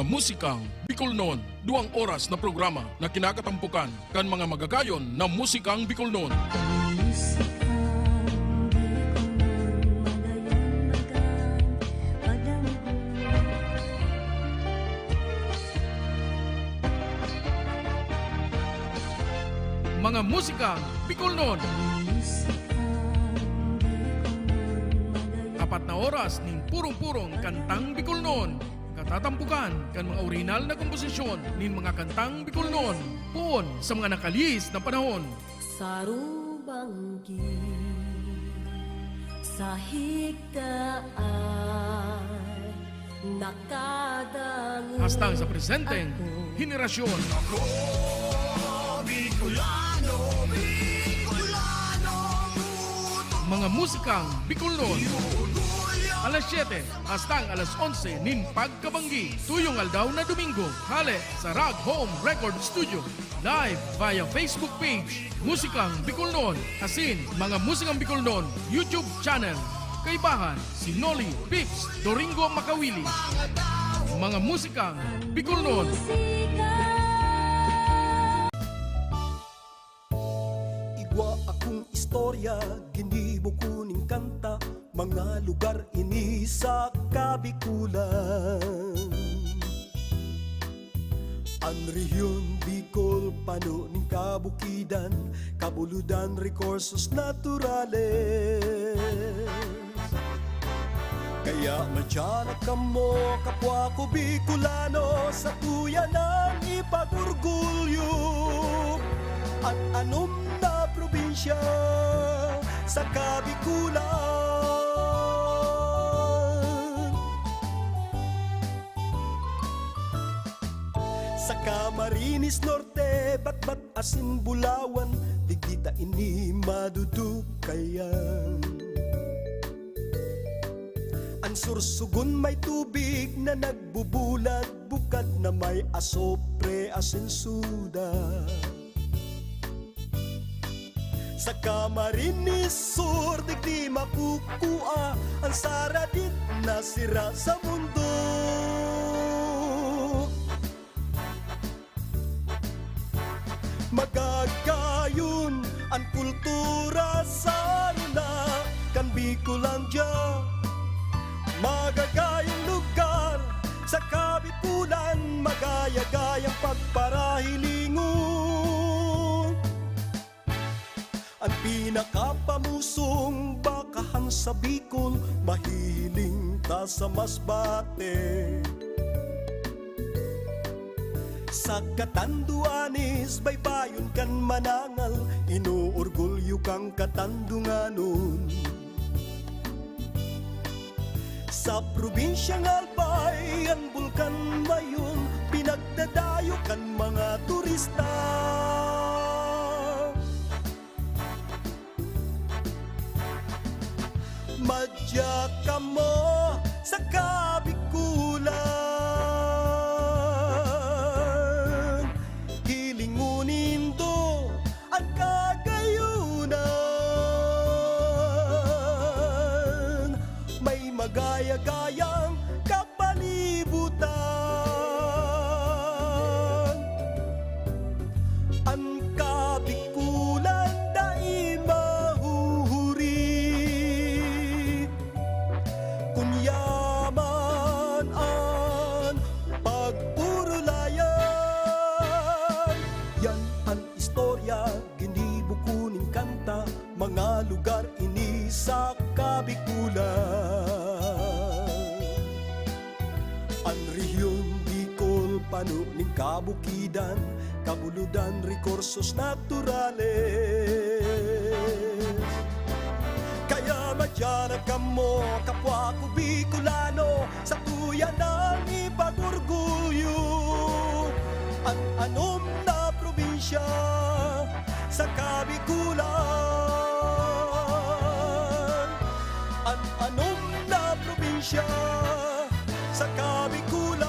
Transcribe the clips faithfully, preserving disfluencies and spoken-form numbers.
Musikang Bicolnon, duwang oras na programa na kinakatampokan kan mga magagayon na musikang Bicolnon. Mga musikang Bicolnon. Apat na oras nin purong-purong kantang Bicolnon. Katatampukan kan mga orihinal na komposisyon nin mga kantang Bicolnon, poon sa mga nakalihis na panahon. Sarubanggi sa higdaan, nakadangog. Hastang sa presenteng ako. Henerasyon. Ako, Bicolano, Bicolano, puto. Mga musikang Bicolnon. Alas siyete hastang alas onse nin pagkabanggi. Tuyong aldaw na Domingo, hale sa Rag Home Record Studio. Live via Facebook page, Musikang Bicolnon, asin Mga Musikang Bicolnon YouTube channel. Kaibahan, si Noli Pips Doringo Makawili. Mga Musikang Bicolnon. Igwa akong istorya, ginibo ko ning kanta, mga lugar ini sa Kabikulan. An rehiyon Bicol, pano nin kabukidan, kabuludan, rekursos naturales. Kaya madya na kamo, kapwa ko Bicolano, satuya nang ipag-orgulyo an anom na probinsya sa Kabikulan. Sa Camarines Norte, Batbat asin Bulawan, digdi ta ini madudukayan. An Sorsogon may tubig na nagbubulag, bukad na may asopre asin suda. Sa Camarines Sur, digdi makukua an saradit na sira sa mundo. Magagayon an kultura sa runa kan Bicolandia. Magagayong lugar sa Kabikulan, magaya-gayang pagparahilingon. An pinakapamusong bakahan sa Bicol, mahihiling ta sa Masbate. Sa Catanduanes, baybayon kan manangal, inoorgulyo kang Katandunganon. Sa probinsyang Albay, an Bulkan Mayon, pinagdadayo kan mga turista. Madya kamo sa Kabikulan, hilingon nindo an kagayonan, may magaya-gayang kapalibutan. An Kabikulan dai mahuhuri, kun yaman an pag-orolayan. Yan an istorya, ginibo ko nin kanta, mga lugar ini sa Kabikulan. An rehiyon Bicol, pano nin kabukidan, kabuludan, rekursos naturales. Kaya madya na kamo, kapwa ko Bicolano, satuya nang ipag-orgulyo an anom na probinsya sa Kabikulan. An anom na probinsya sa Kabikulan.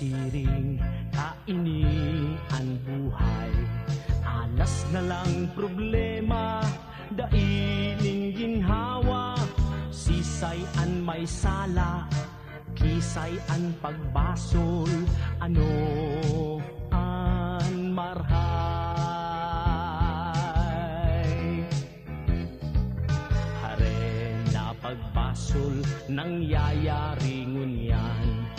Siring kaini an buhay, alas na lang problema, dai ning ginhawa. Sisay an may sala, kisay an pagbasol, ano an marhay? Hare na pagbasol nangyayari ngunyan.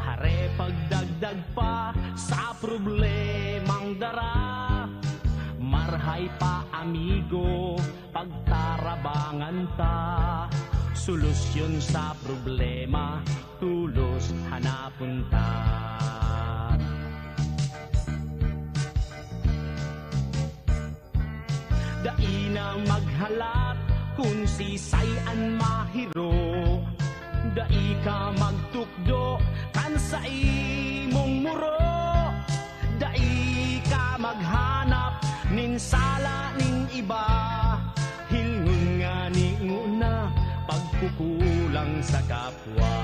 Hare pagdagdag pa sa problemang dara. Marhay pa, amigo, pagtarabangan ta. Solusyon sa problema, tolos hanapon ta. Dai na maghalat kun sisay an mahiro. Dai ka magtukdo kan sa imong muro. Dai ka maghanap nin sala nin iba. Hilngon ngani nguna pagkukulang sa kapwa.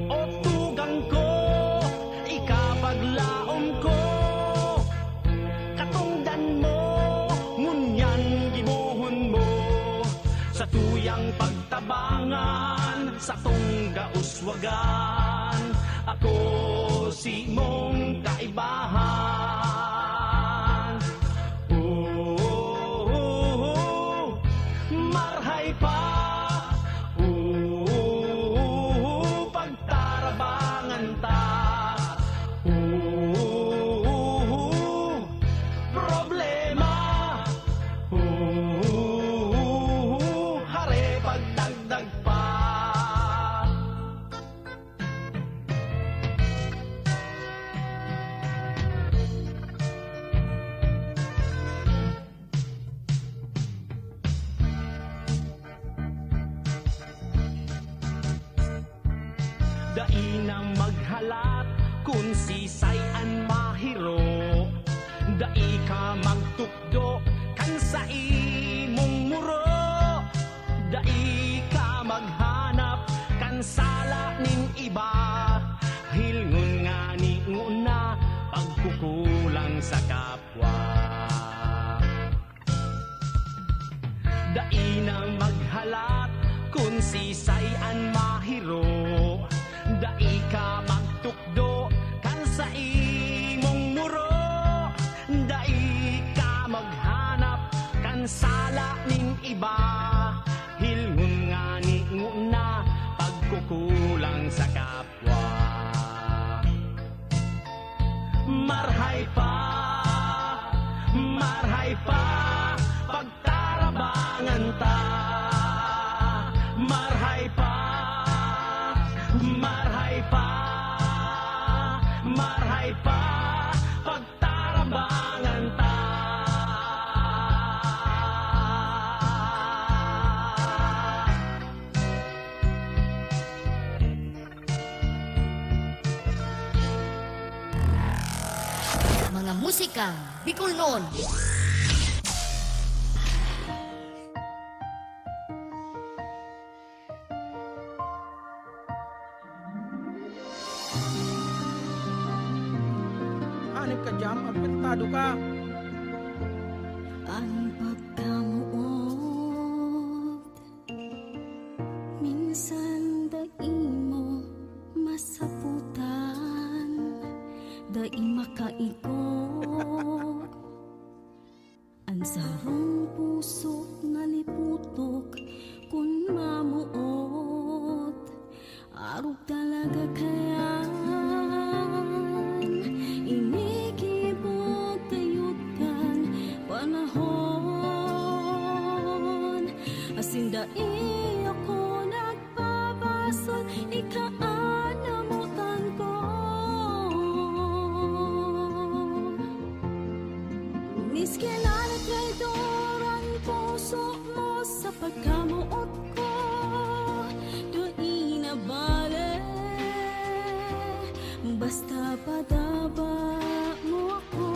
O tugang ko, ikapaglaom ko, katongdan mo, ngunyan gibohon mo, satuyang pagtabangan, satong gauswagan, ako si mong kaibahan. Oh, marhay pa. Oh, pagtarabangan ta. Oh, problema. Oh, hare pagdagdag pa. Dai na maghalat kun sisay an mahiro. Dai ka magtukdo kan sa imong muro. Dai ka maghanap kan sala nin iba. Hilngon ngani nguna pagkukulang sa kapwa. Dai na maghalat kun sisay an mahiro. Dai ka magtukdo kan sa imong muro. Dai ka maghanap kan sala nin iba. Hilngon ngani nguna pagkukulang sa kapwa. Marhay pa, marhay pa, pagtarabangan ta. Marhay pa, marhay pa, marhay pa, pagtarabangan ta. Mga musikang Bicolnon. Hanip ka, Jam, apektado ka. An pagkamoot, minsan dai mo masaputan, dai makaigwa. An sarong puso naliputok kun mamoot, arog talaga kayan. Ini gibo gayod kan panahon, asin dai ako nagpapasol, ikaanamotan ko. Miski na traidor an puso mo sa pagkamoot ko, dai na bale, basta padaba mo ako.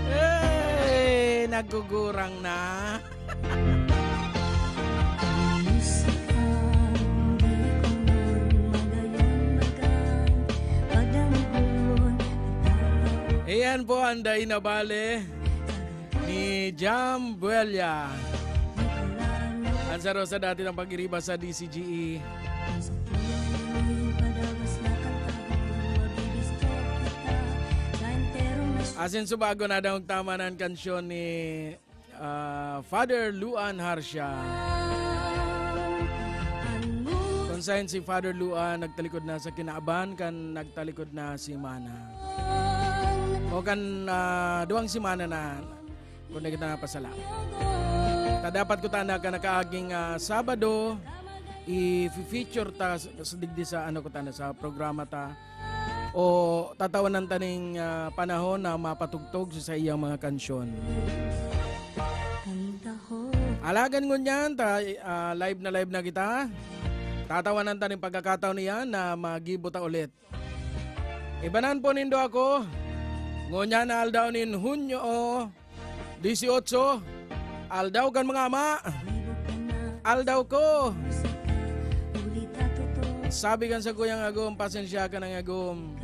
Eh, nagugurang na. Iyan po ang Dai na Bale ni Jam Buella. Ang saro sa dati ng pag-iriba sa D C G E. Asin subago na daw tama na ang kansyon ni, ah, Father Luan Harsha. Kung saan si Father Luan nagtalikod na sa kinaaban, kan nagtalikod na si Mana. O kan, ah, duwang semana na, kung di kita napasala. Ta dapat ko tanda ka nakaaging, ah, Sabado, i-feature ta sa, sa digdi sa ano ko tanda, sa programa ta. O tatawanan ta ning, ah, panahon na mapatugtog sa saiyang mga kansyon. Alagan ngunyan, ta, ah, live na live na kita. Tatawanan ta ning pagkakataon niyan na magibo ta ulit. Ibanan po nindo ako. Ngunyan na aldaw nin Hunyo, disiotso, aldaw kan mga ama. Aldaw ko. Sabi kan sa kuyang agom, pasensya ka nang agom.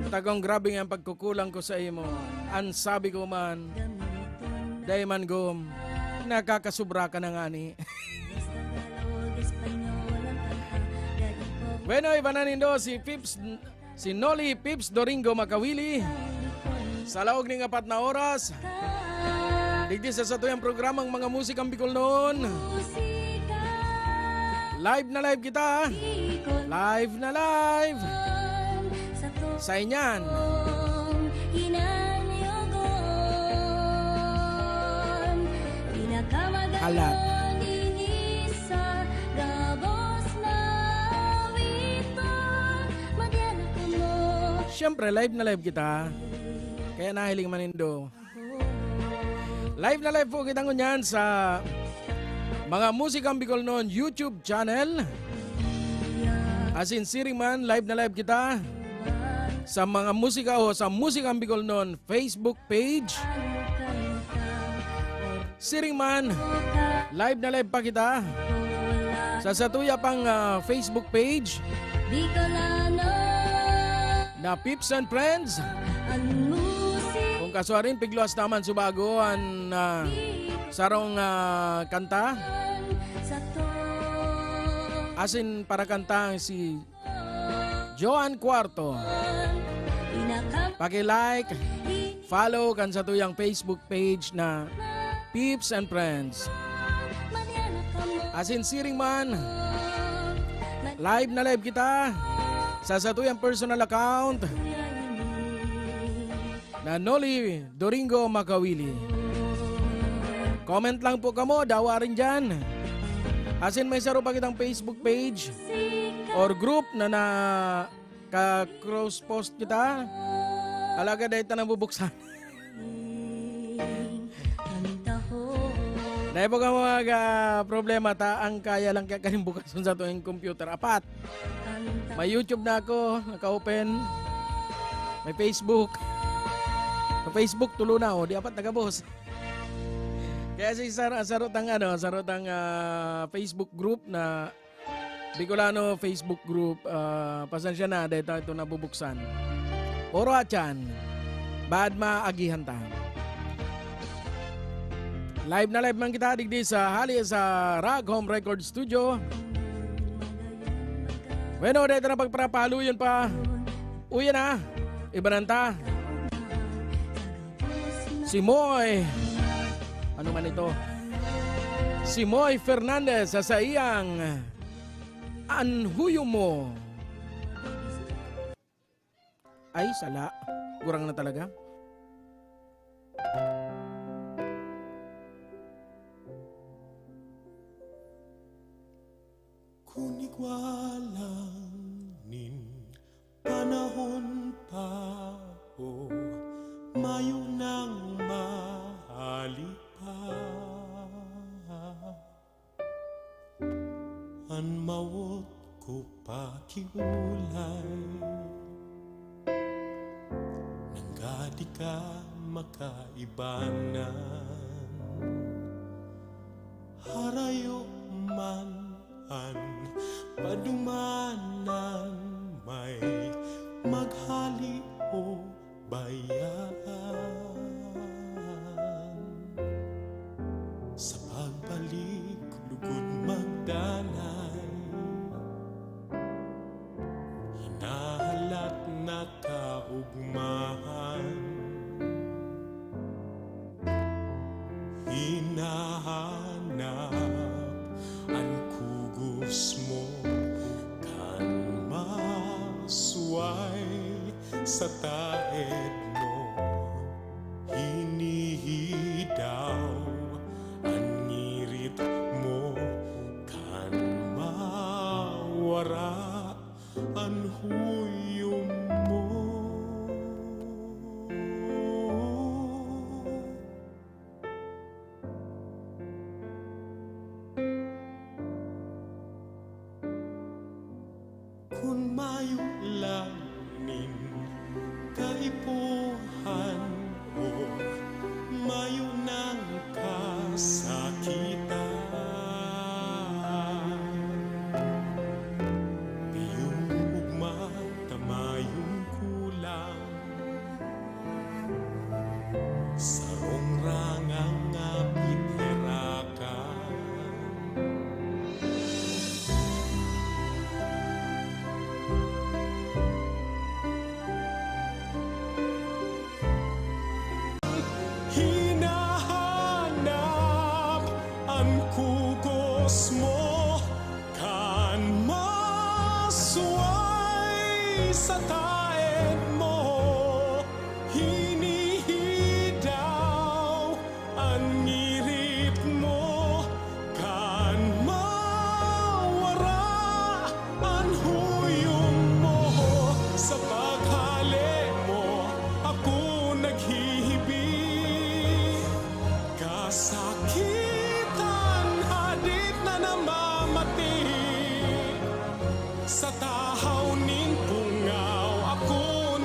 Takong grabe nga ang pagkukulang ko sa imo. An sabi ko man, dai man gom, nakakasubra ka na ngani. Bueno, ibanan nindo si Pips, si Noli Pips Doringo Makawili. Sa laog ning apat na oras, digdi sa satuyang programang Mga Musikang Bicolnon. Live na live kita. Live na live. Sa inyan. Halat. Siyempre, live na live kita. Kaya nahiling man nindo. Live na live po kita ngunyan sa Mga Musikang Bicolnon YouTube channel. Asin siring man, live na live kita sa Mga Musika o sa Musikang Bicolnon Facebook page. Siring man, live na live pa kita sa satuya pang, ah, Facebook page na Pips and Friends. Kung kasuarin, pigluwas naman subago an, ah, sarong, ah, kanta. Asin para kantang si Joan Cuarto. Paki-like, follow kan satuyang Facebook page na Pips and Friends. Asin siring man, live na live kita sa satuyang personal account na Noli Doringo Makawili. Comment lang po kamo, dawa rin dyan. Asin may saro pa kitang Facebook page or group na naka-cross post kita. Alagad dai ta nabubuksan. Dai po ka mga problema ta, ang kaya lang kaya kaning bukason sa tuwing computer. Apat. May YouTube na ako, naka-open. May Facebook. Sa Facebook, tulo na, oh. Di apat nagabos. Kaya si sar-, saro tang, ano, saro tang, ah, Facebook group na Bicolano Facebook group, ah, pasensya na, dahil ta ito nabubuksan. Puro atyan, bad maagihan ta. Live na live man kita digdi sa hali sa Rag Home Record Studio. Bueno, dito na pagparapaluyon pa. Uyan na. Ibanan ta. Si Moy. Ano man ito? Si Moy Fernandez sa saiyang An Huyo Mo. Ay, sala. Kurang na talaga. Kun igwa lang Ulay, nanggadi ka makaibanan, harayo man an padumanan, may maghali o bayaan. Sa pagbalik, lugod magdanay, hinahalat na kaugmahan. Hinahanap an kugos mo, kan masuway sa taed mo. Hinihidaw an ngirit mo, kan mawara an huyom mo. Kun mayo lang nin kaipuhan o mayo nang kasakitan, mayong ugma ta mayong kulang, sarong rangang ngapit herakan. Hinahanap an kugos mo, kan masuway sa taed mo. Hinihidaw an ngirit mo, kan mawara an huyom mo. Sa paghale mo, ako naghihibi. Kasakitan, hadit na namamati. Sa tahaw nin pungaw, ako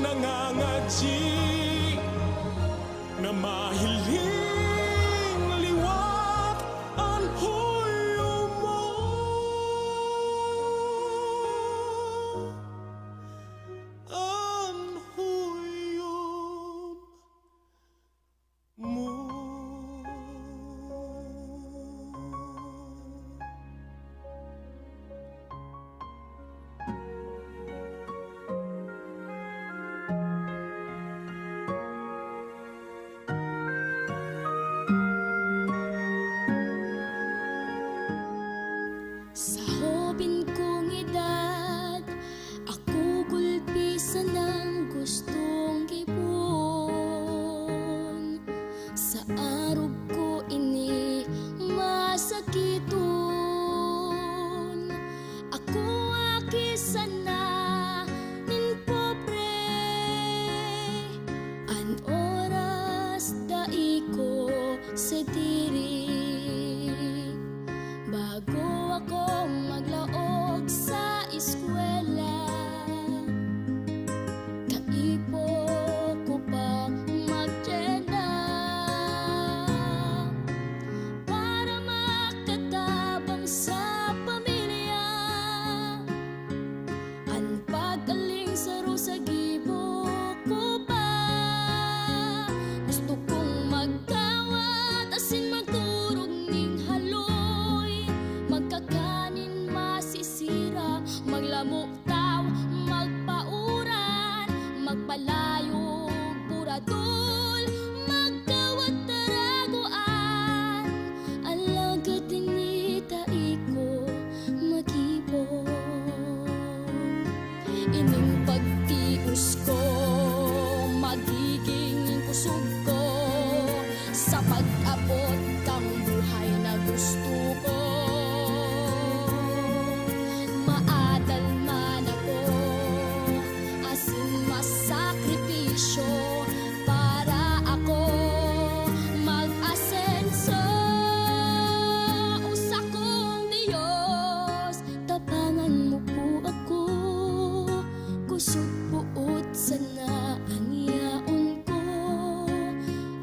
Pusog poot sana an yaon ko,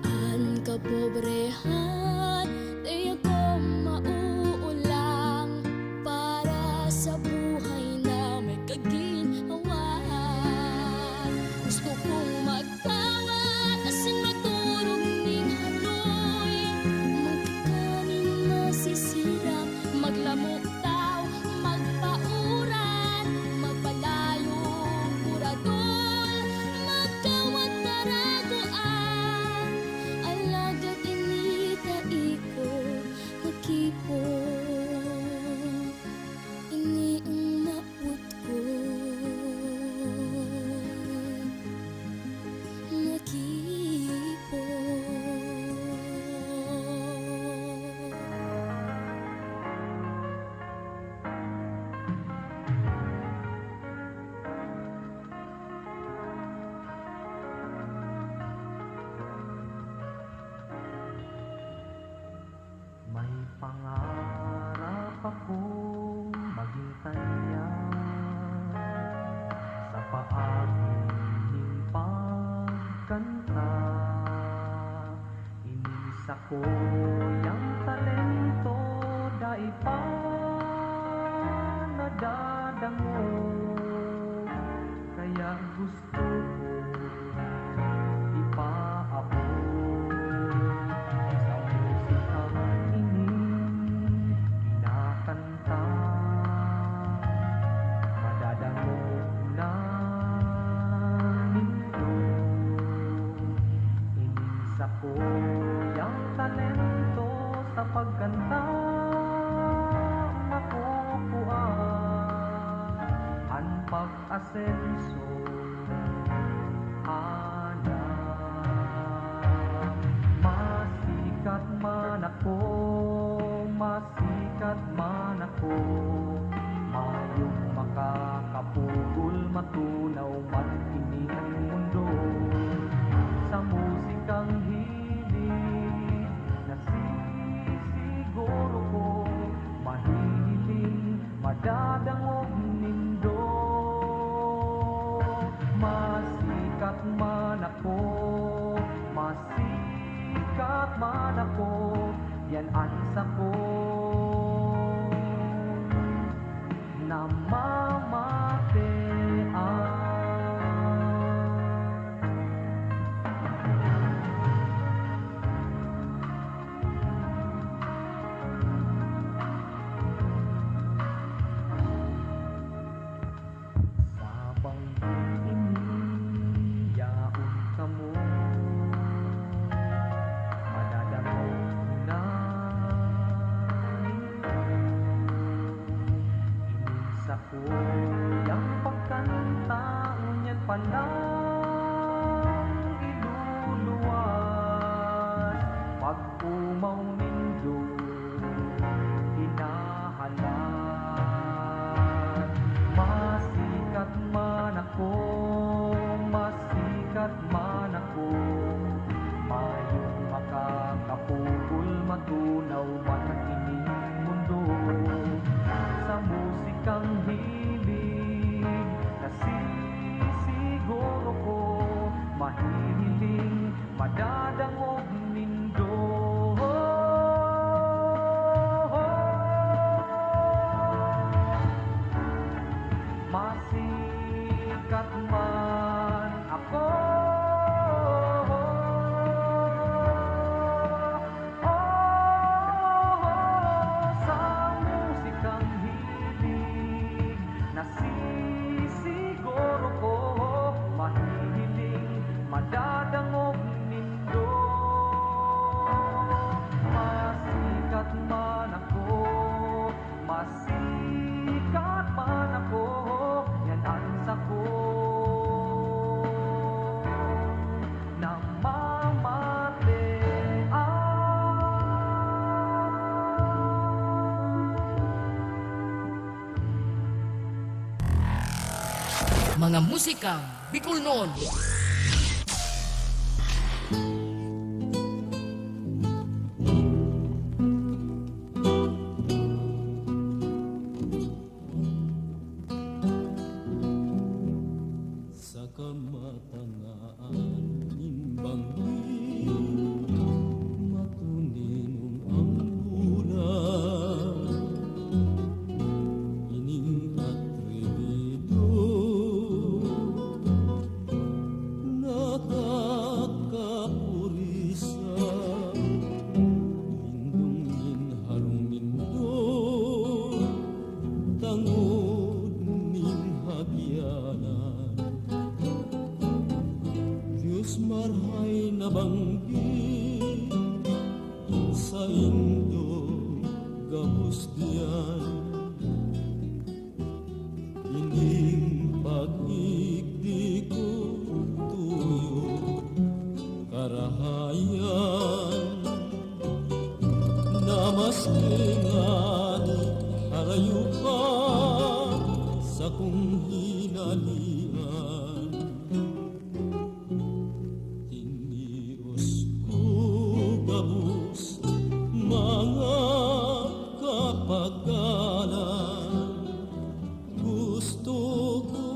an kapobrehan, di ako mauulang para sa buhay na may kaginhawaan. Gusto kong magkawat asin magturog nin haloy, magkakan nin masisiram, maglamo tao, magpauran, magpalayong buradol, magkawat taragoan. Alagad ini ta iko nakipon, ini ang mapot ko nakipon. May pangarap akong maging tanyag sa paagi nin pagkanta. Ini sakuyang talento dai pa nadadangog, kaya gusto ko ipaabot sa musikang ini kinakanta. Madadangog na nindo ining sakuyang talento sa pagkanta, makukuha an pag-asenso. Ana, masikat man ako, masikat man ako, mayong makakapugol, matunaw man ini an mundo. Sa musikang hilig, nasisiguro ko, mahihiling, madadangog nindo. Masikat man ako, masikat man ako, yan an sako namamatean. Sa banggi ini yaon kamo, madadangog na nindo. Ini sakuyang pagkanta, ngunyan pa lang iluluwas. Pag-omaw nindo, hinahalat. Masikat man ako, masikat man ako, mayong makakapugol, matunaw man ining mundo. Sa musikang hilig, nasisiguro ko, mahihiling, madadangog nindo. Masikat man ako, oh, sa musikang hilig, nasisiguro ko, mahihiling, madadangog nindo. Masikat man ako, masikat man ako, yan an sako namamatean. Mga musikang Bicolnon. Matangaan nin banggi, matuninong ang bulan. Ining atrebido, nakakapurisa. Lindong nin harong nindo, tangod nin hagyanan. Dios, marahay na banggi saindo gabos diyan. Ining pag-igdi ko tuyo karahayan, na maski ngani harayo pa sakong hinalian. Tinios ko gabos, mga kapagalan, gusto ko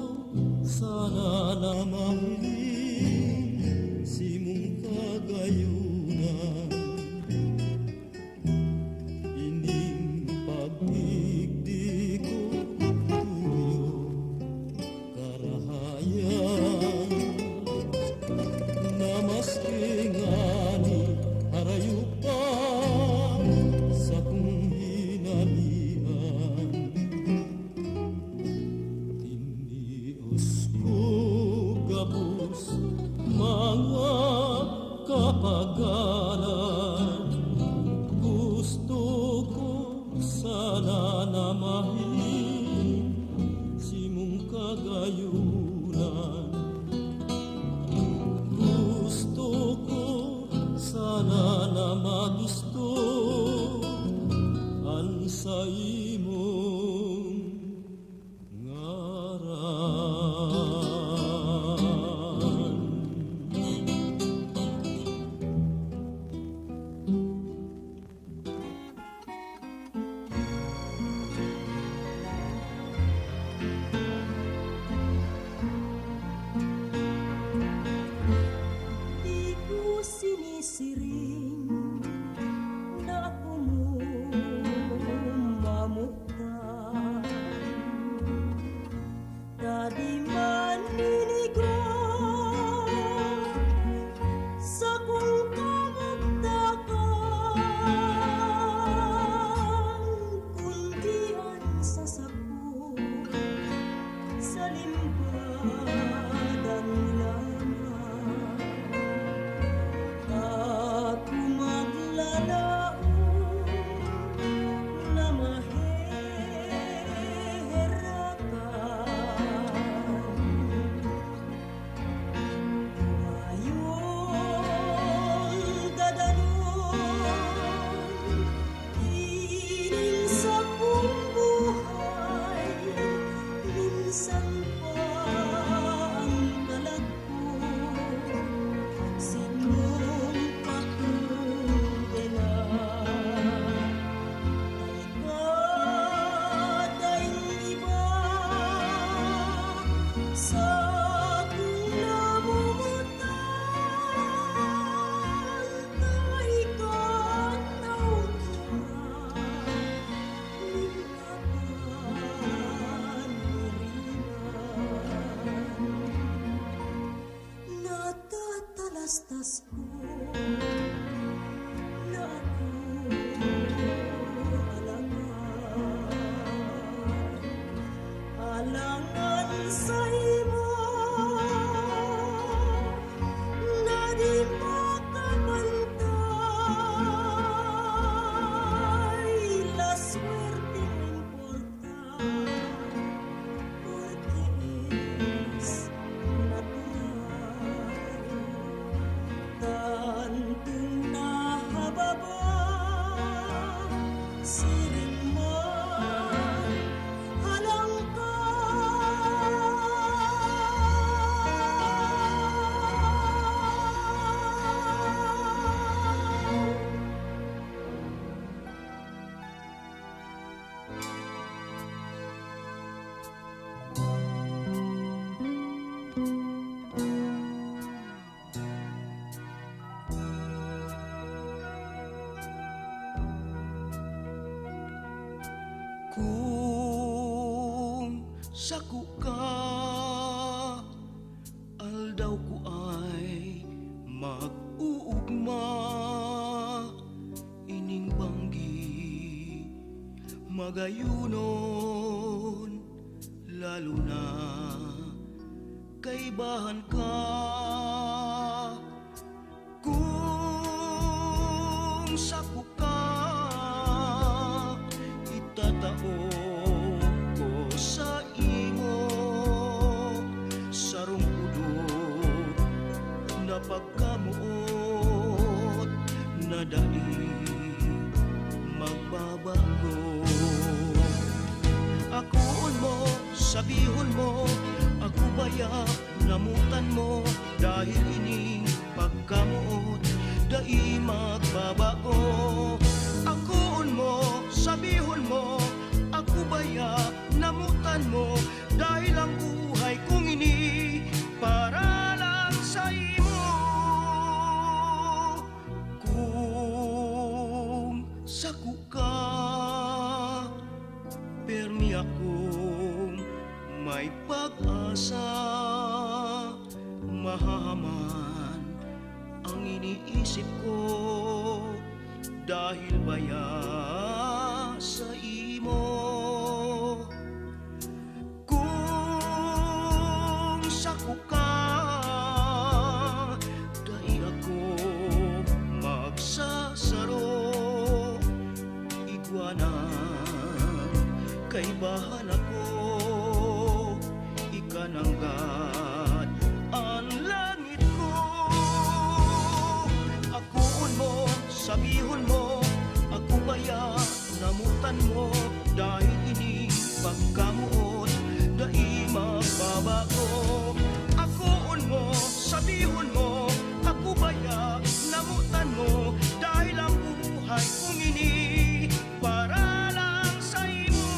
sana na mahiling simong kagayunan. Ining pag-igdi ko tuyo karahayan, na maski ngani harayo pa sakong hinalian. Tinios ko gabos, mga kapagalan, gusto ko sana na mahiling simong kagayunan. Gusto ko sana na magisto an saimong ngaran. Di ko sinisiring na ako mo mamutan. Ta di man ninigo sakong kamugtakan, kundi an sa sako sa limpadan lamang. Ako maglalaom na maheherak ka. Mayong dadanon ining sakong buhay, minsan pa ang kalag ko, sinong patunay na. Kada iba sa akong namumutan, ta ikaw na utya, nin kapaniriman. Natatalastas ko na ako alangan, alangan saimo na di makapantay, la suerte importa. Porque es natural, tanto Sako ka, aldaw ko ay mag-uugma, ining banggi magayonon, lalo na kaibahan ka. Kung sako ka, itatao ko sa imo sarong pudot na pagkamoot na dai magbabago. Akoon mo, sabihon mo, ako baya namotan mo, dahil ining pagkamoot dai magbabago. Akoon mo, sabihon mo, ako baya namotan mo, dahil ang buhay kong ini para lang sa imo. Kung sako ka, permi akong may pag-asa, mahahaman ang iniisip ko dahil baya sa imo. Kung sako ka, dai ako magsasaro, igwa nang kaibahan ako, ika nanggad an langit ko. Akoon mo, sabihon mo, ako baya namotan mo, dahil ining pagkamoot dai magbabago. Akoon mo, sabihon mo, ako baya namotan mo, dahil ang buhay kong ini para lang sa imo.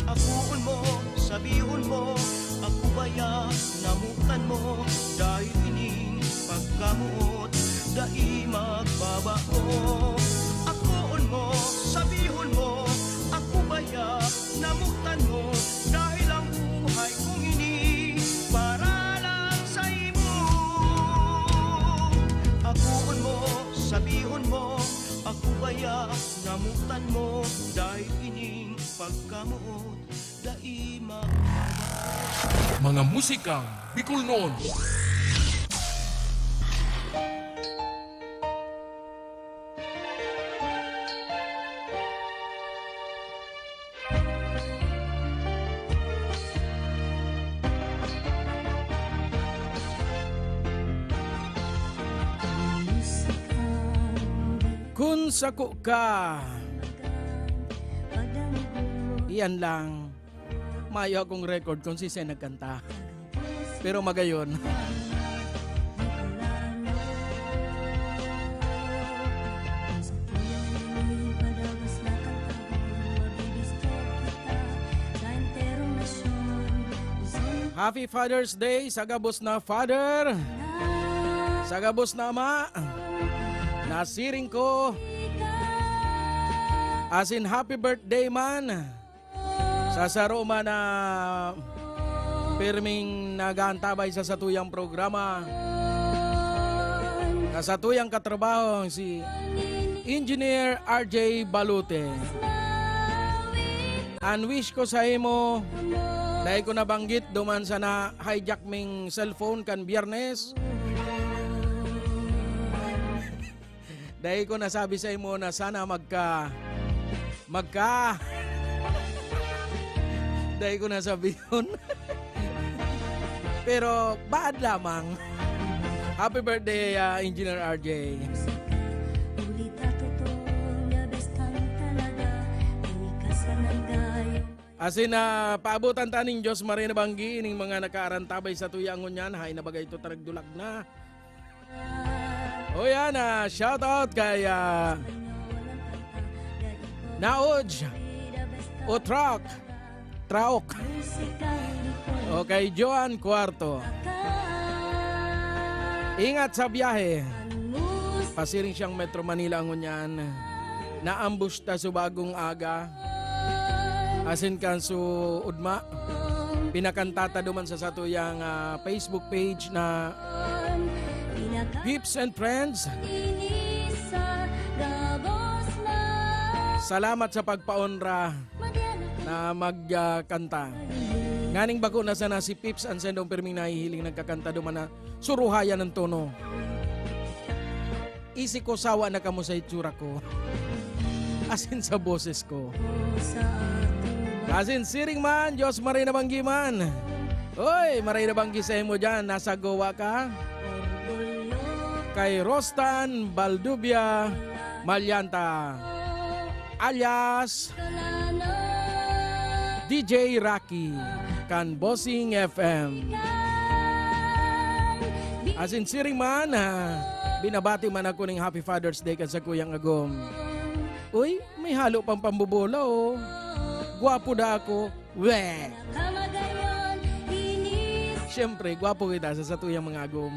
Akoon mo, sabihon mo, ako baya namotan mo, dahil ining pagkamoot dai magbabago. Akoon mo, sabihon mo, ako baya namotan mo, dahil ang buhay kong ini para lang sa imo. Akoon mo, sabihon mo, ako baya namotan mo, dahil ining pagkamoot dai magbabago. Mga musikang Bicolnon. Kun sako ka. Iyan lang. Mayo akong record kung siisay nagkanta. Pero magayon. Happy Father's Day sa gabos na father, sa gabos na ama. Nasiring ko, asin happy birthday man sa saro man na pirming nag-aantabay sa satuyang programa, sa satuyang katrabaho, si Engineer R J Balute. An wish ko sa imo, dai ko nabanggit duman sa na-hijack ming cellphone kan Biyernes. Dai ko nasabi sa imo na sana magka, magka, dai ko nasabihon. Pero baad lamang. Happy birthday, ah, Engineer R J. Asin na paabotan ta nin Diyos maray na banggi ning mga nakaarantabay sa tuya ngunyan, hay na bagay ito taragdulag na. O yan, ah, shout out kay, ah, Naoj Utrak Traok. O kay Joan Cuarto. Ingat sa biyahe. Pasiring siyang Metro Manila ngunyan. Naambush ta subagong aga. Asin kan su ugma, pinakanta ta duman sa satuyang, ah, Facebook page na Pips and Friends. Salamat sa pagpaonra na mag, ah, kanta. Nganing bako na sana si Pips an sendong pirming nahihiling nagkakanta duman na suruhayan ang tono. Isi ko, sawa na kamo sa itsura ko. Asin sa boses ko. Asin siring man, Diyos maray na banggi man. Oy, maray na banggi sa imo diyan, nasa Goa ka? Kay Rostan Baldubia Malianta, alias D J Rocky, kan Bossing F M. Asin siring man, ah, binabati man ako ning Happy Father's Day kan sakuyang agom. Uy, may halo pang pambobola, oh. Gwapo da ako. Weh! Siyempre, gwapo kita sa satuyang mga agom.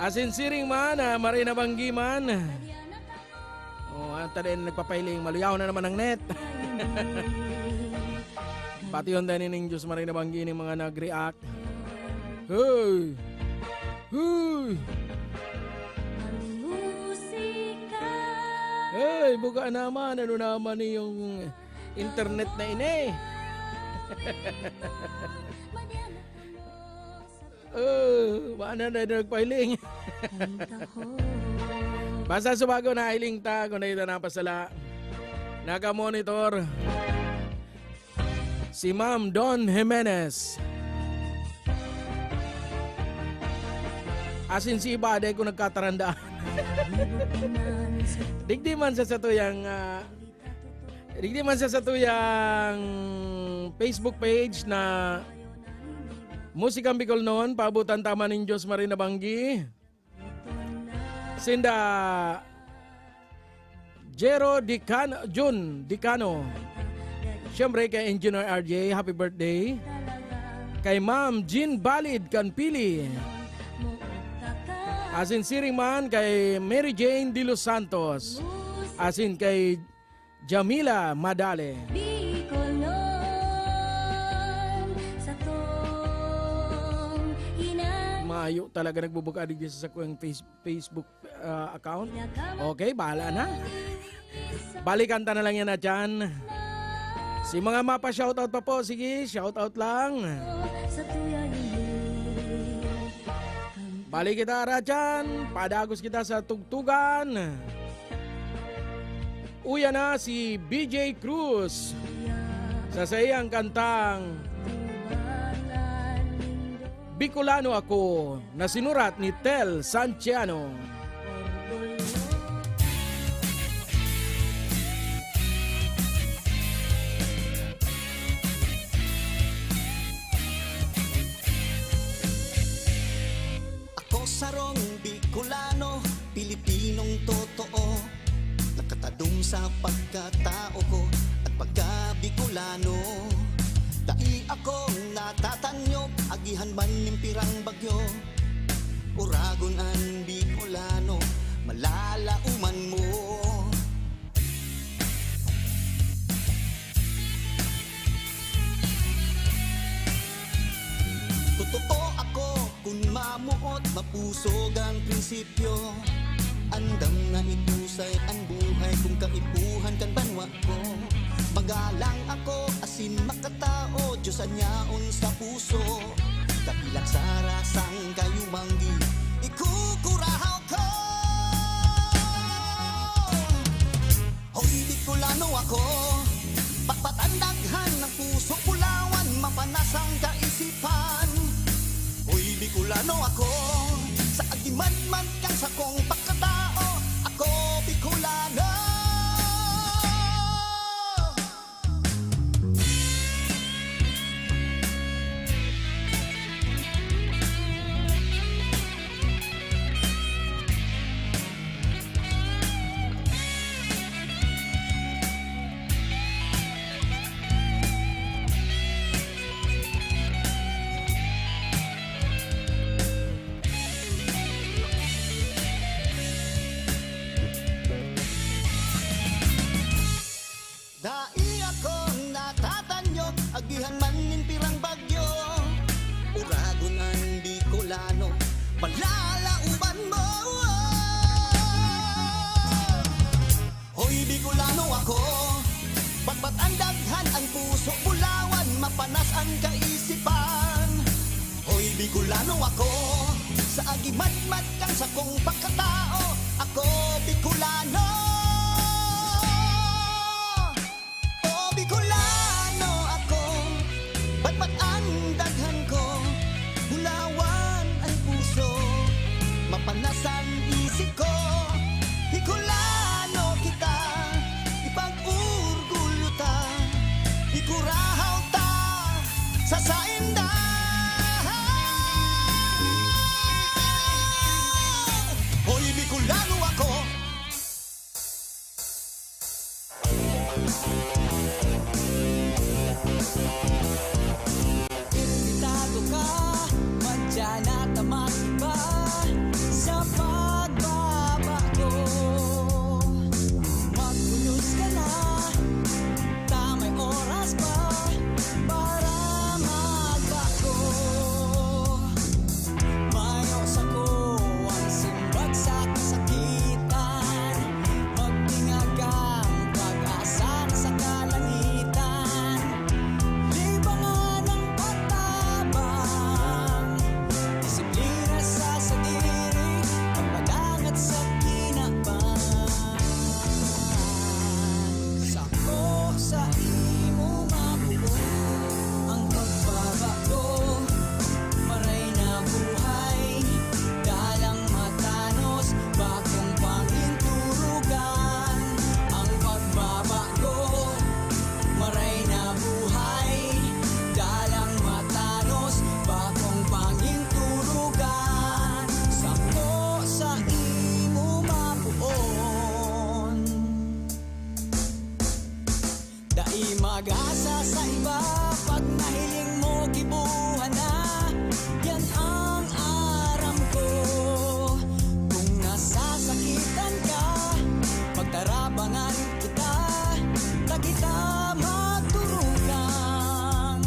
Asin siring man, ah, maray na banggi man. Oh, ang tali na nagpapailing, maluyaw na naman ang net. Patihon tayo ning Diyos maray na banggi ning mga nag-react. Hey! Hey! Hey, buka naman. Ano naman yung internet na ini? Oh, baka na, na nagpahiling. Basta subago nahiling ta, kung na ito napasala. Naka-monitor si Ma'am Don Jimenez. Asin si iba, dai ko nagkatarandaan. Digdi man sa satuyang, ah, digdi man sa satuyang Facebook page na Musikang Bicol noon, paabutan ta man nin Diyos maray na banggi. Sinda Jero Dicano, Jun Dicano. Siyempre kay Engineer R J, happy birthday. Kay Ma'am Jean Balid Canpili. Asin siring man kay Mary Jane De Los Santos. Asin kay Jamila Madale. Bicolnon, satong ina- Mayo talaga nagbubuka digdi sa sakong face-, Facebook, ah, account. Okay, bahala na. Balikan ta na lang yan, Achan. Si mga mapa-shoutout pa po, sige, shoutout lang. Sa tuya ini. Balik kita, Rachan. Padagos kita sa tugtugan. Uya na si B J Cruz sa saiyang kantang Bicolano Ako, na sinurat ni Tel Santiano. Ako sarong Bicolano, Pilipinong totoo, nakatadom sa pagkatao ko at pagka-Bicolano. Dai ako natatanyog, agihan man nin pirang bagyo. Uragon an Bicolano, malalaoman mo. Totoo ako kun mamoot, mapusog an prinsipyo. Andam na itusay an buhay kun kaipuhan kan banwa ko. Magalang ako asin makatao, Diyos an yaon sa puso. Kabilang sa rasang kayumanggi, ikukurahaw ko. Hoy, Bicolano ako, patpat an daghan ng puso, bulawan, mapanas ang kaisipan. Hoy, Bicolano ako, sa agiman man kan sakong pagkatao, ako Bicolano. man nin pirang bagyo, uragon an Bicolano, malalaoban mo. Hoy, Bicolano ako, batbat an daghan an puso, bulawan, mapanas an kaisipan. Hoy, Bicolano ako, sa agimadmad kan sakong pagkatao, ako Bicolano. O Bicolano ako, batbat an daghan ko, bulawan an puso, mapanas an isip ko. Bicolano kita, ipag-orgulyo ta, ikurahaw ta sa sainda. Hoy, Bicolano ako, Imbitado ka, madya na ta mag-iba sa pagbabago. Magbulos ka na, ta may oras pa para magbago. Mayo sako an simbag sa kasakitan, magtingag an pag-asa na sa kalangitan. Libangan an pagtabang, disiplina sa sadiri, pagpadangat sa kinaban. Sako sa imo mabuo ang pagbabago, maray na buhay, dalang matanos, bakong panginturugan. Ang pagbabago, maray na buhay, dalang matanos, bakong panginturugan. Sako sa imo mapuon. Dai mag-asa sa iba, pag nahiling mo, gibohan na. Yan ang aram ko. Kung nasasakitan ka, pagtarabangan kita, ta kita magturukan.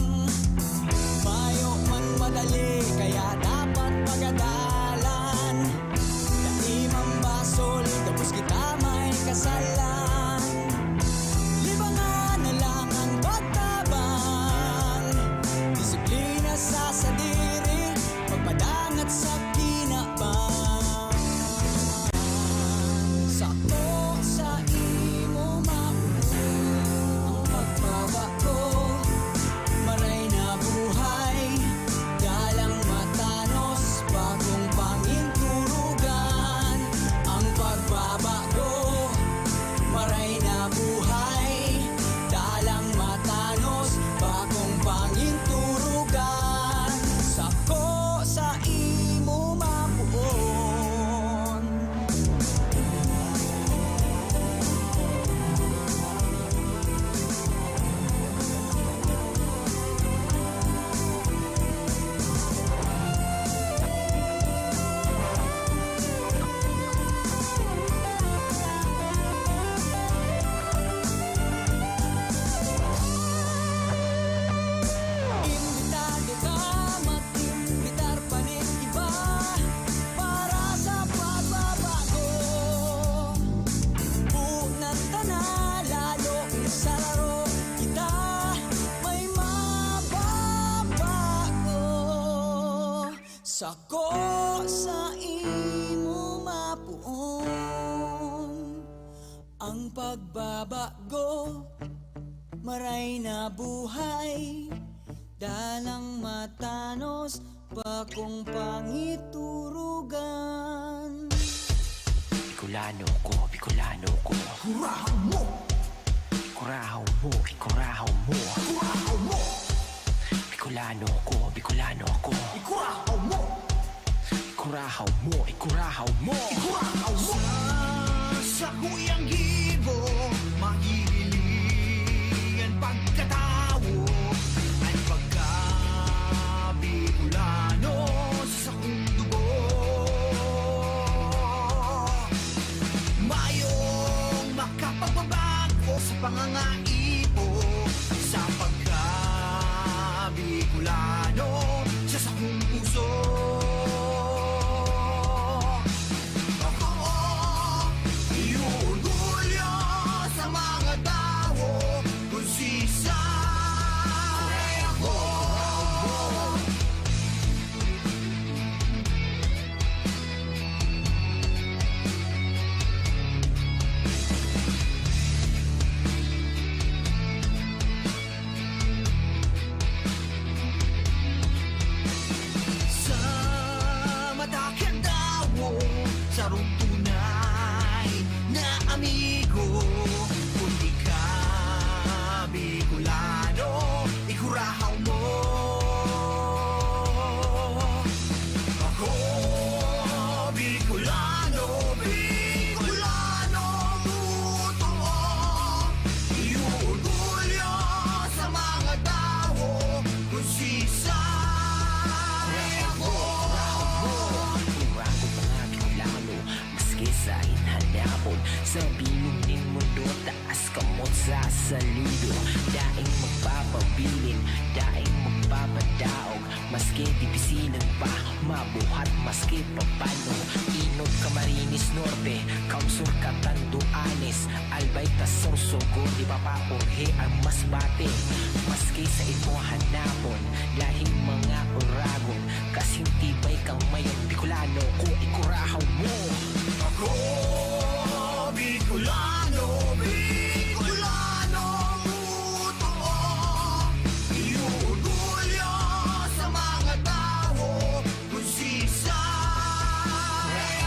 Mayo man madali, kaya dapat pagadalan. Dai mambasol, gabos kita may kasalan. Libangan na lang ang pagtabang, disiplina sa sadiri, pagpadangat sa kinaban. Sako sa imo mapuon ang pagbabago, maray na buhay, dalang matanos, bakong panginturugan. Ang pagbabago, maray na buhay, dalang matanos, bakong panginturugan. Sako sa imo mapuon. Imbitado ka, mag-imbitar pa nin iba para sa pagbabago. Bunan ta na lalo sa laro, kita may mababago. Sako sa imo mapuon ang pagbabago, maray na buhay, dalang matanos, bakong pangiturugan. Bicolano ko, Bicolano ko. Kurahaw mo! Kurahaw mo, ikurahaw mo. Kurahaw mo! Bicolano ko, Bicolano ko. Ikurahaw mo! Ikurahaw mo, ikurahaw mo. Ikurahaw mo! Sa sakuyang gibo, mahihiling an pagkatawo, an pagka-Bicolano sa sakong dugo. Mayong makapagbabago sa pangangaipo, sa pagka Papano, Inod, Camarines Norte, Kamsur, Catanduanes, Albay ta Sorsogon, di papaorhe ang Masbate. Maski sa imo hanapon, lahing mga oragon, kasing tibay kang mayong Bicolano, kung ikurahaw mo. Ako, Bicolano, Bicolano, puto, iorgulyo sa mga tawo, kung sisay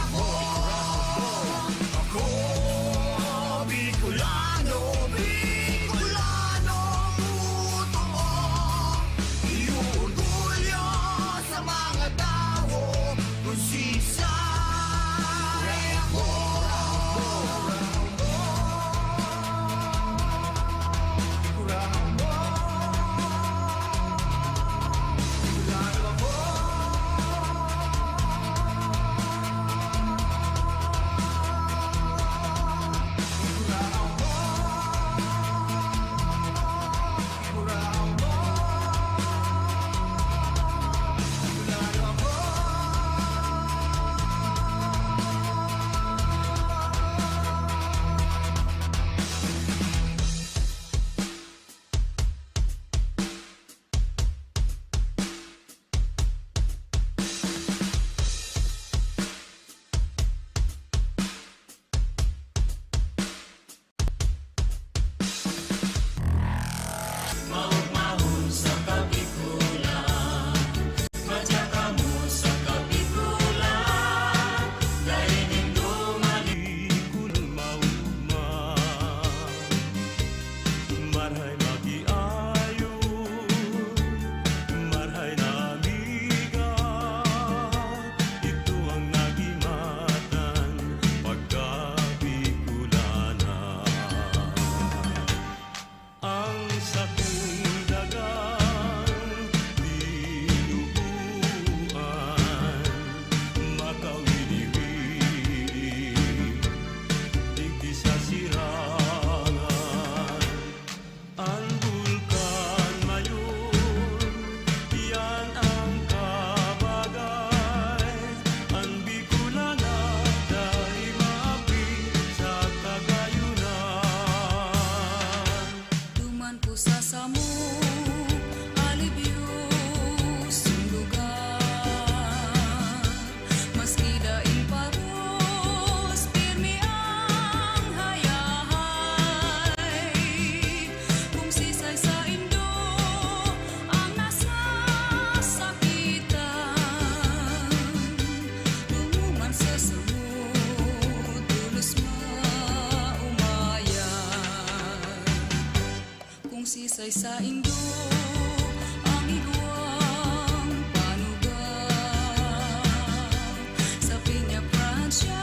ako. Ako, Bicolano, Bicolano, puto, iorgulyo sa mga tawo, kung sisay ako. Maugmahon sa Kabikulan, madya kamo sa Kabikulan, dai nindo malikon maugma. Marhay makiayon, marhay na amiga, ito ang nagimatan pagka Bicolana. Ang sakong dagang tinubuan, makawili-wili, digdi sa sirangan. Ang bulkan mayon, iyan ang kabagay. An Bicolana dai maapil sa kagayonan. Duman ko sa samo, alibyosong lugar. Maski daing paros, pirmi ang hayahay. Kung sisay saindo ang nasasakitan, dumuman sa samo, tolos maomayan. Kung sisay saindo ang igwang panugang, sa Peñafrancia,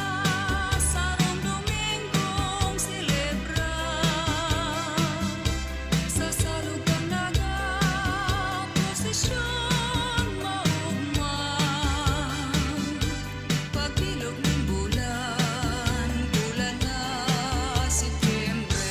sarong Domingong selebra, sa salog kan nagaprosesyon maugma. Pagbilog nin bulan, bulan na Setyembre.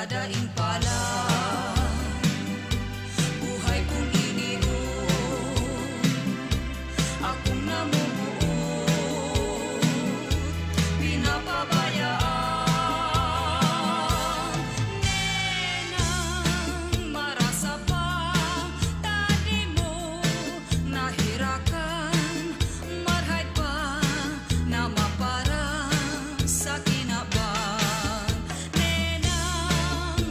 Daing pala, buhay kong iniwan, akong namumuo, pinapabayaan. Nenang marasa pa, tadi mo nahirakan, marhay pa na maparang sa kinaban. Nenang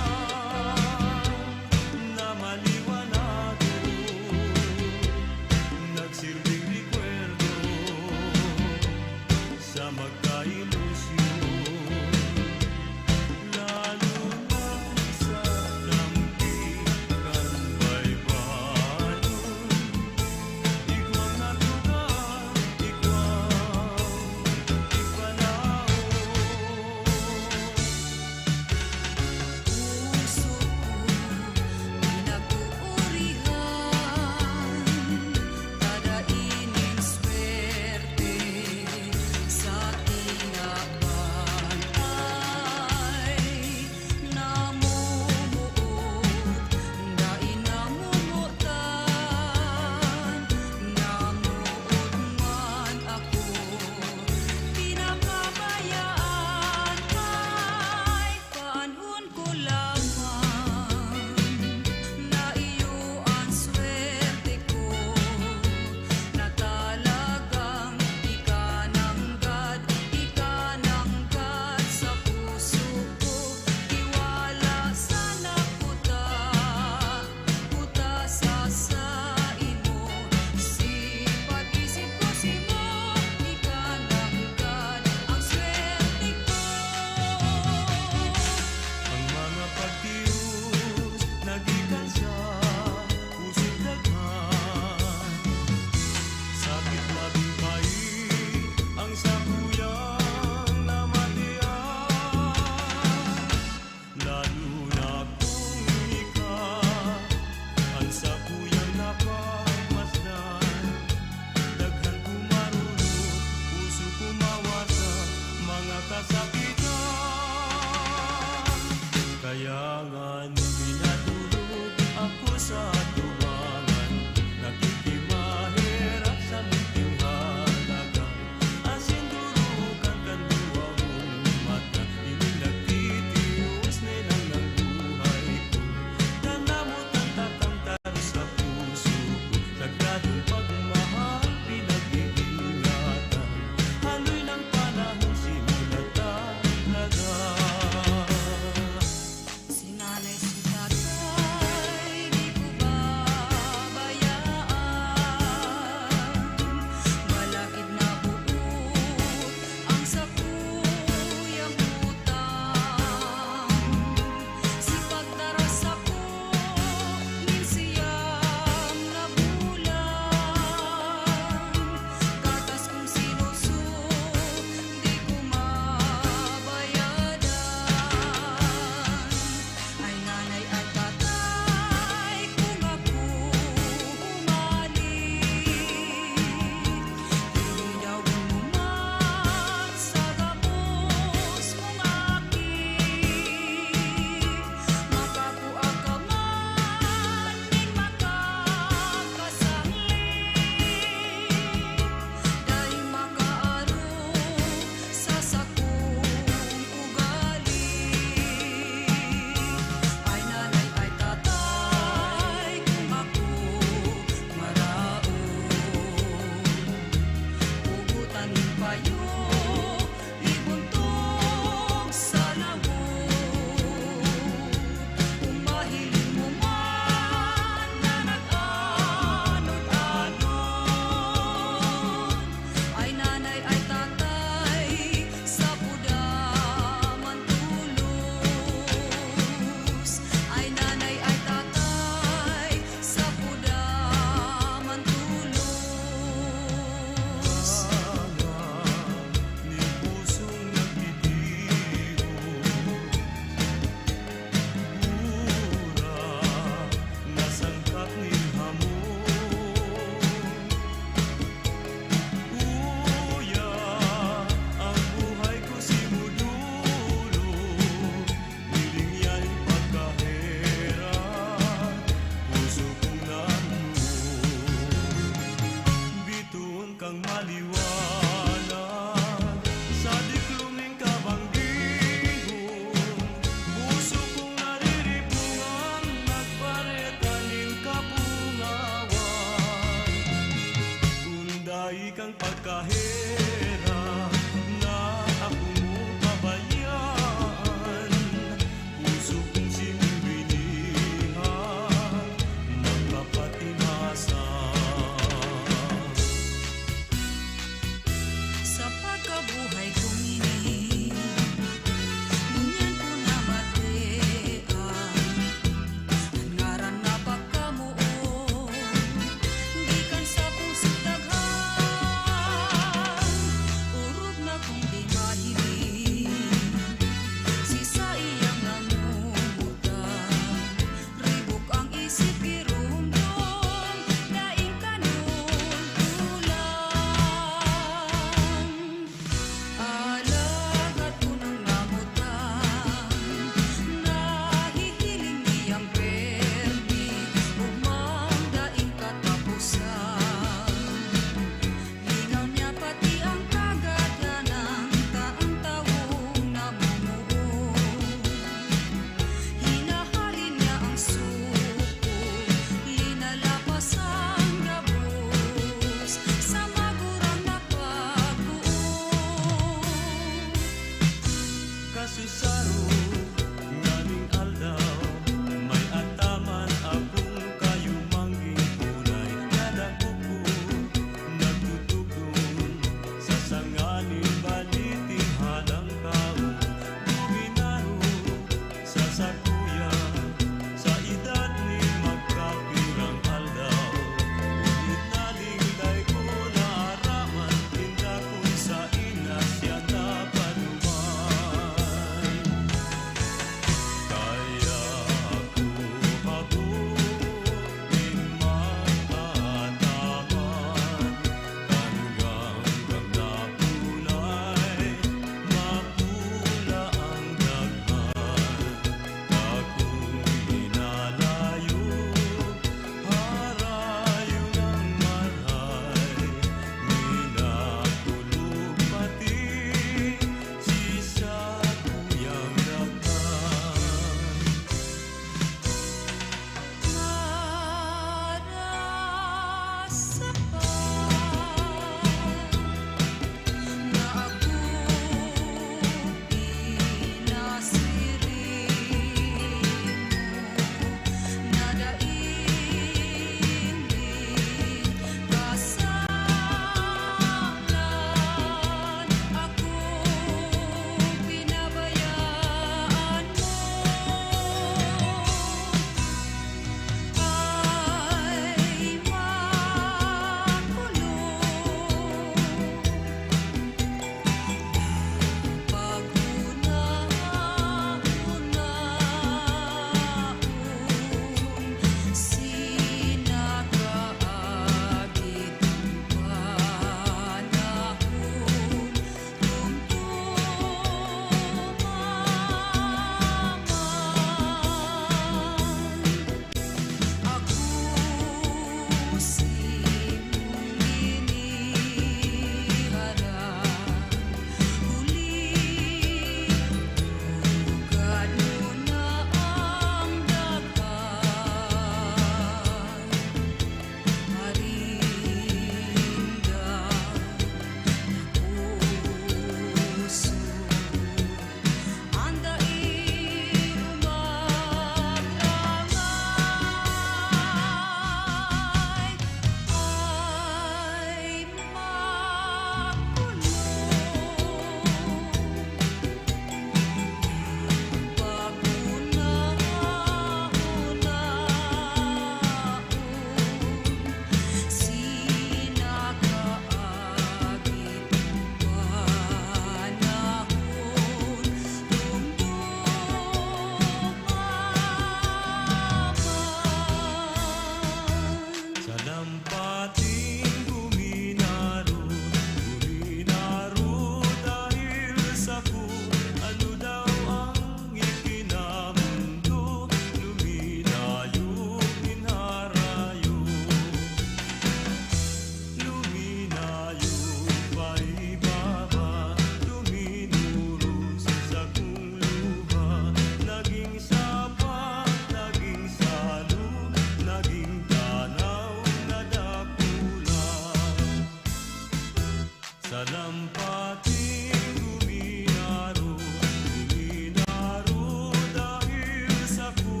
Pating luminaro, luminaro dahil sako.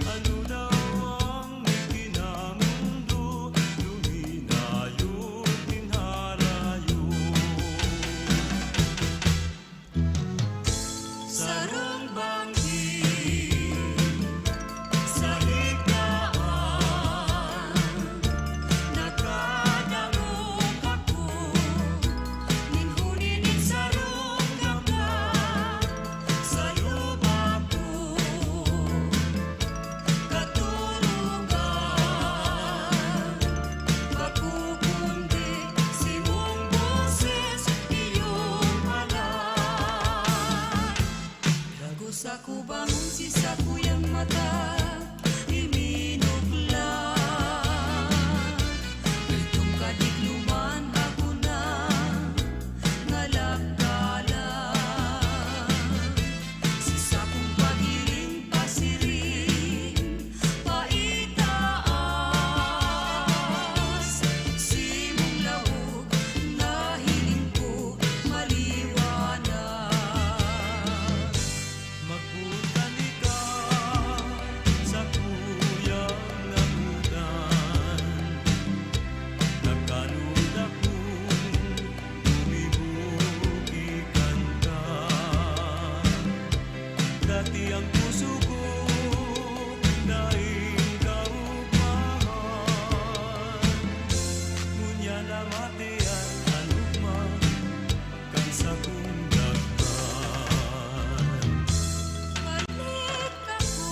Ano daw ang may kinamundo? Luminayo nin harayo. Sarong banggi sa higdaan, nakadangog ako nin huni nin sarong gabla sa loob ako. Katurugan, bako kundi simong boses, iyong ngalan. Dagos ako bangon si sakuyang mata, iminukla. Itong kadikluman ako na ngalagala. Si sakong pagiring pasiring, paitaas, simong lawog, nahiling ko maliwanag. Magbutan ika sa kuyang namutan, nagkanod akong gumibo ki kanta. Dati ang puso ko daing kaugmahan, ngunyan namate an anugma kan sakong daghan. Balik ako,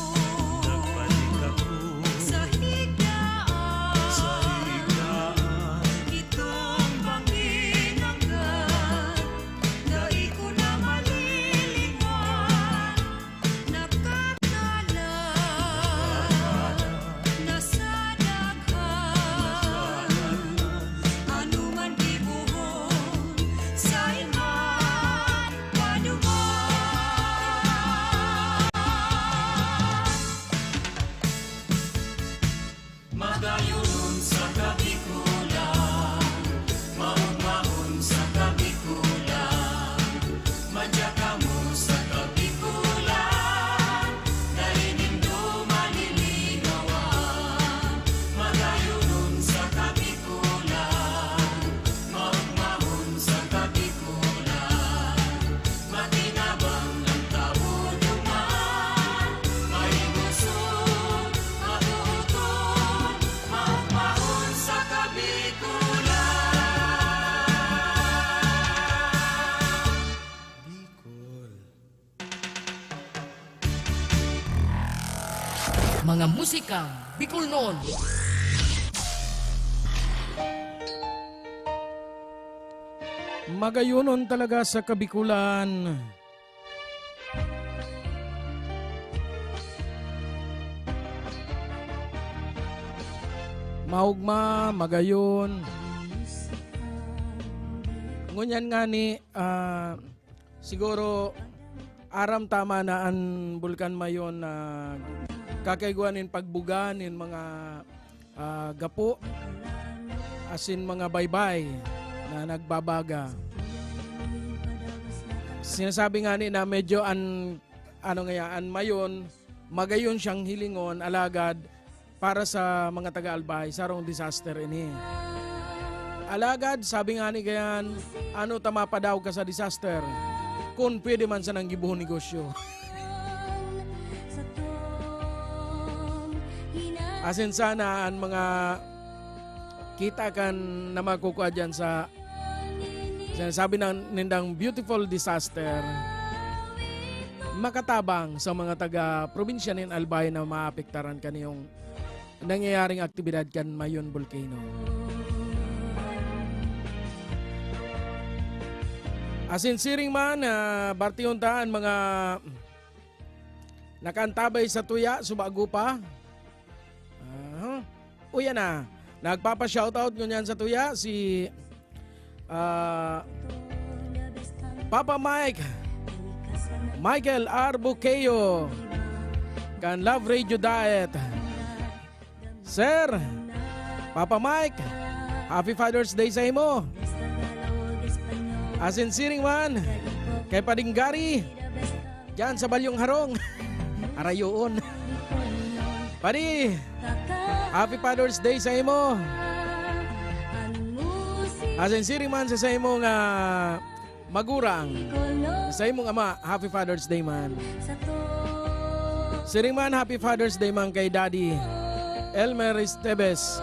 nagbalik ako sa higdaan, sa higdaan. Itong banggi nanggad, dai ko na malilingan. Nakakala na sa daghan, anoman gibohon, sain man paduman. Magayonon sa Kabikulan, maugmaon sa Kabikulan, madya kamo sa Kabikulan, dai nindo malilinawan. Magayonon sa Kabikulan, maugmaon sa Kabikulan, makinabang ang tawo duman, mahimuson, matuoton, maugmaon sa Kabikulan. Bicol. Mga musikang Bicolnon. Magayonon talaga sa Kabikulan. Maugma, magayon. Ngunyan ngani, ah, siguro, aram tama na an Bulkan Mayon na kakaigwa nin pagbuga nin mga, ah, gapo asin mga baybay na nagbabaga. Sinasabi ngani na medyo an, ano ngaya, an Mayon, magayon siyang hilingon, alagad para sa mga taga-Albay, sarong disaster ini. Alagad, sabi ngani gayan, ano ta mapadaog ka sa disaster? Kun pwede man sanang gibohon negosyo. Asin sana an mga kita kan na magkukua diyan sa sinasabi ng nindang beautiful disaster, makatabang sa mga taga-probinsya nin Albay na maapektaran kaniyong nangyayaring aktibidad kan Mayon Volcano. Asin siring man, ah, bartihon ta an mga nakaantabay sa tuya, subago pa. Aha. Uya na. Nagpapa-shoutout ngunyan sa tuya si, ah, Papa Mike, Michael R. Buqueo, kan Love Radio Diet. Sir, Papa Mike, Happy Father's Day sa imo. Asin siring man kay Pading Gary, dyan sa Balyong Harong. Arayoon. Padi, Happy Father's Day sa imo. Asin siring man sa, sa imo nga magurang, sa imong ama, Happy Father's Day man. Siring man, Happy Father's Day man kay Daddy Elmer Esteves,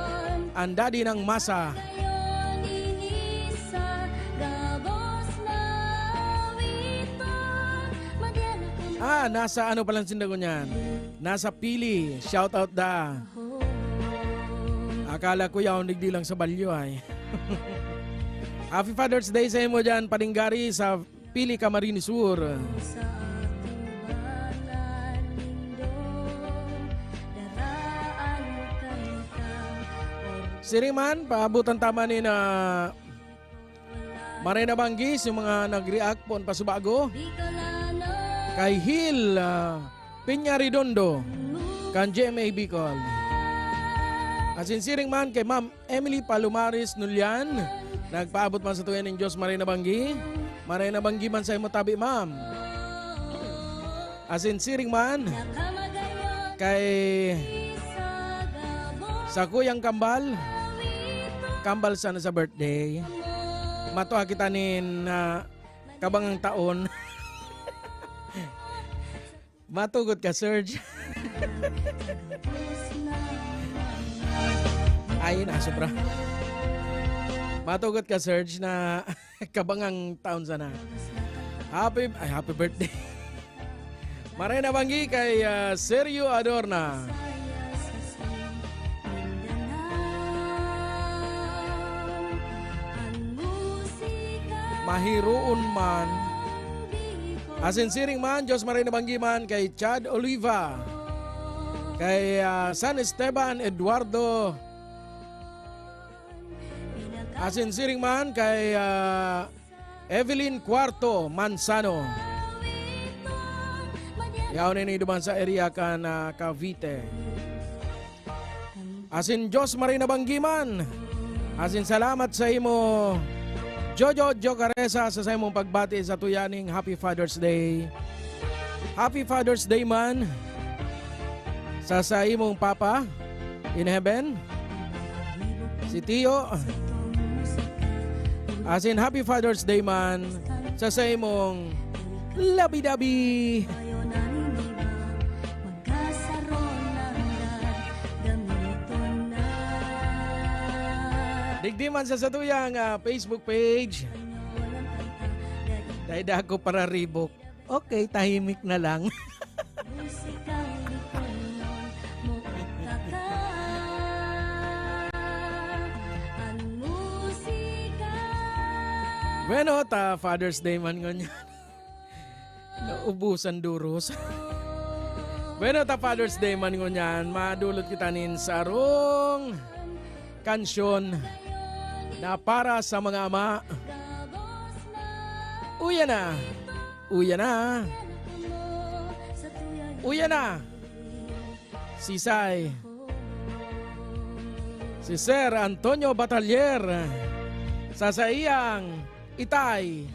ang daddy ng masa. Ah, nasa ano palang sinda ko niyan? Nasa Pili. Shout out da. Akala ko yaon digdi lang sa Balyo ay. Happy Father's Day sa imo dyan, Pading Gary, sa Pili, Camarines Sur. Siring man, paabutan ta man ni na Maray na Banggi, yung mga nag-react po pasubago. Kay Hil, ah, Peña Redondo, kan G M A Bicol. Asin siring man kay Ma'am Emily Palomares Nulian, nagpaabot man sa tuya ning Diyos, Maray na Banggi. Maray na Banggi man sa imo tabi, Ma'am. Asin siring man kay sa kuyang kambal, kambal sana sa birthday. Matua kita nin, ah, kabangang taon. Matugot ka, Serge. Ay, na, sobra. Matugot ka, Serge, na kabangang taon sana. Happy, ay, happy birthday. Maray na banggi kay, ah, Sergio Adorna. Mahiroon man. Asin siring man, Diyos maray na banggi man kay Chad Oliva. Kay, ah, San Esteban Eduardo. Asin siring man kay, ah, Evelyn Cuarto Manzano. Yaon ini duman sa area kan, ah, Cavite. Asin Diyos maray na banggi man. Asin salamat sa imo, Jojo Jocaresa, sa, sa imong pagbati sa tuya ning Happy Father's Day. Happy Father's Day man sa, sa imong Papa in Heaven, si Tio. Asin Happy Father's Day man sa, sa imong labi-dabi. Digdi man sa satuyang, ah, Facebook page. Dai da ako pararibok. Okay, tahimik na lang. Bueno, ta Father's Day man ngunyan. Naubusan duros. Bueno, ta Father's Day man ngunyan, madulot kita nin sarong kansyon na para sa mga ama. Uya na! Uya na! Uya na! Sisay. Si Sir Antonio Batalier sa saiyang Itay,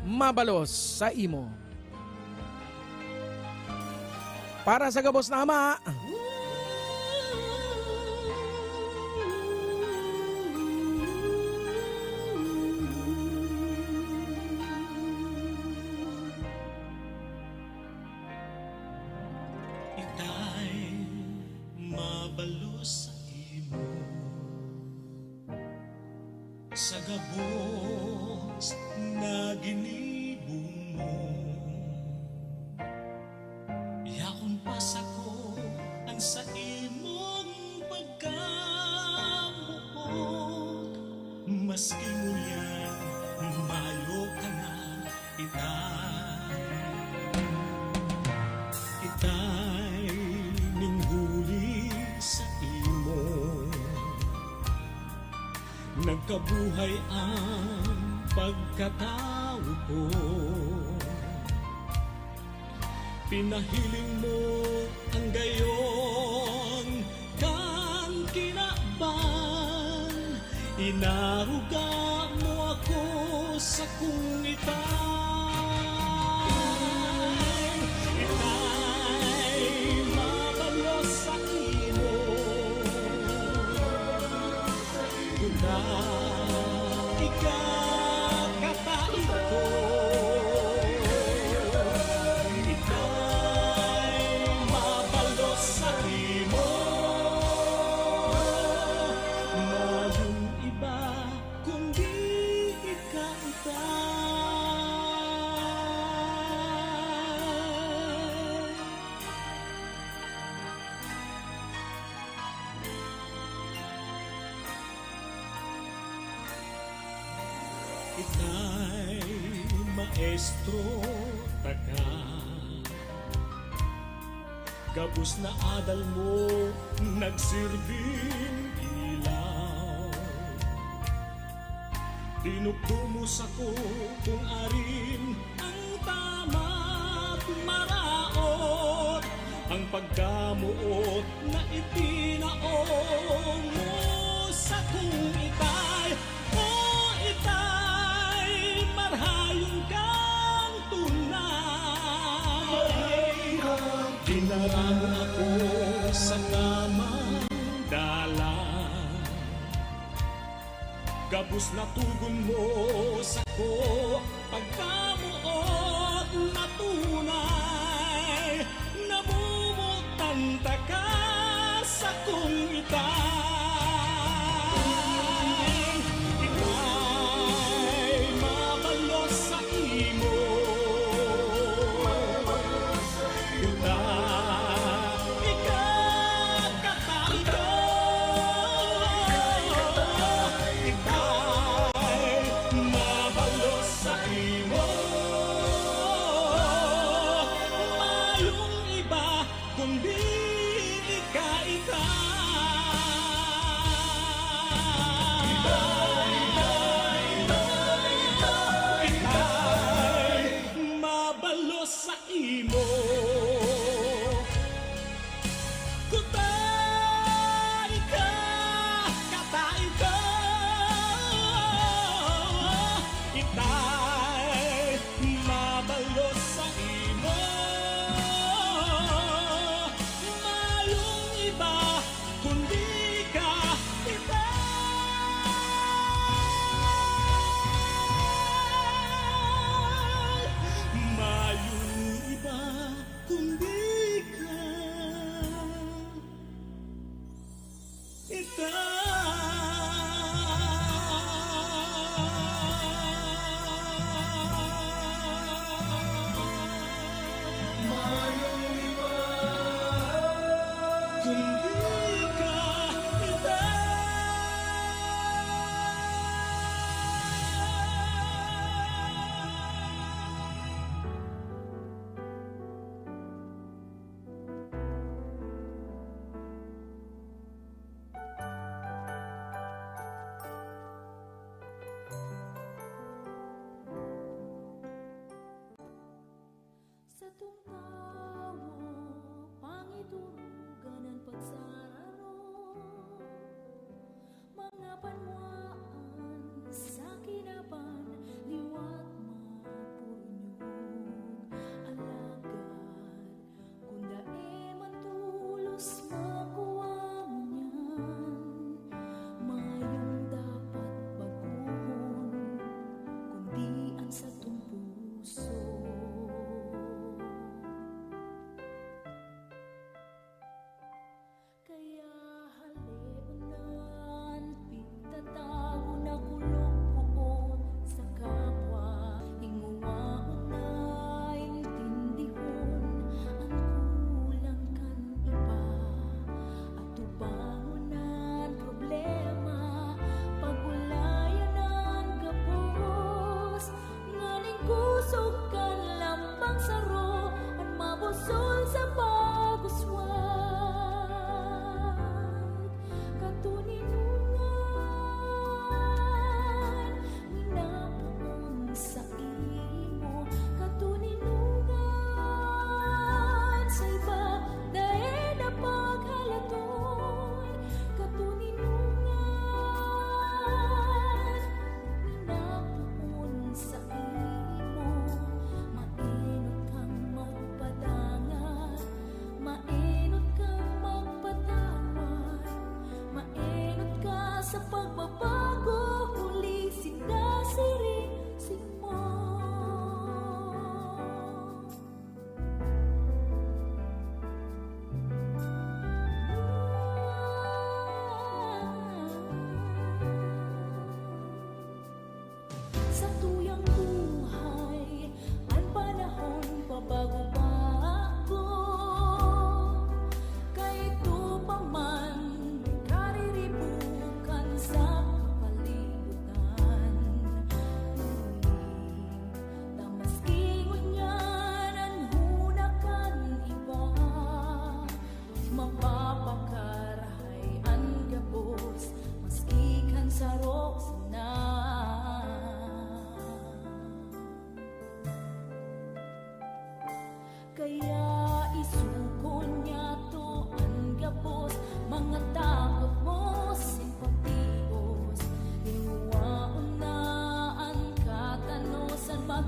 mabalos sa imo. Para sa gabos na ama. Itay, mabalos sa imo. Sa gabos na ginibo mo, yaon pa sako an saimong pagkamoot. Maski ngunyan, mayo ka na, Itay. Itay, nin huli sa imo, nagkabuhay ang pagkatawo ko. Pinahiling mo ang gayon kan kinaban, inaruga mo ako Sakong Itay, Itay, mabalos sa imo. Kuta, ika katait ko. Itay, mabalos sa imo. Mayong iba kundi ika, Itay. Itay, maestro taka. Gabos na adal mo nagsirbing ilaw. Tinukdo mo sako kung arin ang tama't maraot, ang pagkamoot na itinao mo sakong Itay. O Itay, marhayon kang tunay. Dinara mo ako sa tamang dalan. Gabos na togon mo sako, pagkamoot na tunay. Namomotan taka sakong Itay. Itay, mabalos sa imo. Kuta, ika katait ko. Itay, mabalos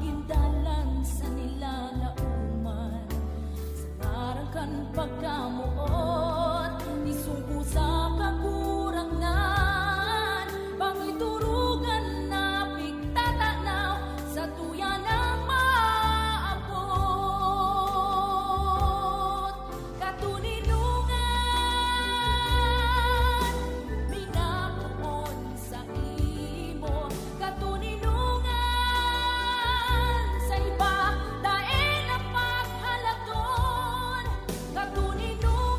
Gindalan sa nilalaoman, sa ngaran kan pagkamoot, isugo sa kakurangan, pangiturugan na pigtatanaw sa tuya nang maabot. Katuninungan, minapoon saimo, katuninungan sa iba, dai na paghalaton, katuninungan.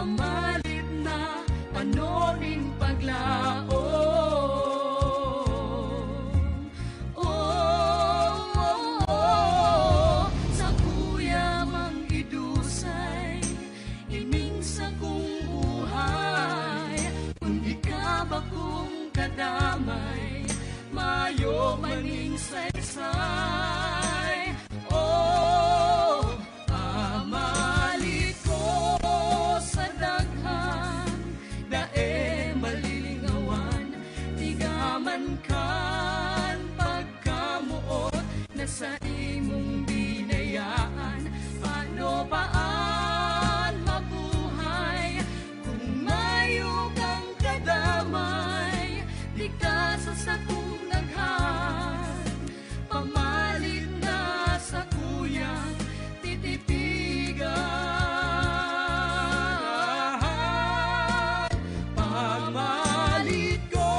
Malit na pano nin paglaom. Oh, oh, oh, sakuya mang idusay ining sakong buhay. Kun ika bakong kadamay, mayo maning saysay. Oh, pamalit ko sa daghan, dae malilingawan, tigaman kan pagkamoot na sa imong binayaan. Paano pa an mabuhay kung mayo kang kadamay? Digta sa sakong daghan, pamalit na sakuyang titipigan. Pamalit ko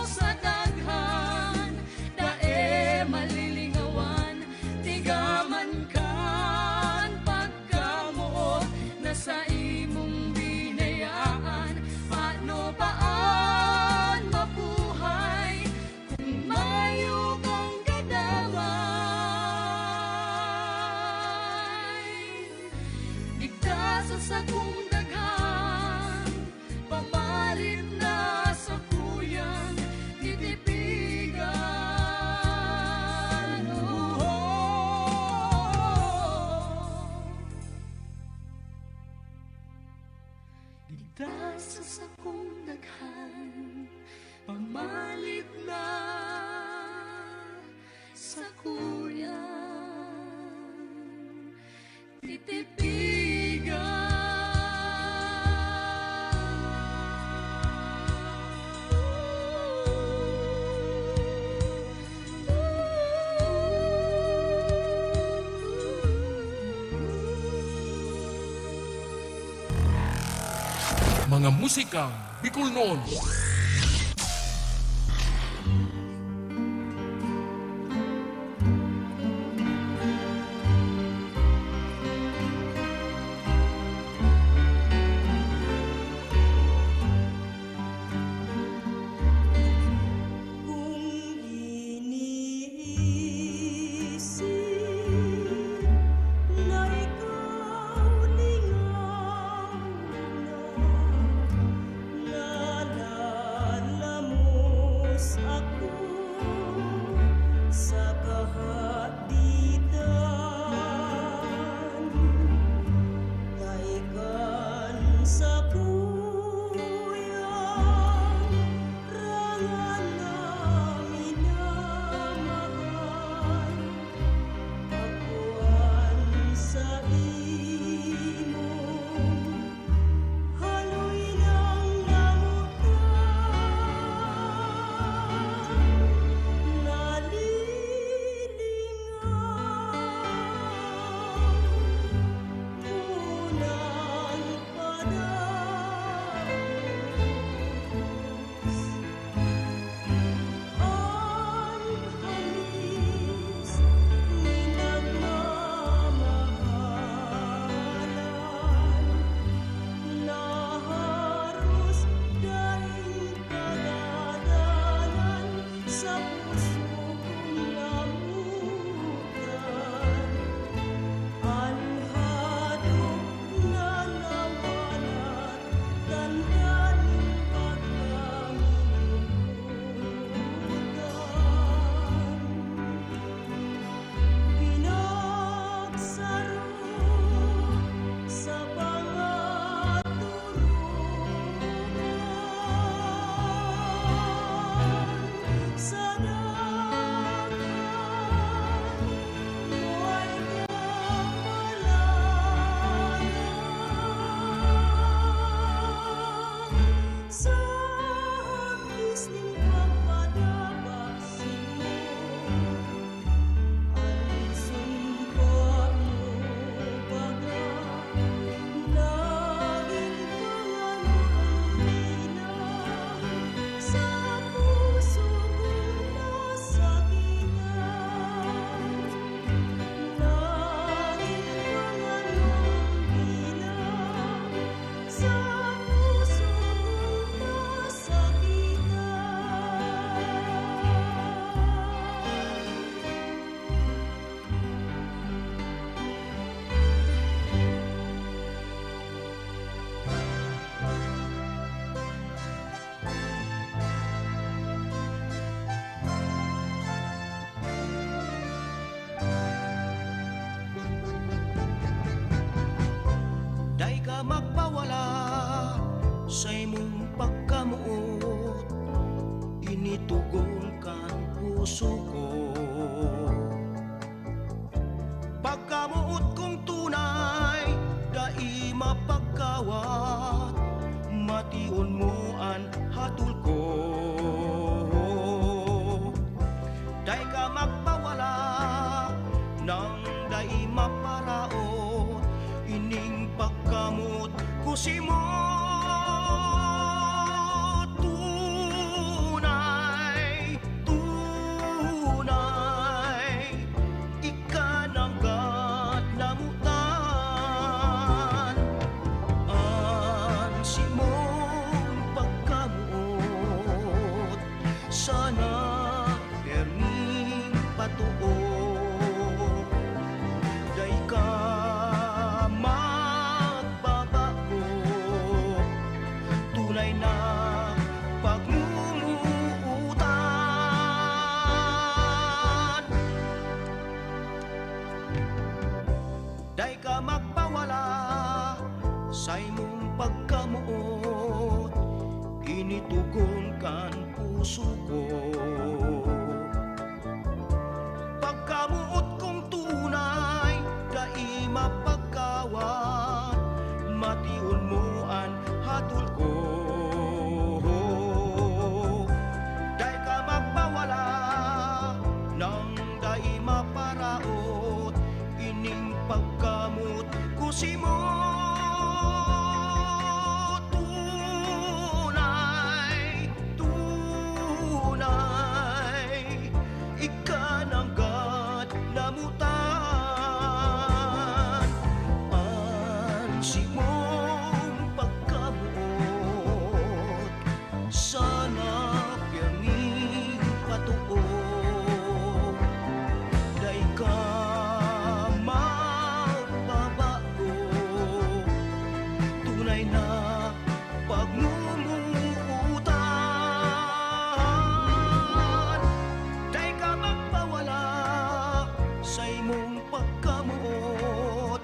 sa daghan, dae malilingawan, tigaman kan pagkamoot na sa imong binayaan. Paano pa an mabuhay kung mayo kang kadamay? Digta sa sakong daghan, pamalit na sakuyang titipigan. Digta sa sakong daghan, pamalit na sakuyang titipigan. Mga musikang Bicolnon. Kung iniisip na ikaw lingaw na, nalalamos ako sa kahaditan. Dai kan sakuyang rangan na minamahal, akoan sa imong haloy nang namutan, nalilingaw. Unang pada magpawala saimong pagkamoot, ini tugon kan puso ko. Pagkamoot kong tunay, dai mapagkawat, mation mo an hatol ko. Dai ka magpawala nang dai maparaot, ining pagkamoot ko simo. Tunay, tunay, ika nanggad namotan. An simong pagkamoot, sana pirming patuo. Dai ka magbabago, tunay na pagmumuutan. Dai ka magpawala saimong pagkamoot, ini tugon kan puso ko. Pagkamoot kong tunay, dai mapagkawat, mation mo an hatol ko. Dai ka magpawala nang dai maparaot, ining pagkamoot ko simo. Tunay, tunay, ika nanggad namotan. An simong pagkamoot, sana pirming patuo. Dai ka magbabago, tunay na pagmumuutan. Dai ka magpawala saimong pagkamoot,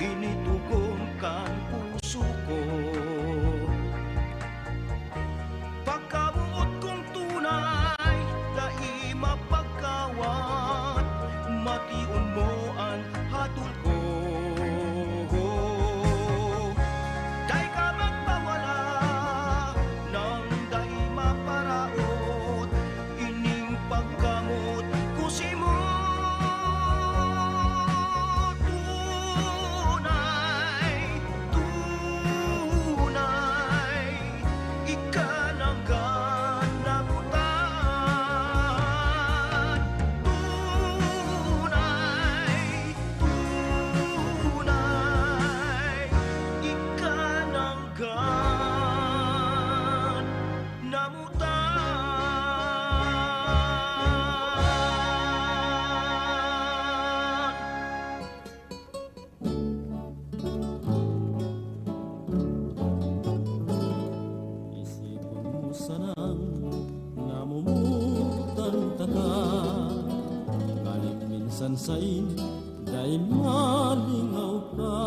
ini tugon kan puso ko. Pagkamoot kong tunay, dai mapagkawat, mation mo an hatol ko. Dai ka magpawala nang dai maparaot, ining pagkamoot ko simo. Tunay, tunay, ika nanggad namotan. Tunay, tunay, ika nanggad namotan. Isipon mo sanang namomotan taka, nganing minsan sain dai malingaw ka.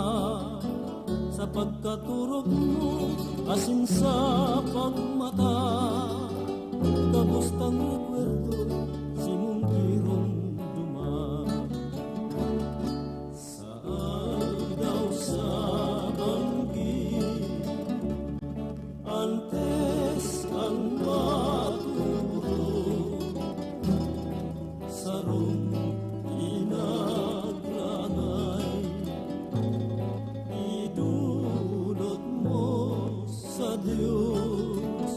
Sa pagkaturog mo asin sa pagmata, gabos tang rekwerdong simong giromdoman. Sa aldaw sa banggi, antes ang matubod, sarong pinagrangay, idulot mo sa Dios.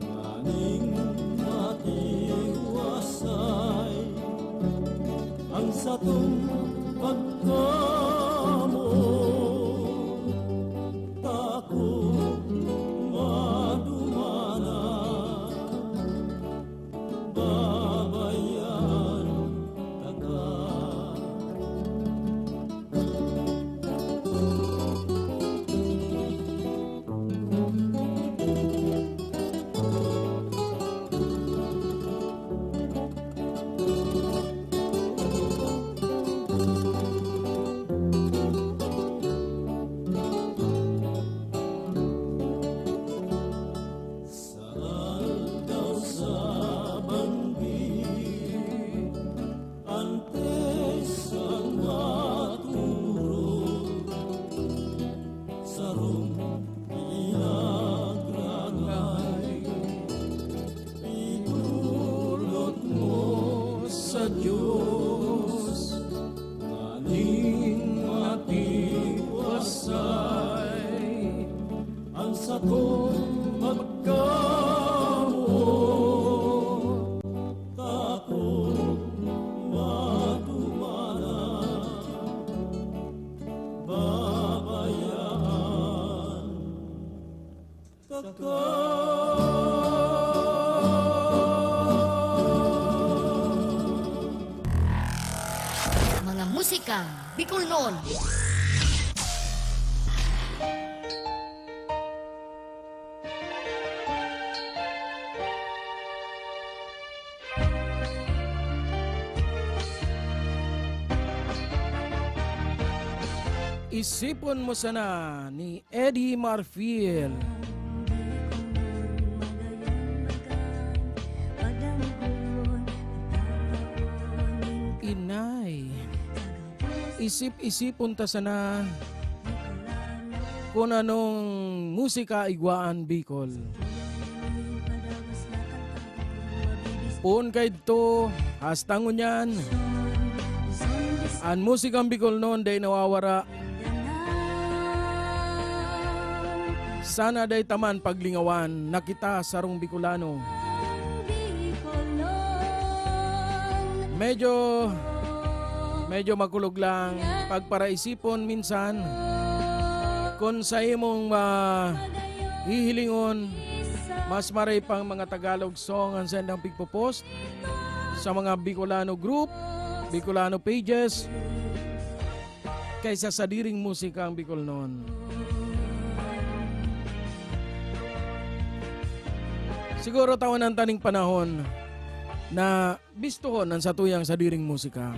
Nganing matiwasay ang satong pagkamoot, takot madumanan, babayaan taka. Diyos, nganing matiwasay ang satong pagkamuot, takot madumanan, babayaan. Mga musika, Bicolnon. Isipon mo sana ni Eddie Marfil. Inay, isip-isipon ta sana kun anong musika igwaan Bicol. Poon kaidto, hasta ngunyan, an musikang Bicolnon dai nawawara. Sana dai ta man paglingawan na kita sarong Bicolano. Medyo, medyo makulog lang pagparaisipon minsan. Kun sa imong mahihilingon, mas maray pang mga Tagalog song an saindang pigpo-post sa mga Bicolano group, Bicolano pages, kaysa sa sadiring musika ang Bicolnon. Siguro tawanan ta ning panahon na bistohon an satuyang sadiring musika.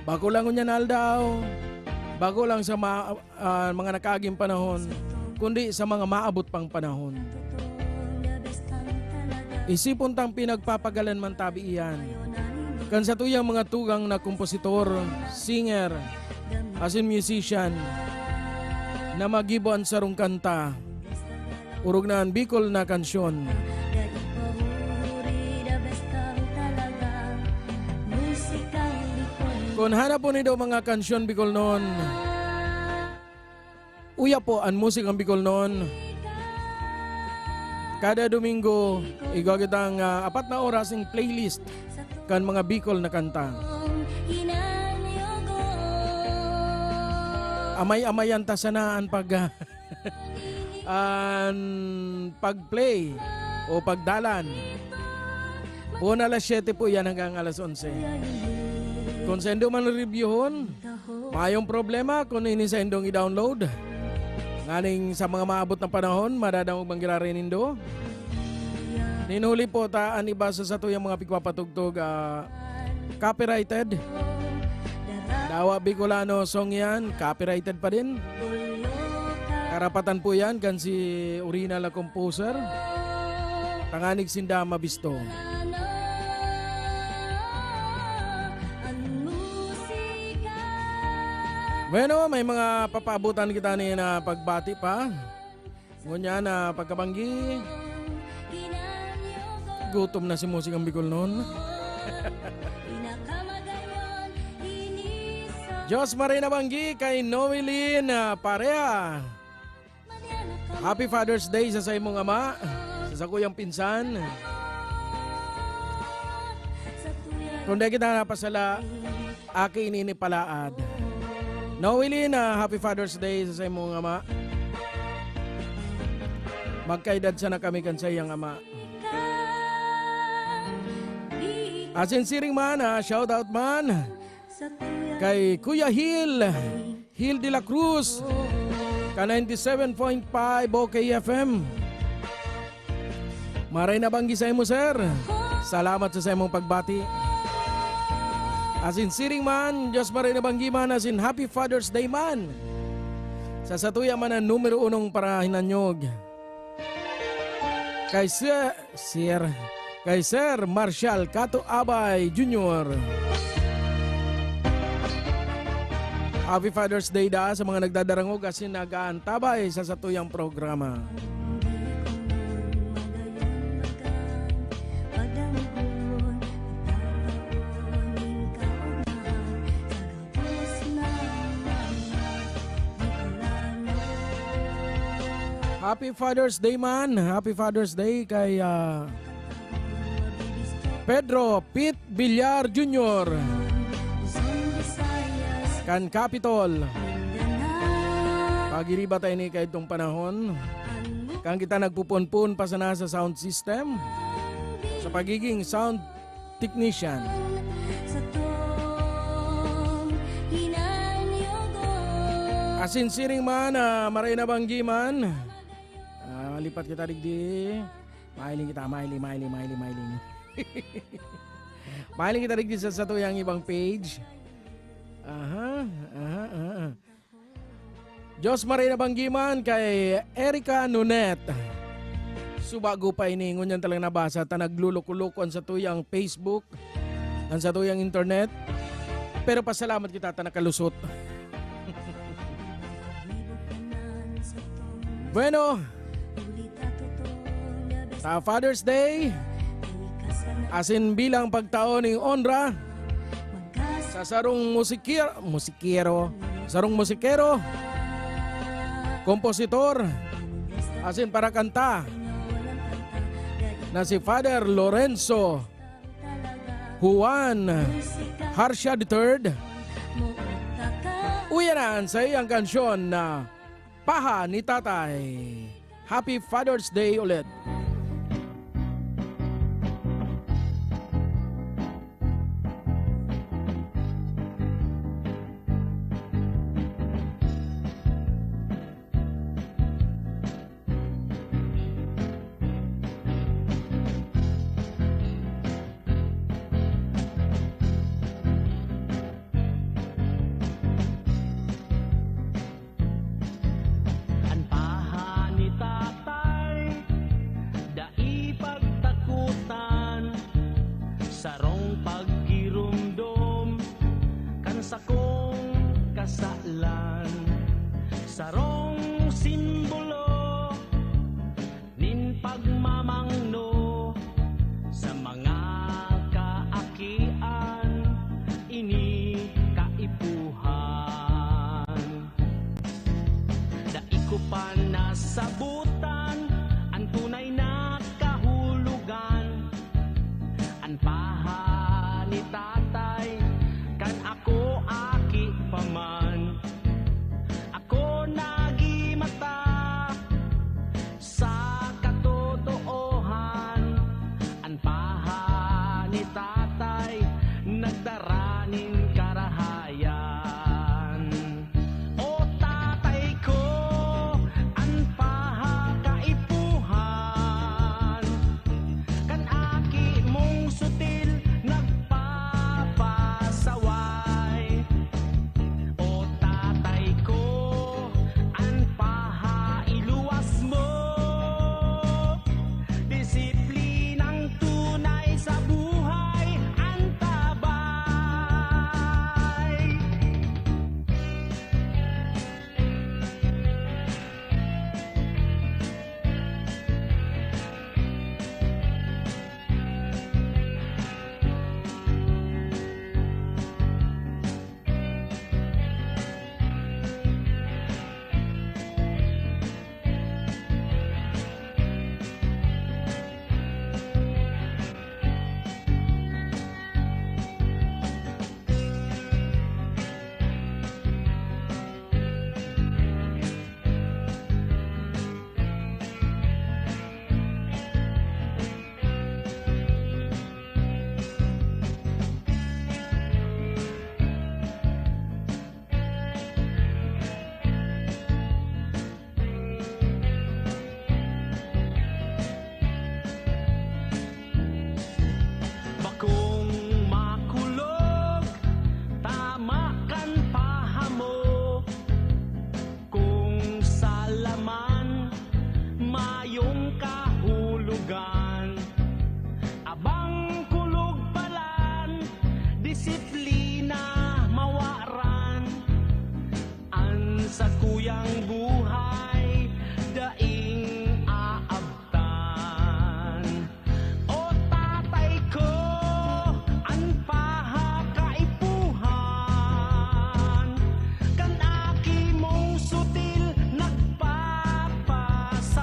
Bako lang ngunyan aldaw, bako lang sa ma-, ah, mga nakaaging panahon, kundi sa mga maabot pang panahon. Isipon tang pinagpapagalan man tabi iyan kan satuyang mga tugang na kompositor, singer, asin musician na magibo an sarong kanta, orog na an Bicol na kansyon. Kun hanapon nindo mga kansyon Bicolnon, uya po an musikang Bicolnon. Kada Domingo, igwa kitang, ah, apat na oras ning playlist kan mga Bicol na kanta. Amay-amayan ta sana an pag-, an pag-play o pagdalan. Poon alas siyete po yan hanggang alas onse. Kun saindo man reviewhon, mayong problema kun ini saindong i-download. Nganing sa mga maabot na panahon, madadangog man giraray nindo. Nin huli po ta an iba sa satuyang mga pigpapatugtog, ah, copyrighted. Dawa Bicolano song yan, copyrighted pa din. Karapatan po yan kan si original na composer. Tanganing sinda mabisto. Bueno, may mga papaabutan kita ni na pagbati pa. Ngunyan na pagkabanggi, gutom na si musikang Bicolnon. Diyos Maria na banggi kay Noeline, ah, Parea. Happy Father's Day sa saimong ama, sa sakuyang pinsan. Kung di kita napasala, aki ini ni palaad. Noeline, ah, Happy Father's Day sa saimong ama. Magkaedad sana kami kan saiyang ama. Asin siring man, ah, shout out man kay Kuya Hil, Hil de la Cruz, ka ninety seven point five O K F M. Maray na banggi saimo, sir. Salamat sa saimong pagbati. Asin siring man, Diyos maray na banggi man, asin Happy Father's Day man. Sa satuya man an numero unong parahinanyog. Kay Sir, Sir, kay Sir Marshall Cato Abay Junior. Happy Father's Day da sa mga nagdadarangog asin nag-aantabay sa satuyang programa. Happy Father's Day man. Happy Father's Day kay, ah, Pedro Pete Villar Junior kan Capitol. Pagiriba tayo ni kaitong panahon. Kan kita nagpupunpun pa sana sa sound system, sa pagiging sound technician. Asin siring man, ah, maray na banggi man. Ah, lipat kita digdi. Mahiling kita, mahiling, mahiling, mahiling, mahiling. Mahiling kita digdi sa satuyang ibang page. Aha, aha, aha. Diyos maray na banggi man kay Erica Nunet. Subago pa ini, ngunyan talaga nabasa, ta nagluluko-luko an satuyang Facebook, an satuyang internet. Pero pasalamat kita ta nakalusot. Bueno, sa Father's Day, asin bilang pagtao ning onra sa sarong musikir-, musikero, sarong musikero, kompositor, asin parakanta na si Father Lorenzo Juan Harcia the third. Uya na an saiyang kansyon na Paha ni Tatay. Happy Father's Day ulit. An paha ni Tatay, dai pagtakotan, sarong paggiromdom kan sakong kasalan, sarong simbolo nin pagmamangno sa mga kaakian, ini kaipuhan. Dai ko pa nasabotan an tunay na kahulogan, an paha ni Tatay kan ako aki pa man. Ako nagimata sa katotoohan, an paha ni Tatay nagdara nin karahayan. O Tatay ko, an paha kaipuhan kan aki mong sutil nagpapasaway. O Tatay ko, an paha iluwas mo, disiplinang tunay sa buhay, antabay. Bakong makulog, tama kan paha mo. Kung sala man, mayong kahulogan. Abang kulog palan, disiplina mawaran. An sakuyang buhay, daing aabtan. O Tatay ko, an paha kaipuhan kan aki mong sutil nagpapasaway.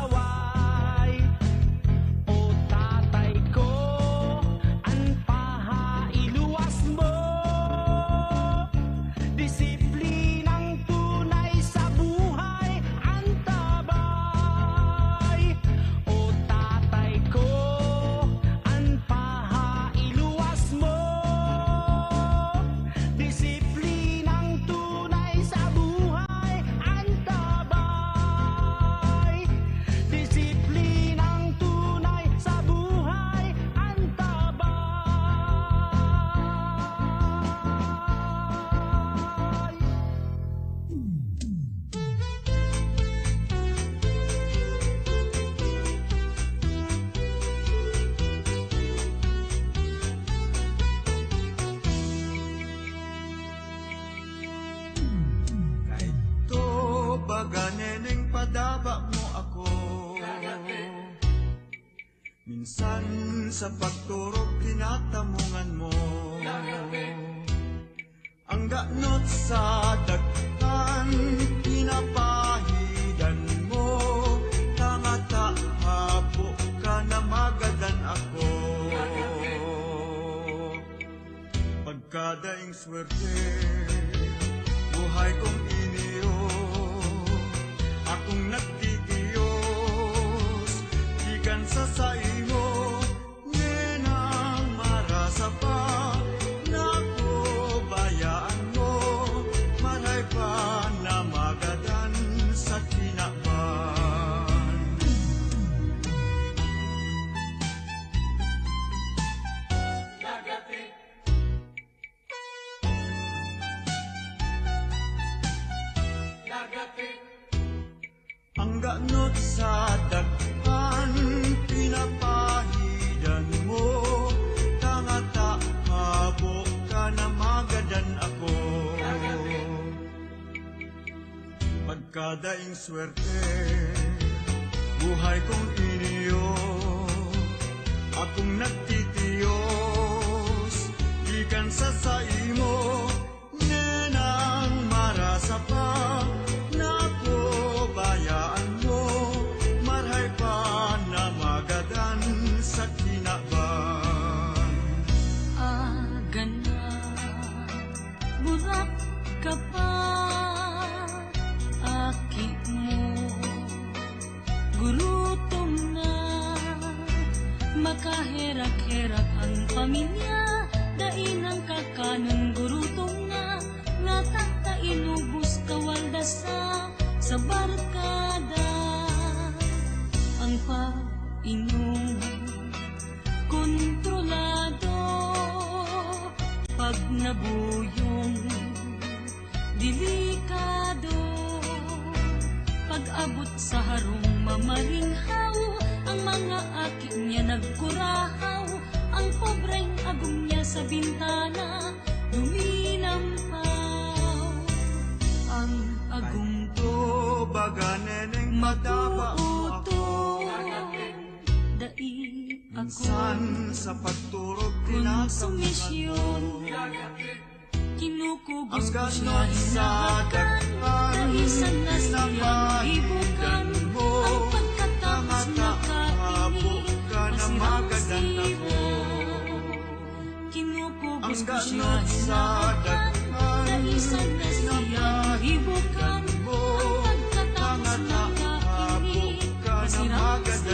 San sa pagturog tinatamungan mo? Ang ganot sa daghan pinapahidan mo, tangata habo ka na magadan ako. Pagkadaing swerte, buhay kong iniyo, akong nagtitiyos, gikan sa saimo, ngenang marasa pa, naku, bayaan mo, maray pa na magadan sa kinaban. Ang ganot sa daghan pinapahidan mo, tangata habo ka na magadan ako. Pagkadaing swerte, buhay kong iniyo, akong nagtitiyos, gikan sa saimo, ngenang marasa pa, naku, bayaan mo, maray pa na magadan sa kinaban. Agana, burak ka pa, aki mo, gurutom na. Makaherak-herak ang pamilya, dai nang kakanon, gurutom na. Natata inubos kawaldasa sa barkada. Ang pag-inom kontrolado, pag nabuyong delikado. Pag-abot sa harong mamaringhaw, ang mga aki niya nagkurahaw, ang pobreng agom niya sa bintana duminampaw. Ang agom ko, baga neneng mataba mo ako. Mapuoto, dai ako. Minsan sa pagturog, tinatamnan mo. Konsumisyon. Kinukubos ko siya, hinahakan, naisan na siya, hibukan. Ang pagkatapos niya kaini, masirang siya. Kinukubos ko siya, hinahakan, naisan na siya, hibukan. Ang pagkatapos niya kaini, masirang siya.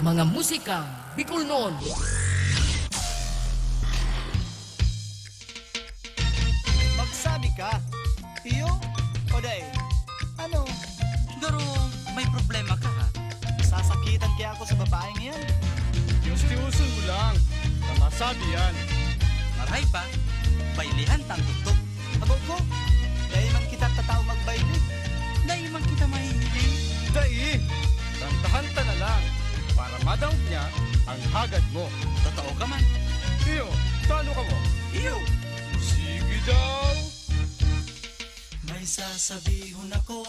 Mga musika Bicolnon. Magsabi ka, iyo o dai? Ano? Garo, may problema ka ha? Sasakitan kaya ako sa babaeng yan? Tios-tioson mo lang, na masabi yan. Maray pa, bailihan tang tuktok. Abo ko, dai man kita tatao magbaili. Dai man kita mahihiling. Dai, kantahan ta na lang, para madangog niya ang hagad mo. Totoo ka man. Iyo, talo ka mo. Iyo. Sige daw. May sasabihon ako.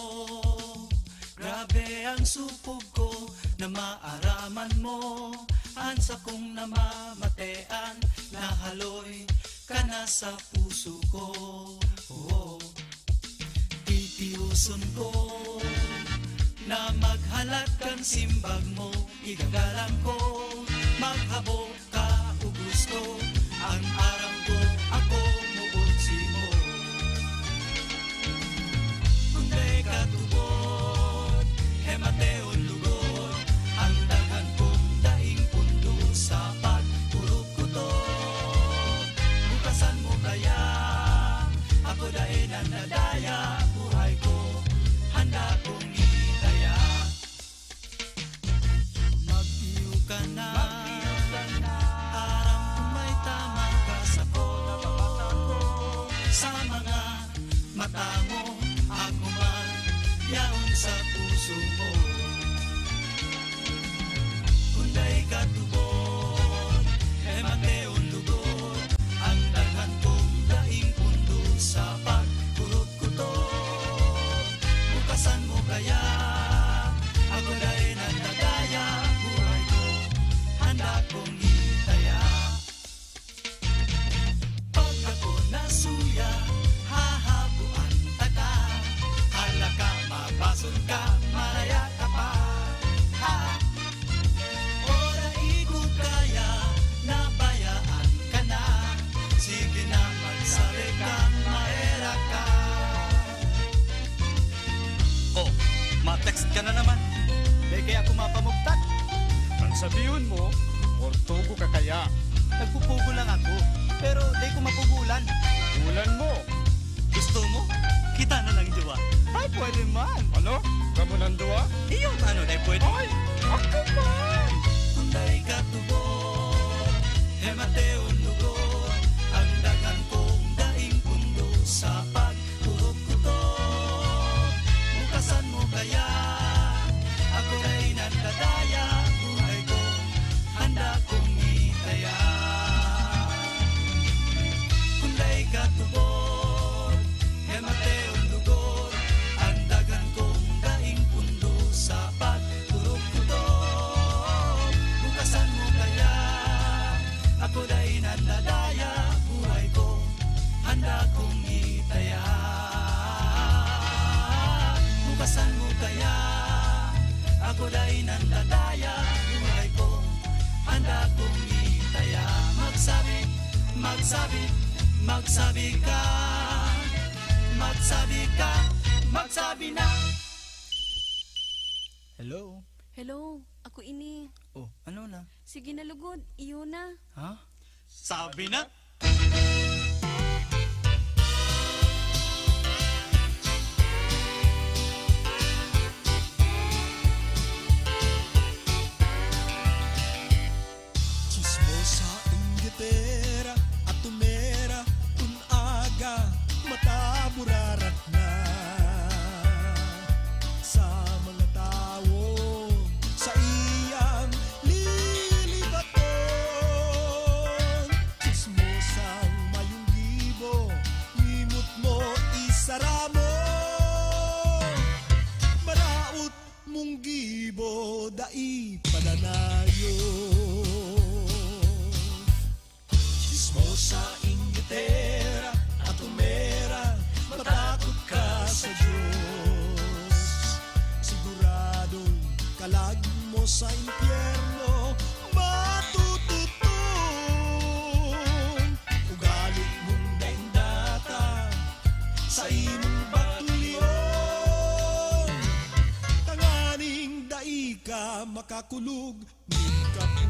Grabe ang supog ko na maaraman mo. An sakong namamatean, nahaloy ka na sa puso ko. Oo. Titiuson ko na maghalat kan simbag mo. Igagalang ko, maghabo ka, ugos ko. An aram ko, ako moot simo. Kun dai ka tubod, hemateon lugod. An daghan kong daing pundo sa pagkurupkuto. Bukasan mo kaya, ako dai nandadaya, buhay ko, handa kong itaya. Magtiyo ka na. Aram kong may tama ka sa ko. Sa mga mata mo, ako man yaon sa puso mo. Kun dai ka tubod, hemateon lugod. An daghan kong daing pundo sa pagkurupkuto. Bukasan mo kaya, ako dai nandadaya, buhay ko, handa kong itaya. Pag ako nasuya, hahabuan taka. Hala ka, mabasol ka, maraya ka pa. Ha? Ora iko kaya, nabayaan ka na. Sige na, magsabi ka, maherak ka. Oh, ma-text ka na naman. Dai kaya ako mapamugtak. Ang sabihon mo, mortugo ka kaya. Nagpupugo lang ako, pero dai ko mapugulan. Bulan mo. Gusto mo? Kita na lang duwa. Ay, pwede man. Ano? Kamo nang duwa? Iyo, ano, dai pwede? Ay, ako man! Kun dai ka tubod, hemateon lugod. An daghan kong daing pundo sa pagkurupkuto. Bukasan mo kaya, ako dai nandadaya, buhay ko, handa kong itaya. Kun dai ka tubod, hemateon lugod. An daghan kong daing pundo sa pagkurupkuto. Bukasan mo kaya, ako dai nandadaya, buhay ko, handa kong itaya. Bukasan mo kaya, ako dai nandadaya, buhay ko, handa kong itaya. Magsabi, magsabi, magsabi ka. Magsabi ka, magsabi na. Hello? Hello, ako ini. Oh, ano na? Sige na lugod, iyo na. Ha? Sabi na. Chismosa, inggitera, atumera, kun aga mata burarak na sa mga tawo saiyang lilibaton. Chismosang mayong gibo, limot mo isara mo. Maraot mong gibo, dai padanayon. Chismosa, inggitera, atumera, matakot ka sa Diyos. Siguradong kalag mo sa impyerno matututon. Ugali mong daing data sa imong batulyon, tanganing dai ka makakulog. kapwa.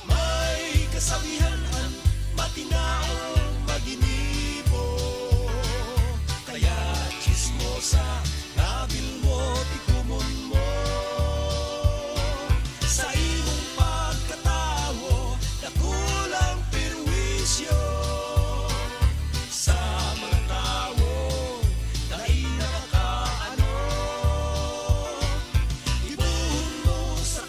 May kasabihan, an matinaong maginibo. Kaya chismosa, nabil mo, tikumon mo. Sa imong pagkatawo, dakulang perwisyo sa mga tawo, dai nakakaano. Ibohon mo sa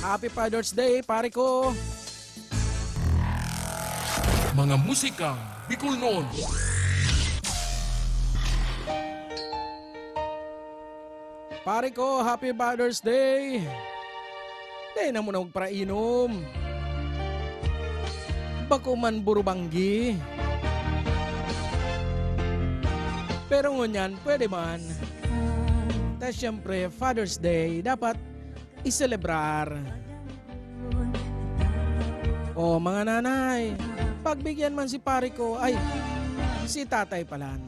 Happy Father's Day, pare ko. Mga musika, Bicol noon. Pare ko, happy Father's Day. Dai na mo na magparainom. Bako man burubanggi. Pero ngunyan, pwede man. Ta siyempre, Father's Day, dapat iselebrar. O, mga nanay, pagbigyan man si pare ko, ay, si tatay palan.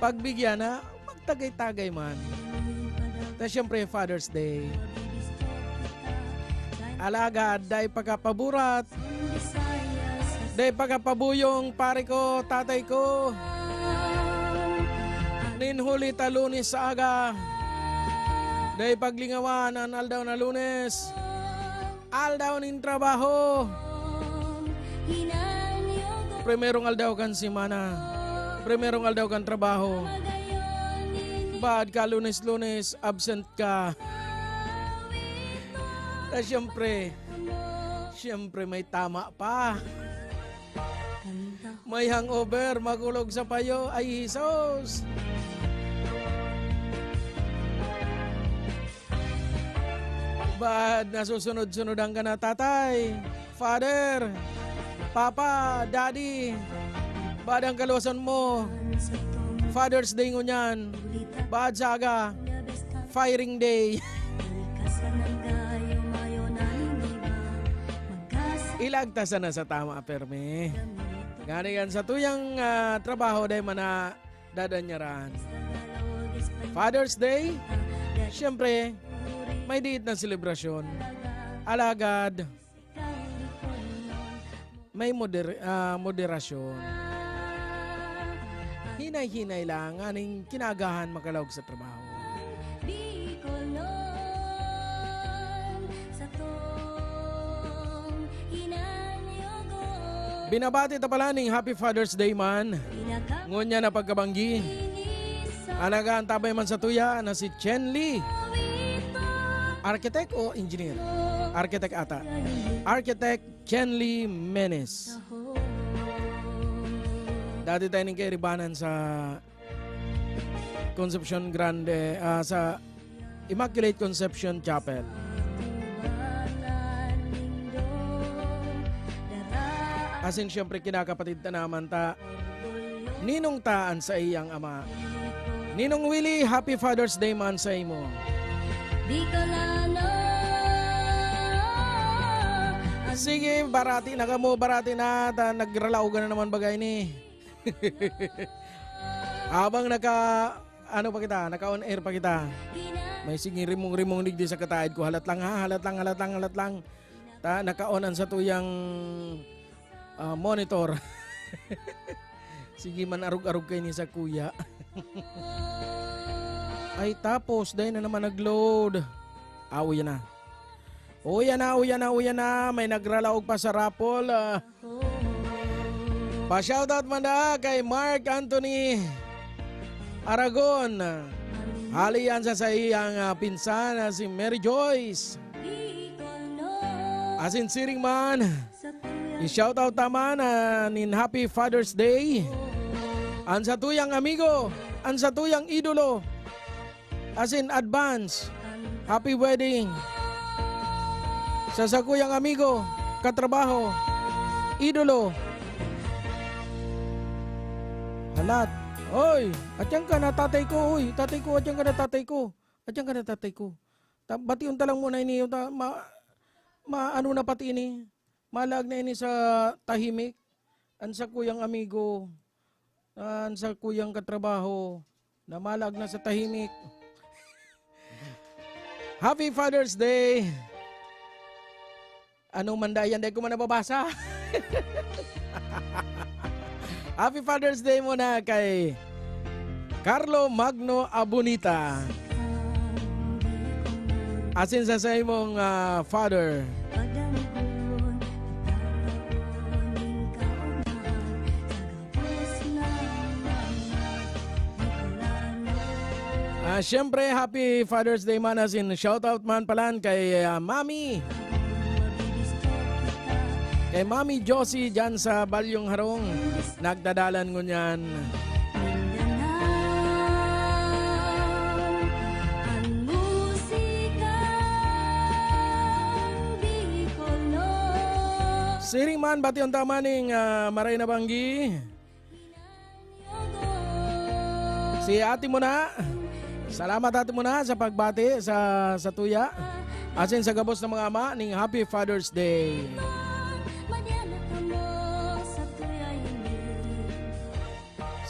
Pagbigyan na, magtagay-tagay man. Ta siyempre, Father's Day. Alagad, dai pagkapaburat. Dai pagkapabuyong, pare ko, tatay ko. Nin huli ta Lunes sa aga. Dai paglingawan an aldaw na Lunes. Aldaw nin trabaho. Primerong aldaw kan semana. Primerong aldaw kan trabaho. Baad ka Lunes-Lunes, absent ka. Na siyempre, siyempre may tama pa. May hangover, makulog sa payo. Ay, Jesus! Baad nasusunod-sunodan ka na, tatay, father, papa, daddy. Baad ang kaluwasan mo. Father's Day ngunyan. Baad sa aga, firing day. Ilag ta sana sa tama, permi. Ngani kan satuyang, ah, trabaho, dai man na dadanyaran. Father's Day, siyempre, may diit na selebrasyon. Alagad, may moder-, ah, moderasyon. Hinay-hinay lang, aning kinaagahan makalaog sa trabaho. Bicolnon, satong hinanyogon. Binabati ta pala ning Happy Father's Day man. Ngunyan na pagkabanggi. An nag-aantabay man satuya na si Chen Li. Architect o engineer? Architect ata. Architect Chen Li Menes. Dati tayo ning kairibanan sa Concepcion Grande, ah, sa Immaculate Conception Chapel. Asin siyempre, kinakapatid ta naman ta, ninong ta an saiyang ama. Ninong Willie, Happy Father's Day man sa imo. Bicolano. Sige, barati na kamo, barati na. Ta, nagralaogan na naman bagay ni. Habang naka, ano pa kita, naka-on air pa kita. May sige rimong-rimong digdi sa kataid ko. Halat lang ha, halat lang, halat lang, halat lang. Ta, naka-on an satuyang, ah, monitor. Sige man, arog-arog kayo ni sa kuya. Ay, tapos, dahil na naman nag-load. Ah, uyan na. Uyan na, uyan na, uyan na. May nagralaog pa sa raffle. Ah, pa-shoutout man da kay Mark Anthony Aragon. Hali yan sa saiyang, ah, pinsan na si Mary Joyce. Asin siring man, i-shoutout ta man, ah, nin Happy Father's Day. An satuyang amigo, an satuyang idolo, asin advance, happy wedding sa sakuyang amigo, katrabaho, idolo. Halat. Oy, atyang ka na tatay ko, oy. Tatay ko, atyang ka na tatay ko. Atyang ka na tatay ko. Ta-, bation ta lang muna ini, ta-, ma-, ma-, ano na pati ini. Malag na ini sa tahimik. An sakuyang amigo, an sakuyang katrabaho, na malag na sa tahimik. Happy Father's Day! Ano man da yan? Dai ko man nababasa. Happy Father's Day muna kay Carlo Magno Abunita. Asin sa saimong, ah, father. Siyempre, happy Father's Day man, asin shoutout man palan kay, ah, Mami. Kay Mami Josie dyan sa Balyong Harong. Nagdadalan ngunyan. Mindanao, ang musikang Bicolano. Siring man, bation ta man ning, ah, maray na banggi. Si Ate Mona. Salamat, Ate Mona, sa pagbati sa, sa tuya. Asin sa gabos na mga ama ning Happy Father's Day.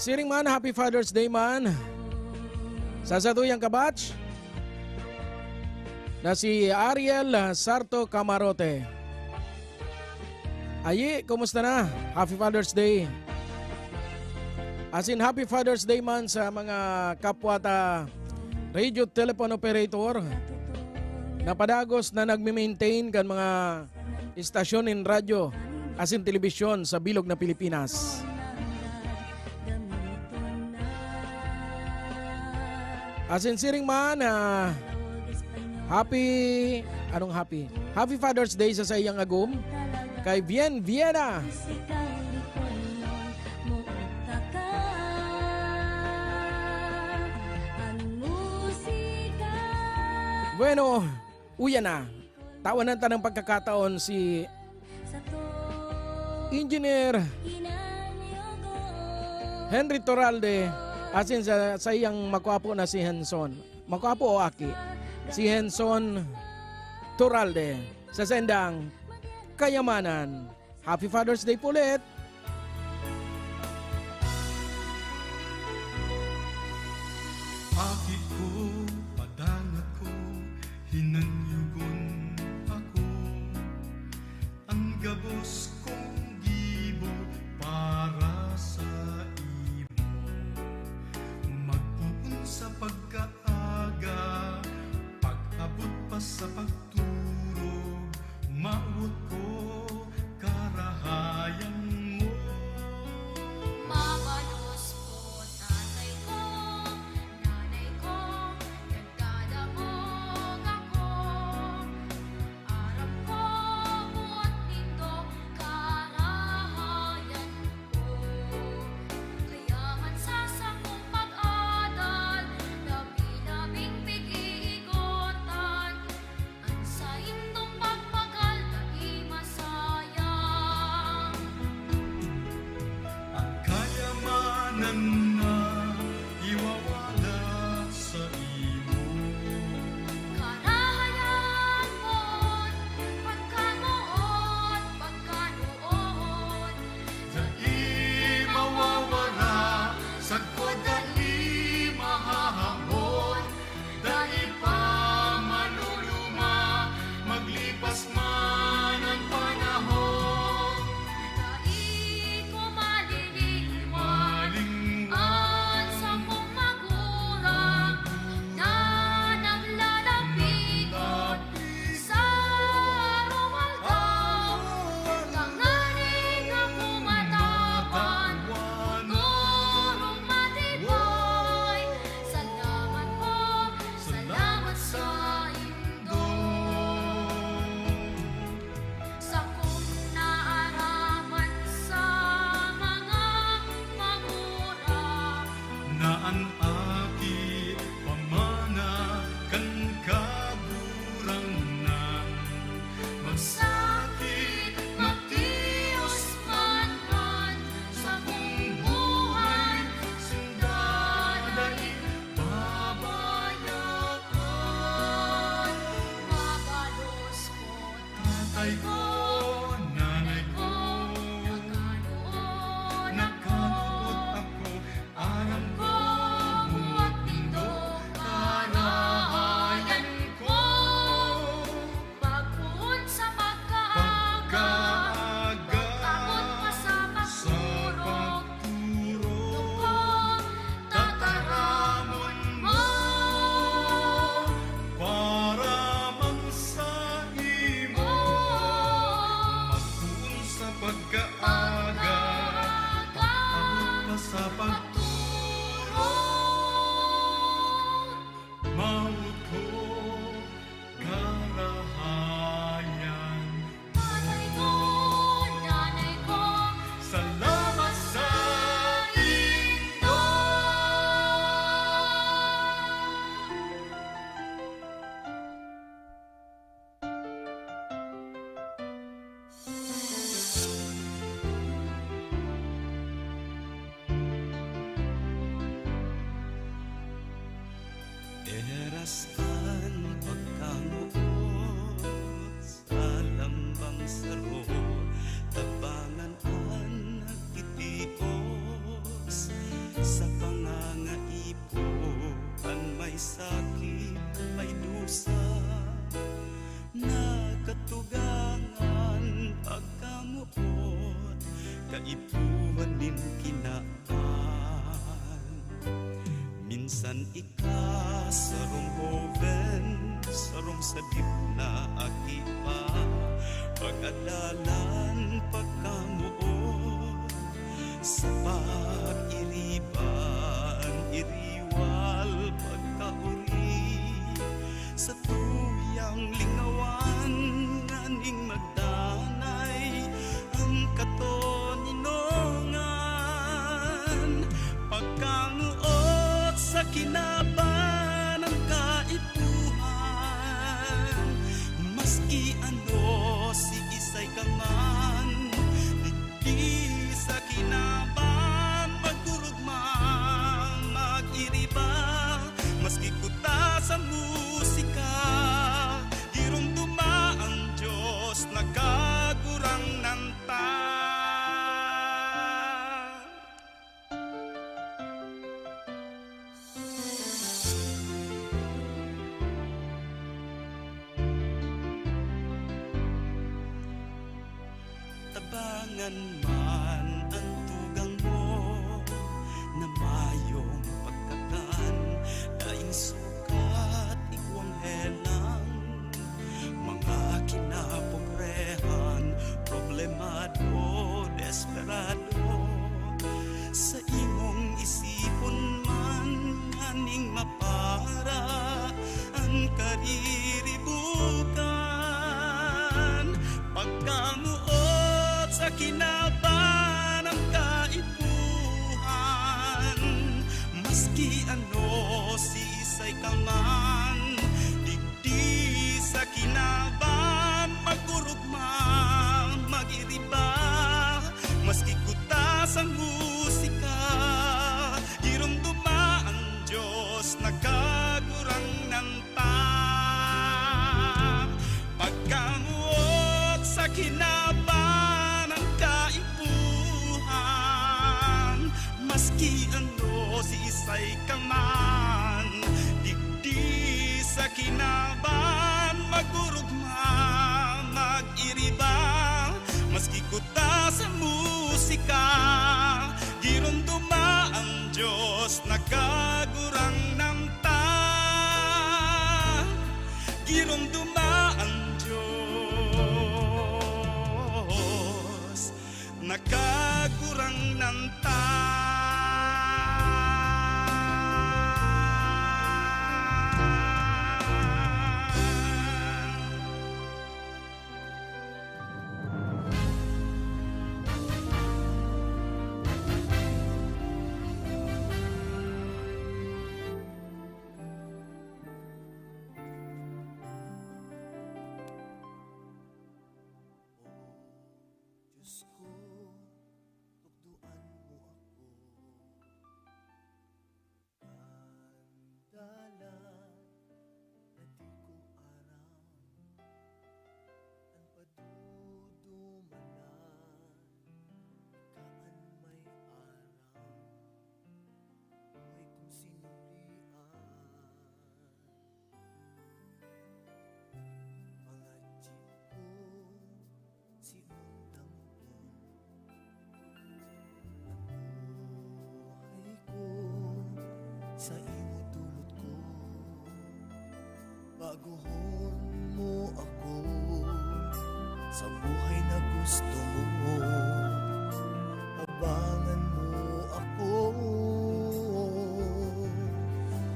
Siring man, Happy Father's Day man sa satuyang kabatch na si Ariel Sarto Camarote. Ayi, kumusta na? Happy Father's Day. Asin Happy Father's Day man sa mga kapwa ta radio telephone operator na padagos na nagme-maintain kan mga istasyon nin radyo asin telebisyon sa bilog na Pilipinas. Asin siring man, ah, happy, anong happy? Happy Father's Day sa saiyang agom, kay Bien Viera. Bueno, uya na. Tawanan ta ng pagkakataon si Engineer Henry Toralde asin sa, sa iyang makwapo na si Henson. Makwapo o aki? Si Henson Toralde sa sendang kayamanan. Happy Father's Day po ulit! Aki ko, padangat ko, hinanyugon ako. An gabos kong gibo para sa imo. Magpoon sa pagkaaga, pag-abot pa sa pagturog, mawot ko karahayan mo. Mabalos ko, tatay ko, nanay ko, nagdadangog ako. Aram ko, buot nindo karahayan ko. Kaya man sa sakong pag-adal, labi-labing pig-iigotan, an saindong pagpagal dai masayang. An kayamanan na iwawala sa imo. Karahayan poon, pagkamoot, pagkanoon. Dai mawawara, sagkod dai mahahamon. Dai pa maluluma, maglipas man an panahon. Dai ko malilingwan an sakong magurang na naglalapigot sa arong aldaw. Tanganing ako mataban, magurong matibay. Salamat po, salamat saindo. Sakong naaraman sa mga magurang na an aki pamana kan kagurangnan. Magsakit, magtios man kan sakong buhay, sinda dai babayakan. Mabalos ko, tatay ko, nanay ko, nakanood, nakanood ako. Aram ko, buot nindo karahayan ko. Pagpoon sa pagkaaga, pagkaaga, pag-abot pa sa pagturog, pagturog, ko, tataramon mo. Para man sa imo. Ipuhan nin kinaan. Minsan ika sarong hoben, sarong sadit na aki pa, pag-adalan, pagkamoot, sa pag-iriban, iriwal, pagkaori, sa tuyang lingawan nganing magdanay an katoninongan. Pagkamoot sa kinaban an kaipuhan, maski ano si isay ka man, digdi sa kinaban, magdurugma, mag-iriba, maski kuta sa musika, giromdoma an Diyos na Kagurangnan ta. Tabangan man an tugang mo na mayong pagkakan, daing sukat igwang helang. Mga kinapobrehan, problemado, desperado, sa imong isipon man nganing mapara an kariribukan. Pagkamuot sa kinaban an kaipuhan, maski ano si isay ka man, digdi sa kinaban, magurugma, mag-iriba, maski kuta sa musika, giromdoma an Diyos na Kagurangnan ta. Pagkamuot sa kinaban an kaipuhan, maski ano si isay ka man, digdi sa kinaban, magurugma, mag-iriba, maski kuta sa musika, giromdoma an Diyos na Kagurangnan ta. Giromdoma an Diyos na Kagurangnan ta. O Diyos ko, tukdoan mo ako kan dalan na di ko aram, an padudumanan, ika an may aram, buhay kong sinurian. Pangadyi ko, si undang ko, an buhay ko, sa imo dulot ko. Bagohon mo ako sa buhay na gusto mo. Tabangan mo ako,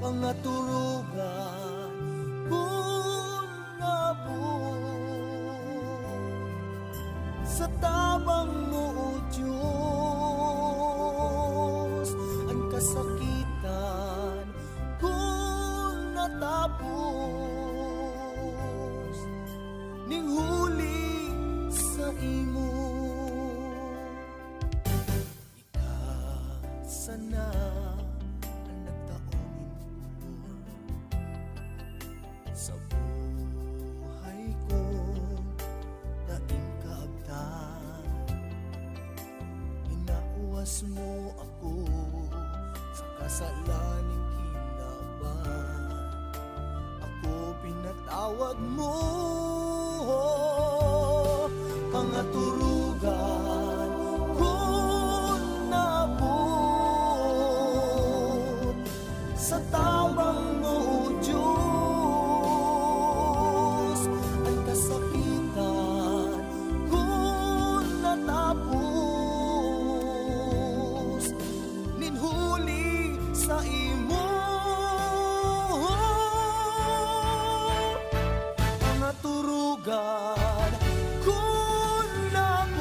pangaturugan kun abot. Sa tabang mo, O Diyos, an kasakitan kun natapos, ning huli saimo. Ika sana an nagtao nin pulor sa buhay ko, daing kaabtan. Hinawas mo ako sa kasalan nin kinaban. Ako pinatawad mo, pangaturugan ko Kun naabot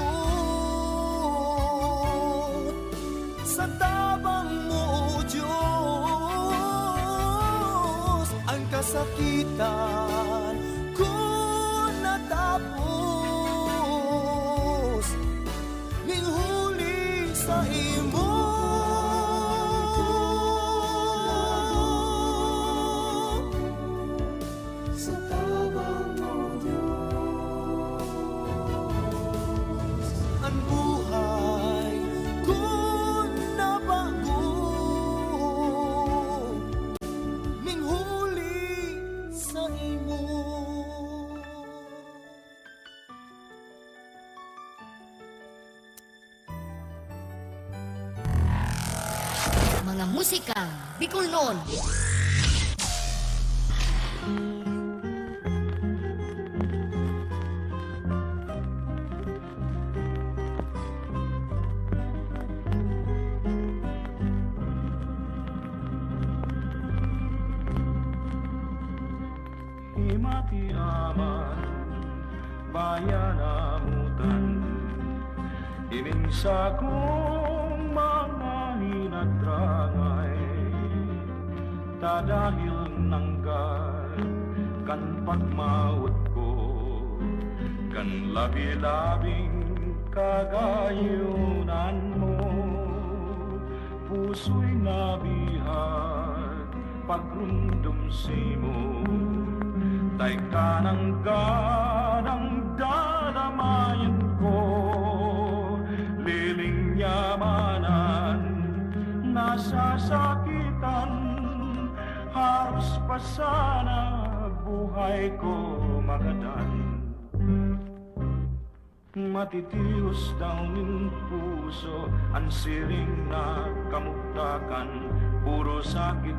sa tabang mo, O Dios, an kasakitan, kun natapos ning huli saimo. Sa tabang mo, Dios, an buhay ko nabago, ning huli saimo. Mga musika Bicolnon. Himati aman, bayan namutan, ining sakong mga hinatrangay, ta dahil nanggad kan pagmawot ko, kan labi-labing kagayonan mo, puso'y nabihag pagrumdom simo, ta ika nanggad an dadamayan ko. Liling niya man an nasasakitan, haros pa sana buhay ko magadan. Matitios daw nin puso an siring na kamugtakan, puro sakit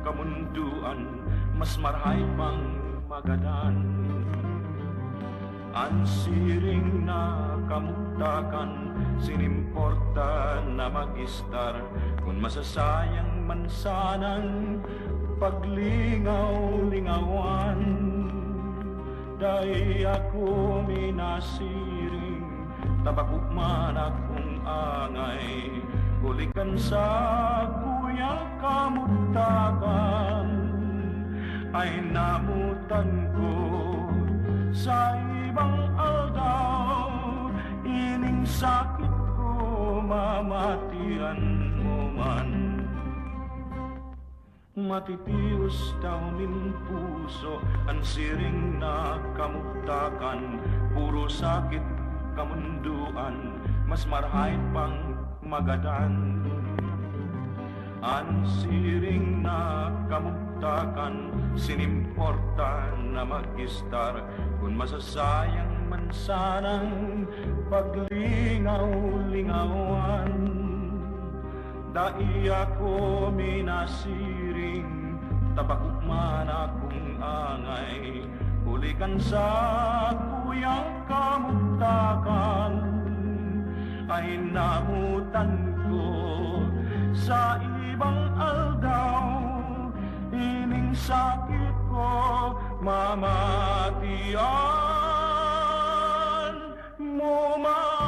kamundoan, mas marahay pang magadan. An siring na kamugtakan, sinimporta na mag-istar, kun masasayang man sanang paglingaw-lingawan. Dai ako minasiring, ta bako man akong angay, huli kan sakuyang kamugtakan. Ay namutan ko sa ibang aldaw, ining sakit ko mamatian mo man. Matitios daw nin puso an siring na kamugtakan, puro sakit kamundoan, mas marahay pang magadan. An siring na kamugtakan, sinimporta na mag-istar, kun masasayang man sanang paglingaw-lingawan. Dai ako minasiring, ta bako man akong angay, huli kan sakuyang kamugtakan. Ay namutan ko sa ibang aldaw, ining sakit ko mamatian mo man.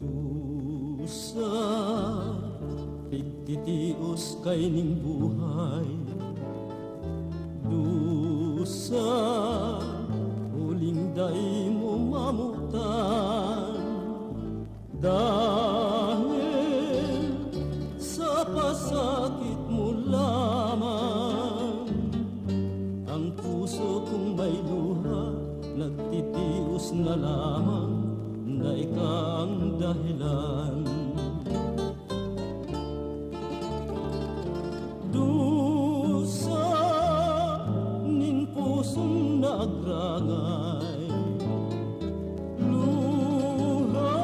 Dusa, pigtitios kaining buhay. Dusa, huling dai mo mamutan. Dahil sa pasakit mo lamang, ang puso kong may luha, nagtitios na lamang na ika ang dahilan. Dusa nin pusong naagrangay, luha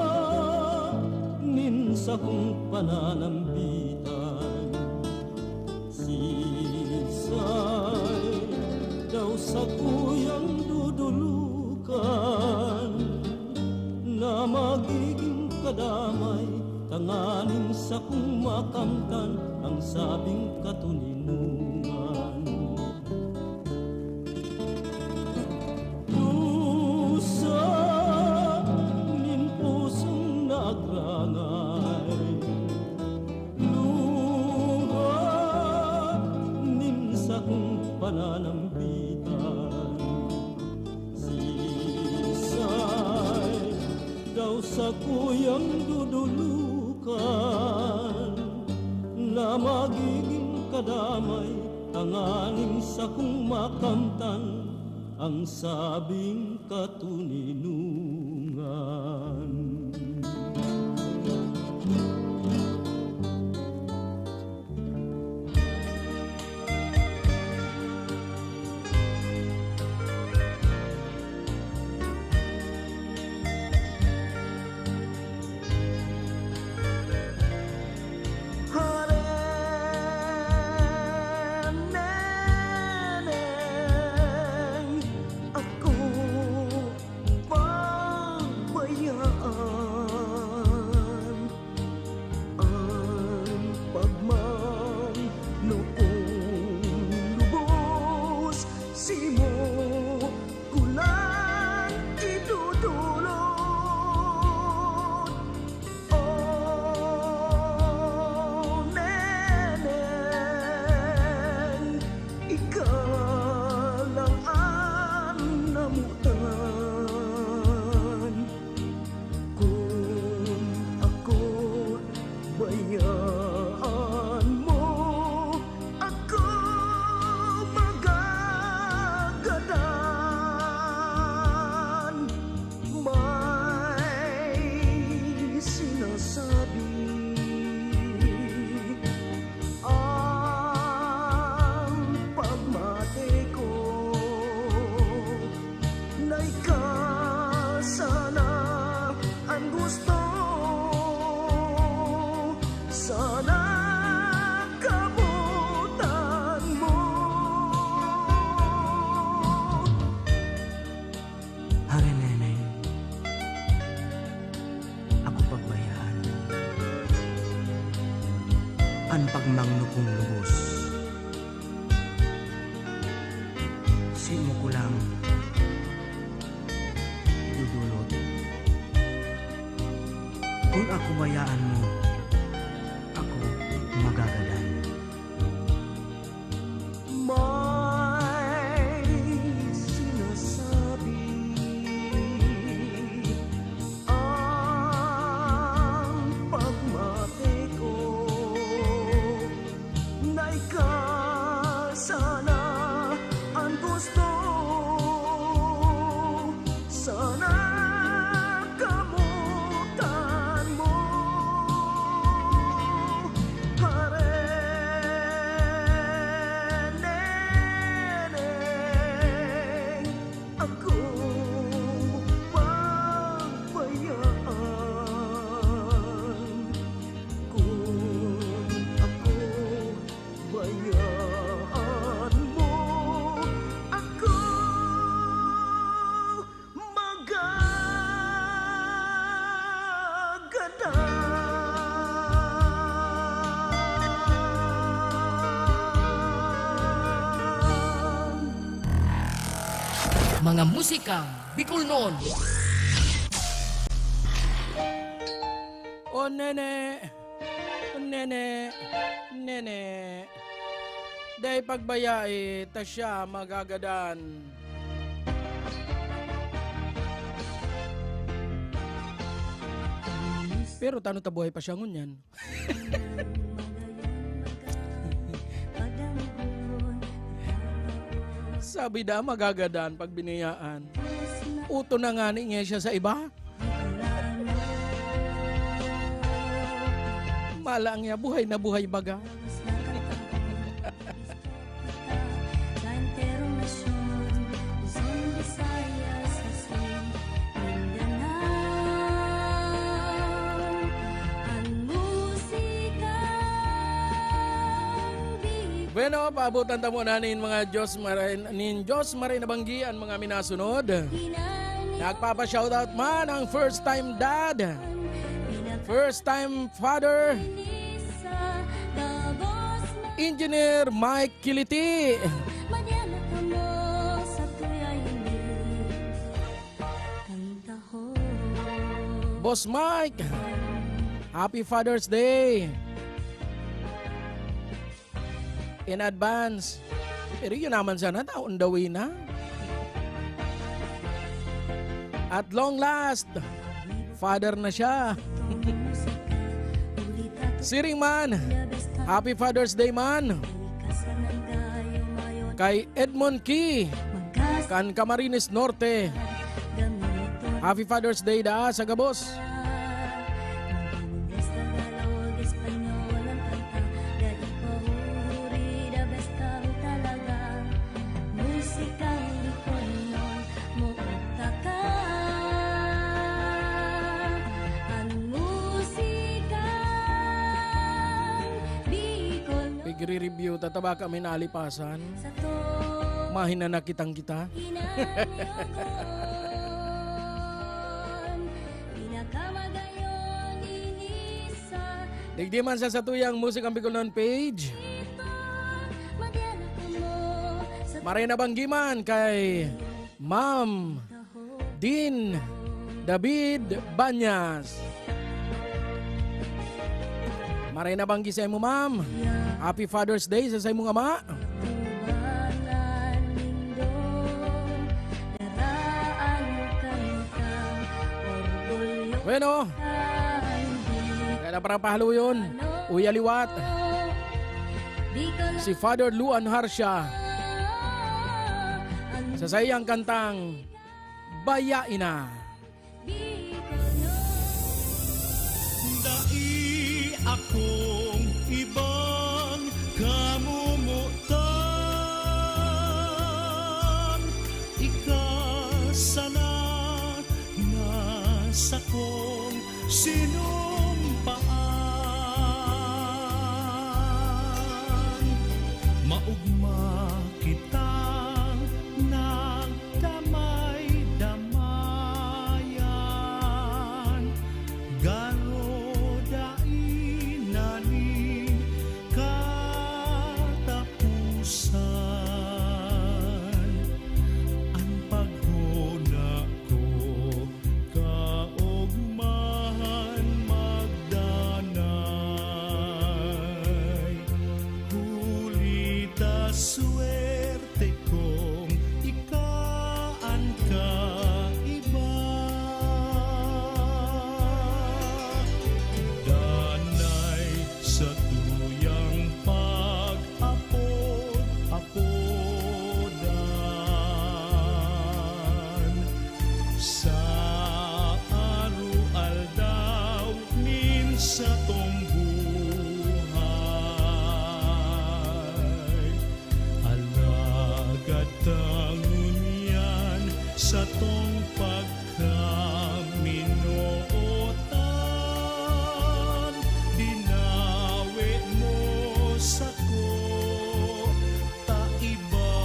nin sakong pananambitan. Siisay Sakuyang dudulukan na magiging kadamay tanganing sakong makamtan ang sabing katuninungan. Dusa nin pusong nagrangay, luha nin sakong pananambitan. Sisay daw sakuyang dudulukan na magiging kadamay tanganing sakong makamtan ang sabing katuninungan. Hare Neneng, ako pabayaan an pagmangno kong lubos, simo ko lang idudulot. O Neneng, ika lang an namutan. Kun ako bayaan mo, ako magagadan. May sinasabi ang pagmate ko na ika sana an gusto, sana kabutan mo. Hare Neneng, ako pagbayaan an pagmangno kong lubos. Simo ko lang idudulot. Kun ako bayaan mo, ako magagadan. May sinasabi ang pagmate ko na ika sana an gusto, sana kamutan mo. Hare Neneng, ako pagbayaan. Kun ako bayaan mo, ako magagadan. Mga musikang Bicolnon. O nene, nene, nene. Dai pagbayai ta siya magagadan. Pero tano ta buhay pa siya ngunyan. Sabi da, magagadan pag biniyaan. Uto na ngani niya siya sa iba. Malang niya, buhay na buhay baga. Ano, paabutan ta muna nin mga Diyos maray, nin Diyos maray na banggi an mga minasunod. Nagpapa-shoutout man ang first time dad, first time father, Engineer Mike Kiliti. Boss Mike, Happy Father's Day in advance. Pero yun naman sana, taon daw na. At long last, father na siya. Siring man, Happy Father's Day man. Kay Edmond Key, kan Camarines Norte. Happy Father's Day daa sa gabos. Pigre-review, tataba kami na alipasan. Mahina na kitang kita. Digdi man sa satuyang Musika Bicolnon page. Maray na banggi man kay Ma'am Din David Banyas. Maray na banggi sa imo, ma'am. Happy Father's Day sa saimong ama. Bueno, kaya na parang pahaluyon. Uya liwat. Si Father Luan Harsha sa saiyang kantang Bayae Na. Dai akong ibang kamomotan, ika sana na sakong sinumpaan. Maogma kitang nagdamay-damayan, garo dai na nin kataposan an paghona ko kaogmahan magdanay, huli ta swerte kong ika an kaiba. Danay sa tuyang pag apod-apodan sa aroaldaw nin satong buhay. Alagad ta ngunyan satong pag kaminootan, binawi mo sako ta iba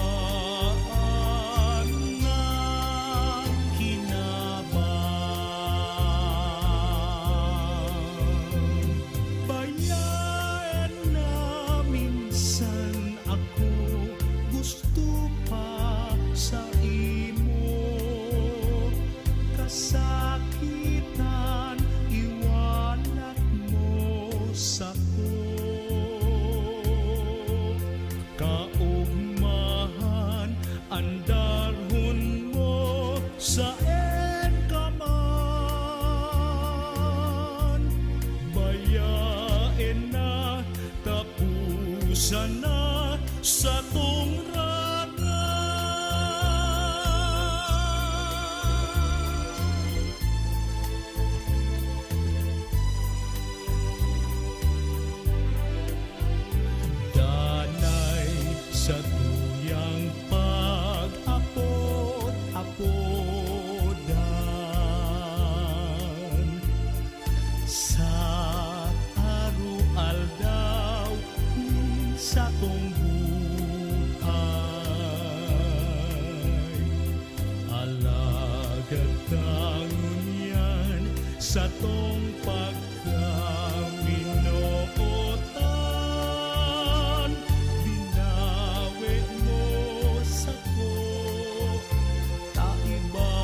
an nakinabang. Bayae na minsan ako, gusto pa saimo kasakitan, iwalat mo sako. Kaogmahan, andarhon mo saen ka man. Bayae na, taposan na satong rara. Danay sa tuyang pag-apod-apodan sa aroaldaw nin satong Satong pagkaminootan, binawi mo sako, ta iba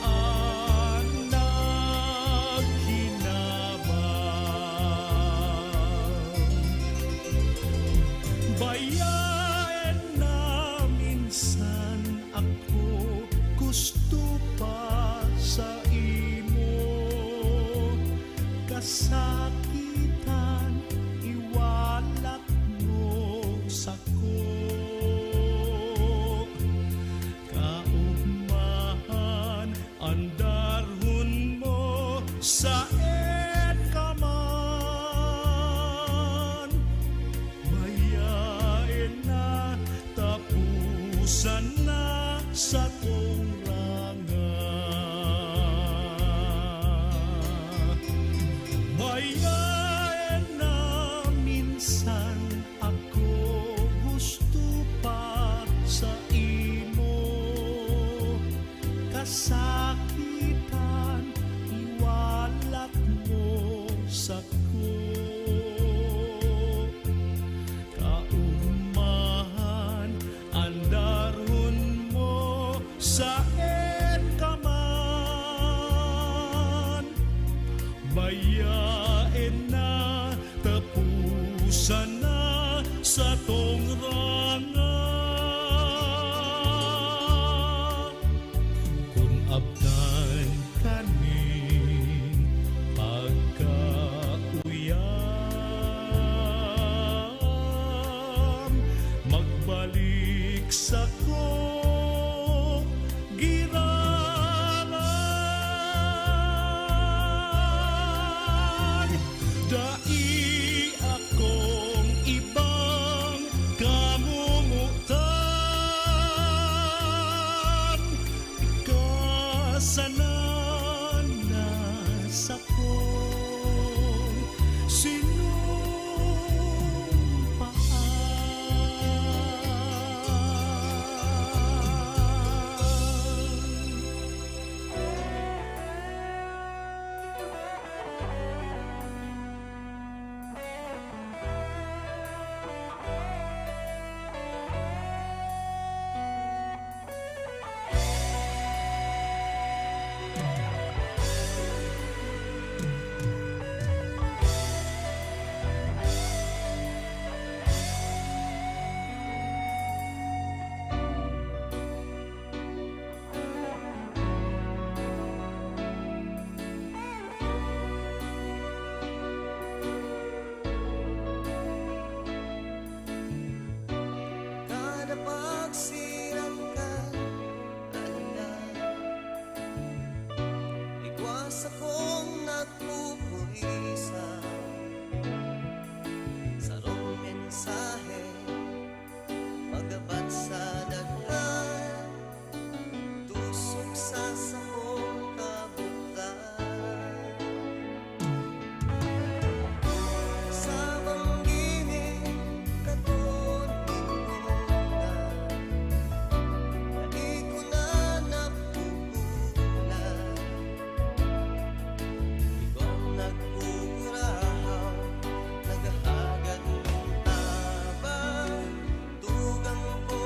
an nagkinabang. Bayae na minsan ako gusto pa saimo, kasakitan iwalat mo sako. Kaugmahan, andarhon mo saen ka man. Bayae na, taposan na satong ranga. Bayae na, minsan ako gusto pa saimo, kasakitan iwalat mo sako. Kaugmahan, andarhon mo saen ka man. Bayae na, taposan na satong ranga. Kun abtan ka nin pagkauyam, magbalik sako giraray. Dai akong ibang kamomotan, ika sana na sakong sinumpaan. Kada pagsiran ka, landa, igwa sakong nagpupurisan, sarong mensahe magabat sa daga, tusok sa sakong kabutan. Sa banggining katundingonan, dai ko na napupulan. Igwang nagkukurahaw, naghahagad ng tabang, tugang ko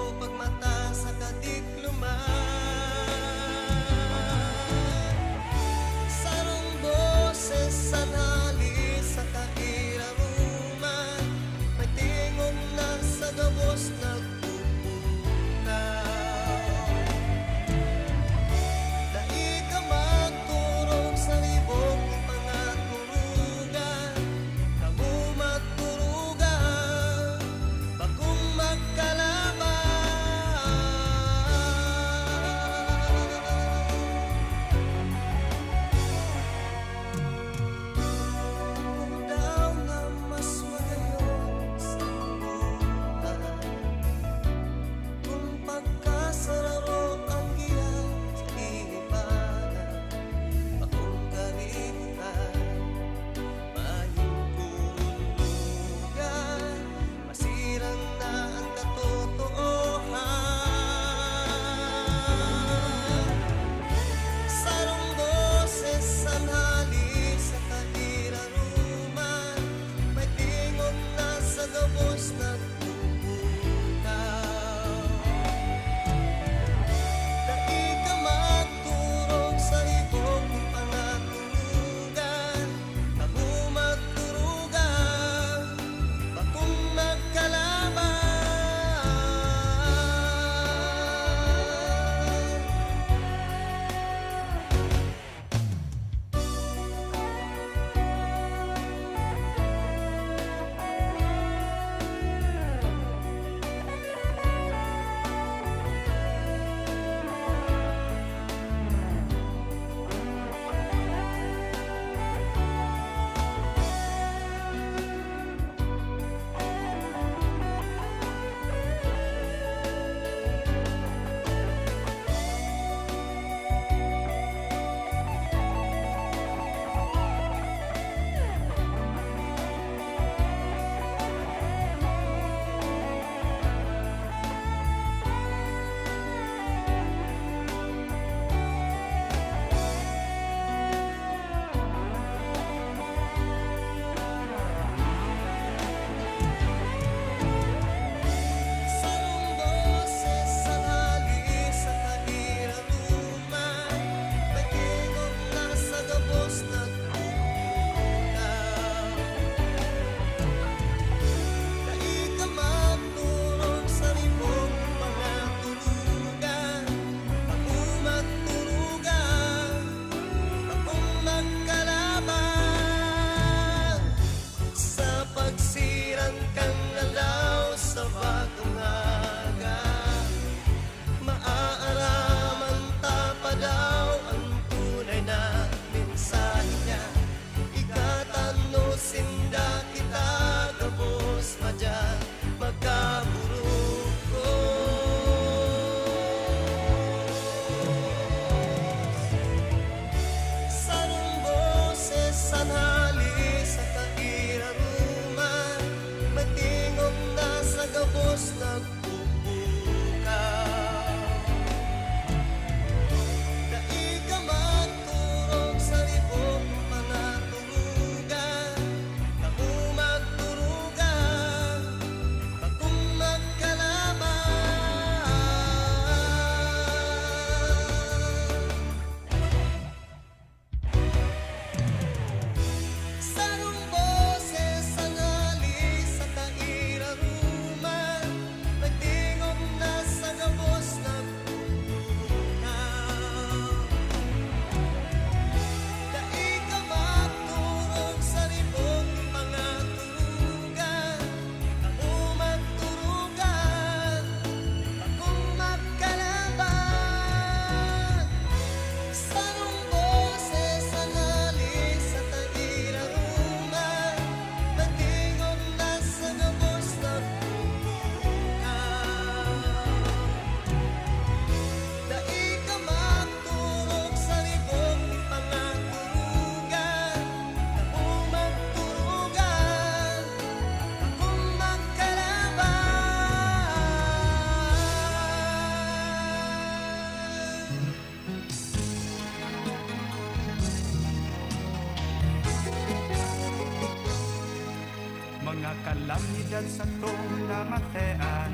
Langidan satong namatean,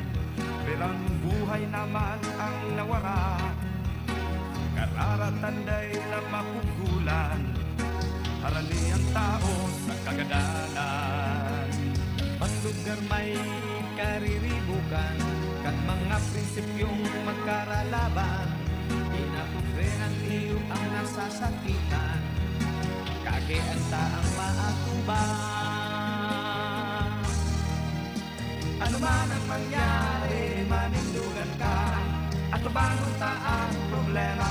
pirang buhay naman ang nawara. Kararatanday na mapugulan, harani ang tao sa kagadanan. Pag lugar may kariribukan, kan mga prinsipyong magkaralaban, inapobre ang iyo ang nasasakitan, kage ang taang maatubang. Ano man ang mangyari, manindugan ka, atubangon ta ang problema.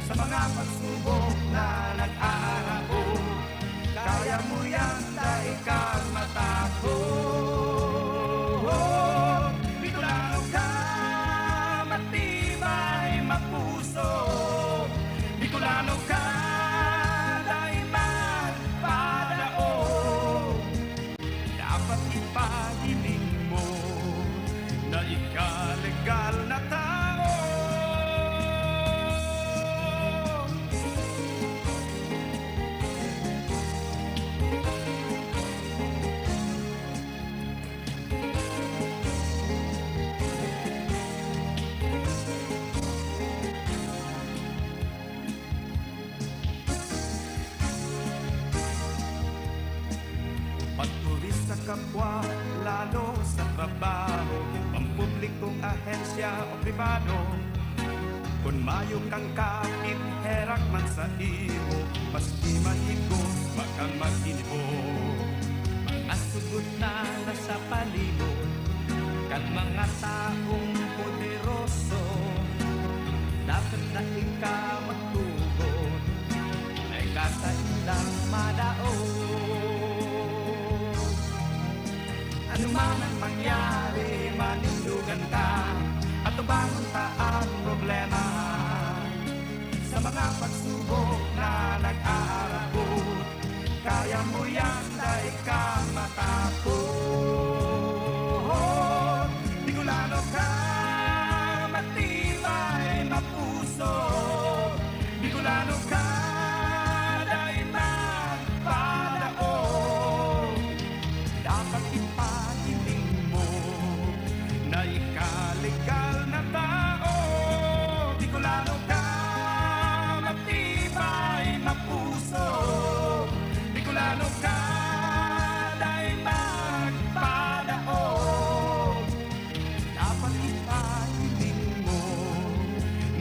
Sa mga pagsubok na nag-aarabo, kaya mo yan, dai ka matakot. Bicolano ka, matibay, mapuso. Bicolano ka, dai magpadaog. Dapat ipahiling mo na ika legal na tao. Pagturis sa kapwa, lalo sa trabaho, pampublikong ahensya o pribado. Kun mayo kang kapit, herak man sa imo, maski mahigos pa kang maginibo. Mga sugot na nasa palibot kan mga taong poderoso, dapat na ika magtugon, ika sa ilang madaog. Ano man ang mangyari, manindugan ka, atubangon ta ang problema. Sa mga pagsubok na nag-aarabot, kaya mo yan, dai ka matakot. Bicolano ka, matibay, mapuso. Bicolano ka, dai magpadaog. Dapat ipahiling mo na ika legal na tao. Bicolano ka, matibay, mapuso. Bicolano ka, dai magpadaog. Dapat ipahiling mo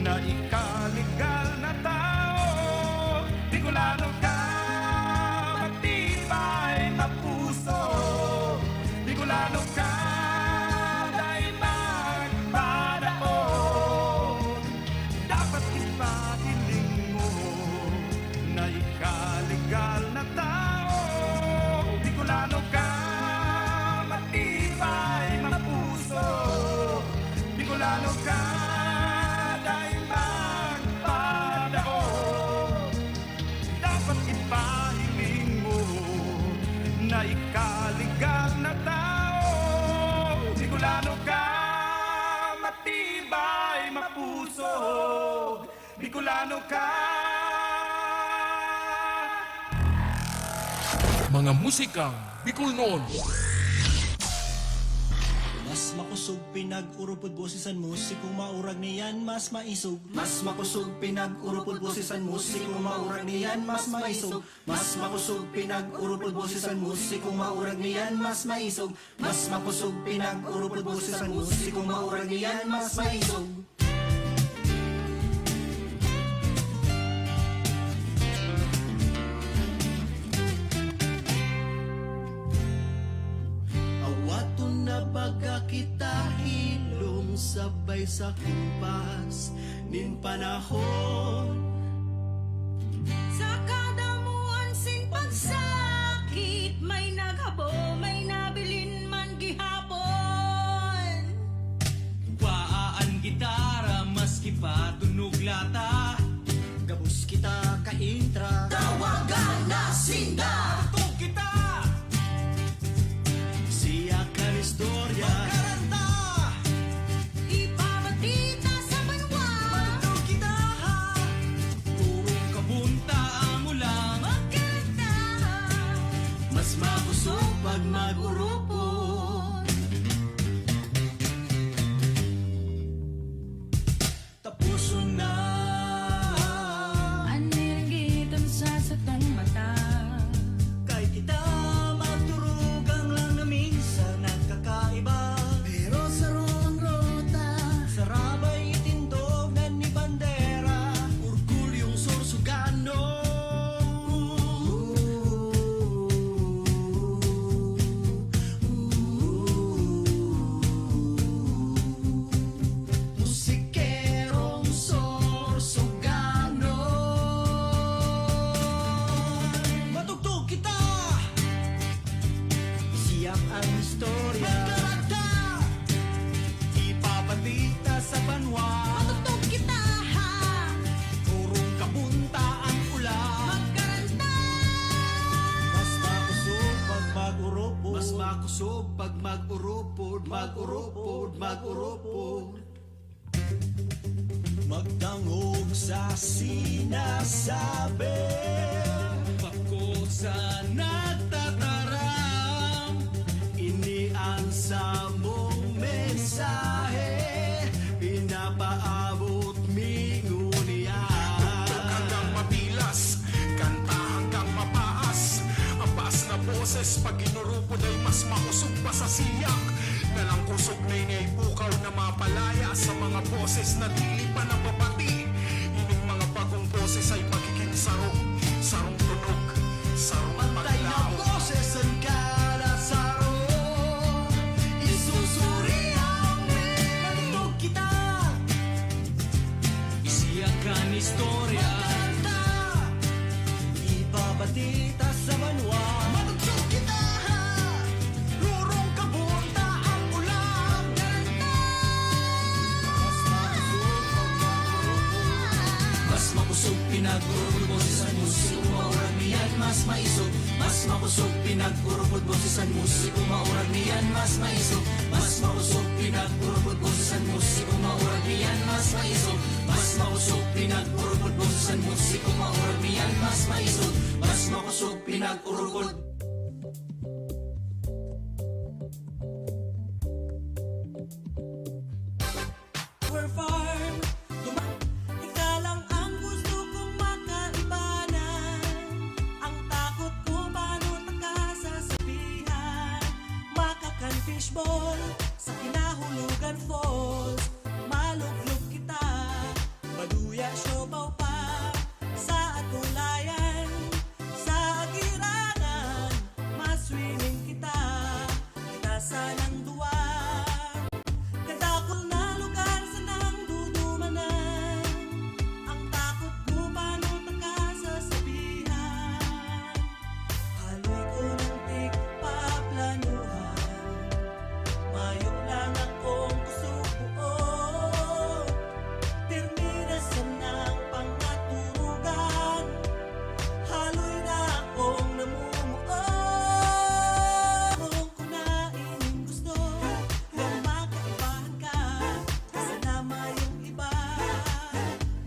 na ika legal na tao. Bicolano ka, matibay, mapuso. Bicolano ka, dai magpadaog. Dapat ipahiling mo na ika legal na tao. Bicolano ka, matibay, mapuso. Bicolano ka, dai magpadaog. Dapat ipahiling mo na ika legal na tao. Bicolano ka, matibay, mapuso. Bicolano ka. Mga musikang Bicolnon. Mas makosog pinag-urupod boses an musiko, maurag niyan mas maisog. Mas makosog pinag-urupod boses an musiko, maurag niyan mas maisog. Mas makosog pinag-urupod boses an musiko, maurag niyan mas maisog. Mas makosog pinag-urupod boses an musiko, maurag niyan mas maisog. Awaton na baga kita, hilom sabay sa kumpas nin panahon. Sa kadamoan sin pagsakit, may naghabo, may nabilin man gihapon. Kwaa an gitara, maski pa tunog lata. Gabos kita ka-intra. Tawagan na sinda. Tugtog kita. Siya kan istorya. Magkaranta. Ipabati ta sa banwa. Magtugtog kita. Puro kabunta amo lang. Magkaranta. Mas makosog pag ma- Mag-urupod, mag-urupod. Magdangog sa sinasabi. Bako sa nagtataram. Ini ang samong mensahe. Pinapaabot mi ngunyan. Tugtog hanggang mapilas, kanta hanggang mapaas. Ang baas na boses, pag inurupod ay mas makusog pa sa siyak. Nalangkosog na ini ay pukaw na mapalaya sa mga boses na dili pa nababati. Ining mga bagong boses ay magiging saro, sarong tunog, sarong paglaom. Bantay na boses an kada saro, isusuri ang minatindog kita. Isiyak kan istorya. Magkanta. Ibabati ta sa banwa. Matugtog kita. Rurong kabon ta ang ulan. Magkanta. Mas makusog, mas makusog, pinag-urupod boses an musiko, maurag niyan mas maisog. Mas makusog, pinag-urupod boses an musiko, maurag niyan mas maisog. Mas makusog, pinag-urupod boses an musiko, maurag niyan mas maisog. Mas makusog, pinag-urupod boses an musiko, maurag niyan mas maisog. Mas makusog, pinag-urupod. Power Farm, duma-, ika lang ang gusto kong makaibanan. Ang takot ko, paano ta kasasabihan? Makakan fishball sa Kinahulugan Falls, maluglog kita, baduya, siopaw pa sa Atulayan, sa Agirangan, maswimming kita, kita sanang duwa. Kadakul na lugar sanang dudumanan. Ang takot ko, paano ta kasasabihan? Haloy ko nang tigpaplanuhan. Mayo lang akong kusog-buo. Pirmi na sanang pangaturugan. Haloy na akong namumuo. Ko na ining gusto, kung makaibahan ka, sana mayong iba.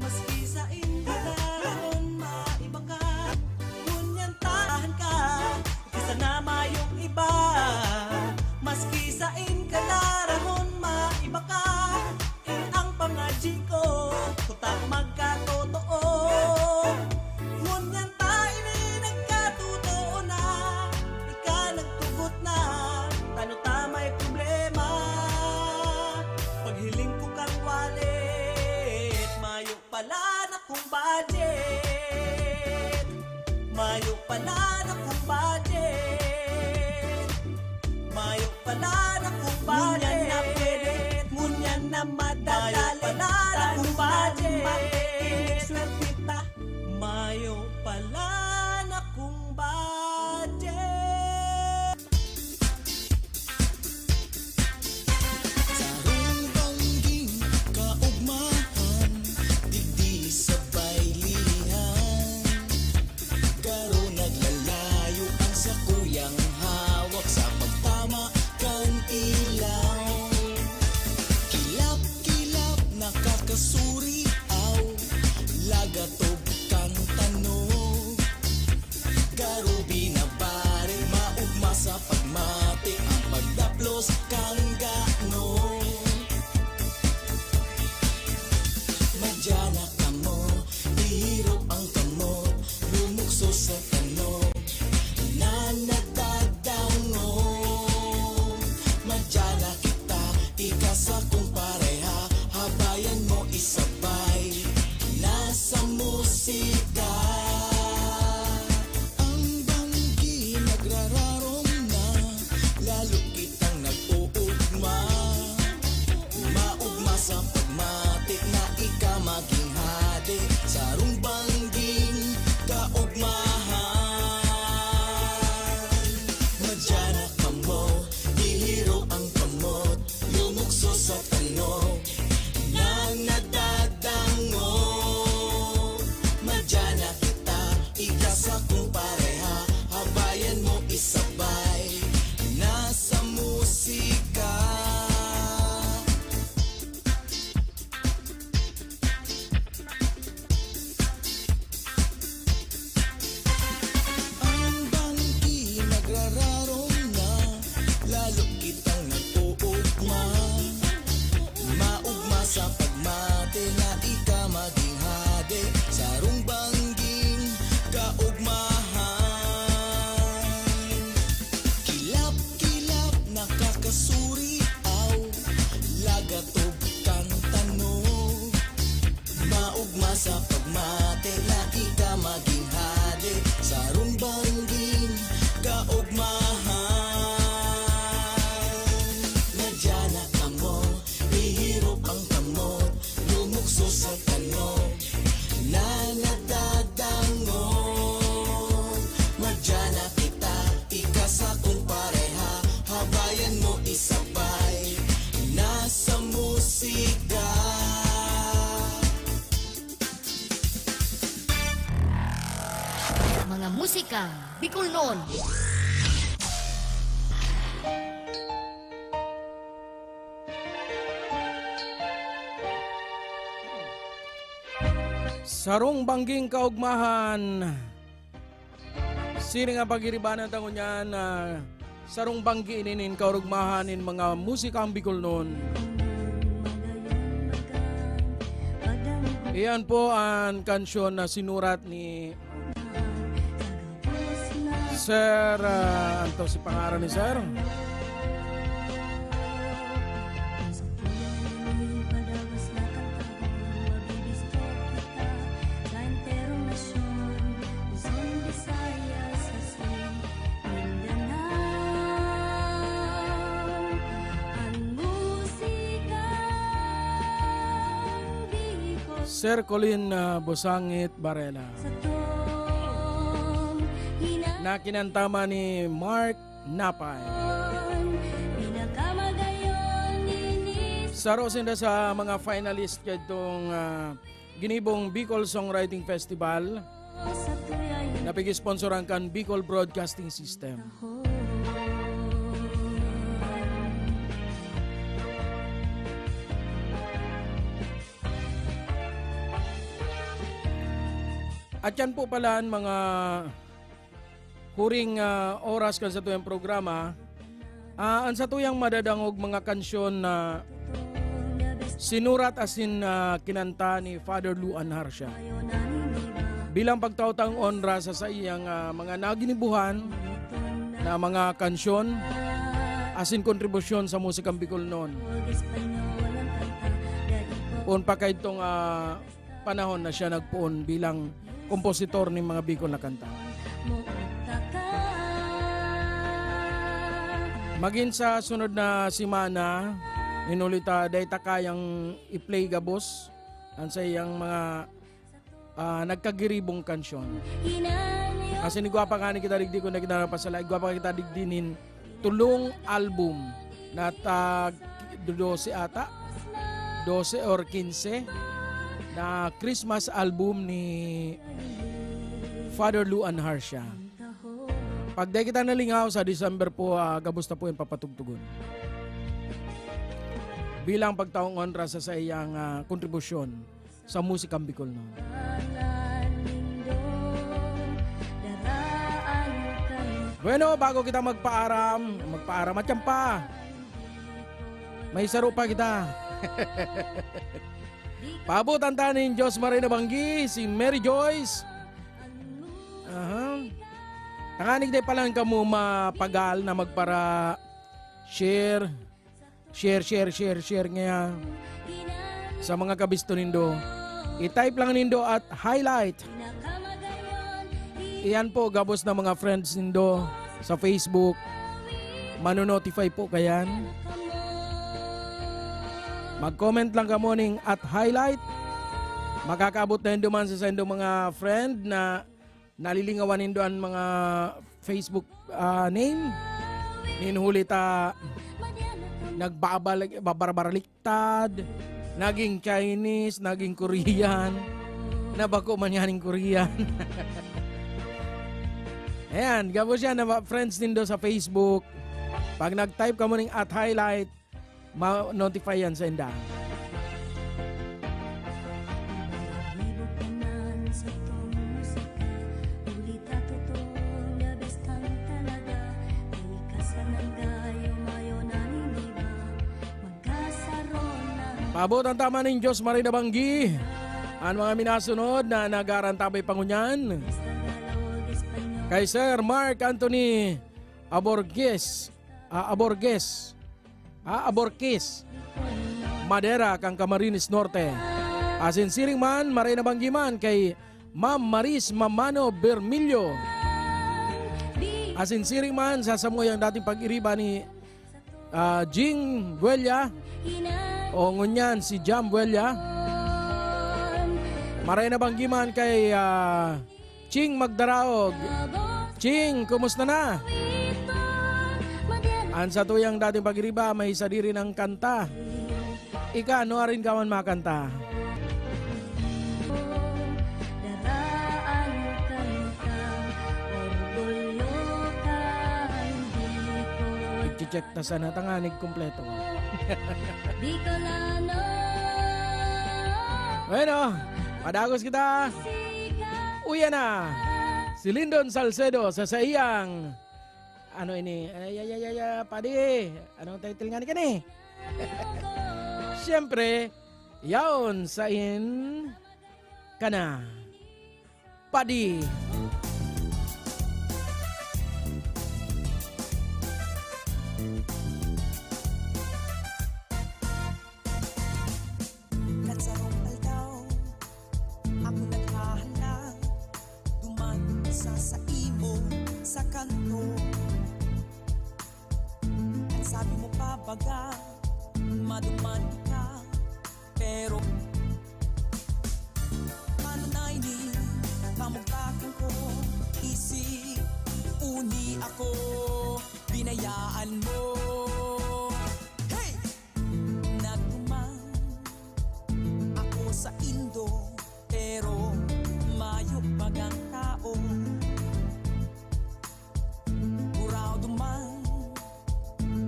Maski sain ka daron, maiba ka. Ngunyan tahan ka, sana mayong iba. Maski sain ka daron, maiba ka. Ang pangadyi ko, kuta magkatotoo. Ngunyan ta ini nagkatotoo na, ika nagtugot na, tano ta may problema. Paghiling ko kan wallet, mayo pala na kong budget. Mayo pala na kong budget. Mayo pala na kong budget. Ngunyan na pwede, ngunyan na madadali. Mayo pala na kong budget. Swerte ta. Mayo pala na kong budget. Sarong bangging kaugmahan, digdi sa baylihan. Garo naglalayo ang sakuyang hawak sa pagtama kan ilaw. Kilap-kilap, nakakasuri, aw, Sa pagmate na ika maging hade, sarong bangging kaugmahan. Kilap-kilap, nakakasuri, aw, lagatog kan tanog. Maugma sa pagmate na ika maging hade, sarong bangging kaugmahan. Madya na kamo, ihirop ang kamot, lumukso sa tanog na nadadangog. Madya na kita, ika sakong pareha, habayan mo isabay na sa musika. Mga musika, Bicolnon. Sarong bangging kaugmahan. Siring nga pagiribanan ta ngunyan na sarong banggi ini nin kaurugmahan nin mga musikang Bicolnon. Iyan po an kansyon na sinurat ni Sir, ah, anto si pangaran ni Sir? Sir Colin, ah, Busangit Barela. Na kinanta man ni Mark Napay. Saro sinda sa mga finalist kadtong, ah, ginibong Bicol Songwriting Festival na pag-sponsoran kan Bicol Broadcasting System. At yan po pala ang mga huring, ah, oras kan satuyang programa. Ah, ang satuyang madadangog mga kansyon na sinurat asin, ah, kinanta ni Father Lou Anharcia. Bilang pagtaw tang onra sa saiyang, ah, mga naginibuhan na mga kansyon asin kontribusyon sa musikang Bicolnon. Poon pa kaidtong, ah, panahon na siya nagpoon bilang kompositor nin mga Bicol na kanta. Magin sa sunod na semana, hinuli ta, dai ta kayang i-play gabos an saiyang mga, ah, nagkagiribong kansyon. Asin igwa pa ngani kita digdi, kun dai kita napasala, igwa pa kita digdi nin tulong album na tag dose ata, dose or kinse na Christmas album ni Father Lou Anharcia. Pag dai kita nalingaw, sa December po, ah, gabos ta po yan papatugtugon. Bilang pagtaong onra sa saiyang, ah, kontribusyon sa musikang Bicolnon. Bueno, bago kita magpaaram, magpaaram at yan pa. May saro pa kita. Paabutan ta nin Diyos Maria na banggi, si Mary Joyce. Aha. Tanganig dai pa lang kamo mapagal na magpara share. Share, share, share, share ngayan sa mga kabisto nindo. I-type lang nindo at highlight. Iyan po, gabos na mga friends nindo sa Facebook. Mano-notify po kayan. Mag-comment lang kamo ning at highlight. Makakaabot na yun duman sa saindo mga friend na nalilingawan nindo an mga Facebook, ah, name. Nin huli ta nagbabalik, babarbaraliktad, naging Chinese, naging Korean, na bako man yaning Korean. Ayan, gabos yan na ma-, friends nindo sa Facebook. Pag nag-type kamo ning at highlight, ma-notify yan sa inda. Paabot ang tama ning Diyos maray na banggi. An mga minasunod na nagarantabay pa ngunyan, kay Sir Mark Anthony Aborges, ah, Aborges, ah, Aborquez, Madera, kan Camarines Norte. Asin siring man, maray na banggi man kay Ma'am Maris Mamano Bermillo. Asin siring man sa samuyang dating pag-iriba ni, ah, Jing Buella. O ngunyan, si Jam Buella. Maray na banggi man kay, ah, Ching Magdaraog. Ching, kumusta na? An satuyang dating pag-iriba, may sadiri nang kanta. Ika, ano arin ka man makanta? Daraan kanta, orgulyo kan Bicol. Nagche-check ta sana, tanganig kompleto. Bicolano. Bueno, padagos kita. Uya na. Si Lindon Salcedo sa saiyang, ano ini? Ay, ay, ay, ay, ay, padi. Anong title nga ni kani? Siyempre, yaon sain ka na, padi. Kan sarong aldaw, ako naghahalang duman sa saimo sa kanto. An sabi mo pa baga, maduman ka, pero ano na ini, kamugtakan ko, isip, uni ako, binayaan mo. Hey! Nagduman ako saindo, pero mayo bagang tao. Gurado man,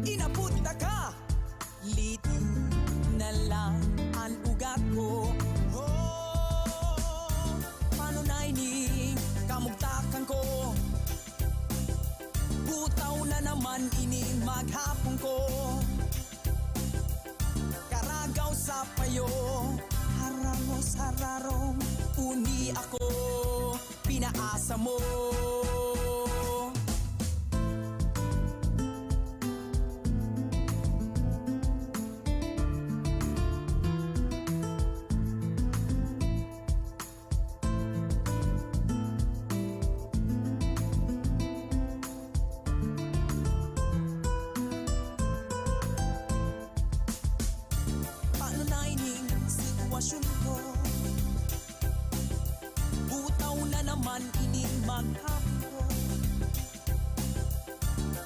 inabot na ka, liti na lang an ugat ko. Oh, paano na ini, kamugtakan ko? Butaw na naman ini maghapon ko. Karagaw sa payo, harangos hararom, uni ako, pinaasa mo. Paano na ining sitwasyon ko? Butaw na naman ining maghapon ko.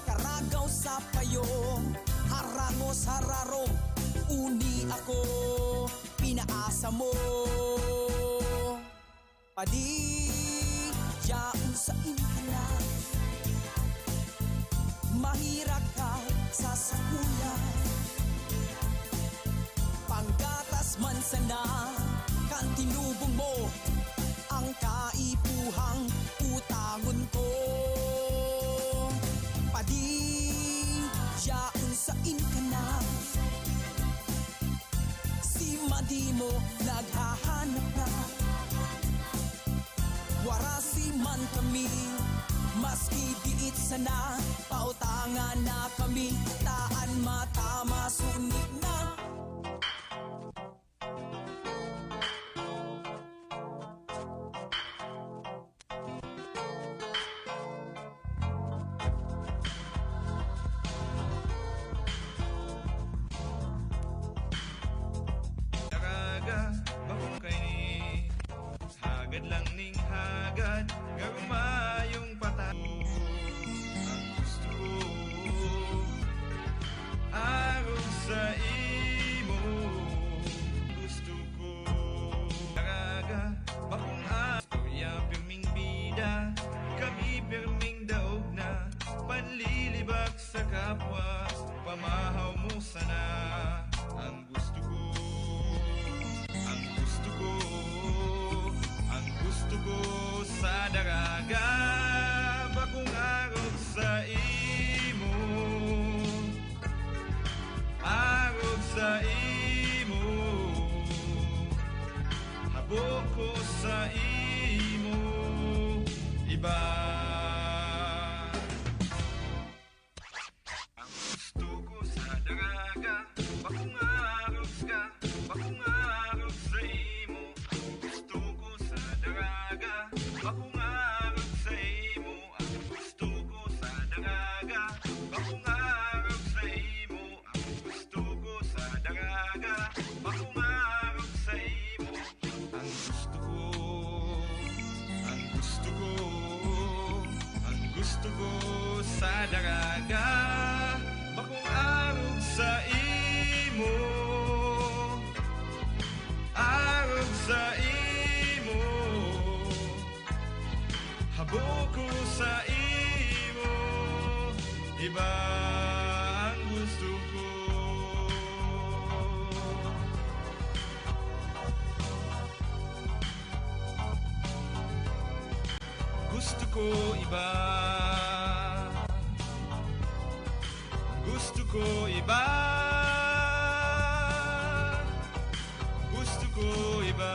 Karagaw sa payo, harangos hararom, uni ako, pinaasa mo. Padi, yaon sain ka na. Mahirak ka sa sakuya. Panggatas man sana kan tinubong mo, ang kaipuhang utangon ko. Padi, yaon sain ka na. Si Madimo naghahanap na. Wara si man kami, maski diit sana, pautangan na kami, ta an mata masunod na. Daraga, bakong kaini. Hagad lang ning hagad, garo mayong pata-, ang gusto. Arog sa Ba? Ang gusto ko sa daraga, bakong arog ka, bakong arog sa imo. Ang gusto ko sa daraga, bakong arog sa imo. Ang gusto ko sa daraga, bakong arog sa imo. Ang gusto ko sa daraga, bakong arog sa imo. Ang gusto ko, ang gusto ko, ang gusto ko sa daraga, bakong arog sa imo, arog sa imo. Habo ko sa imo, iba ang gusto ko. Gusto ko iba. Gusto ko iba. Gusto ko iba.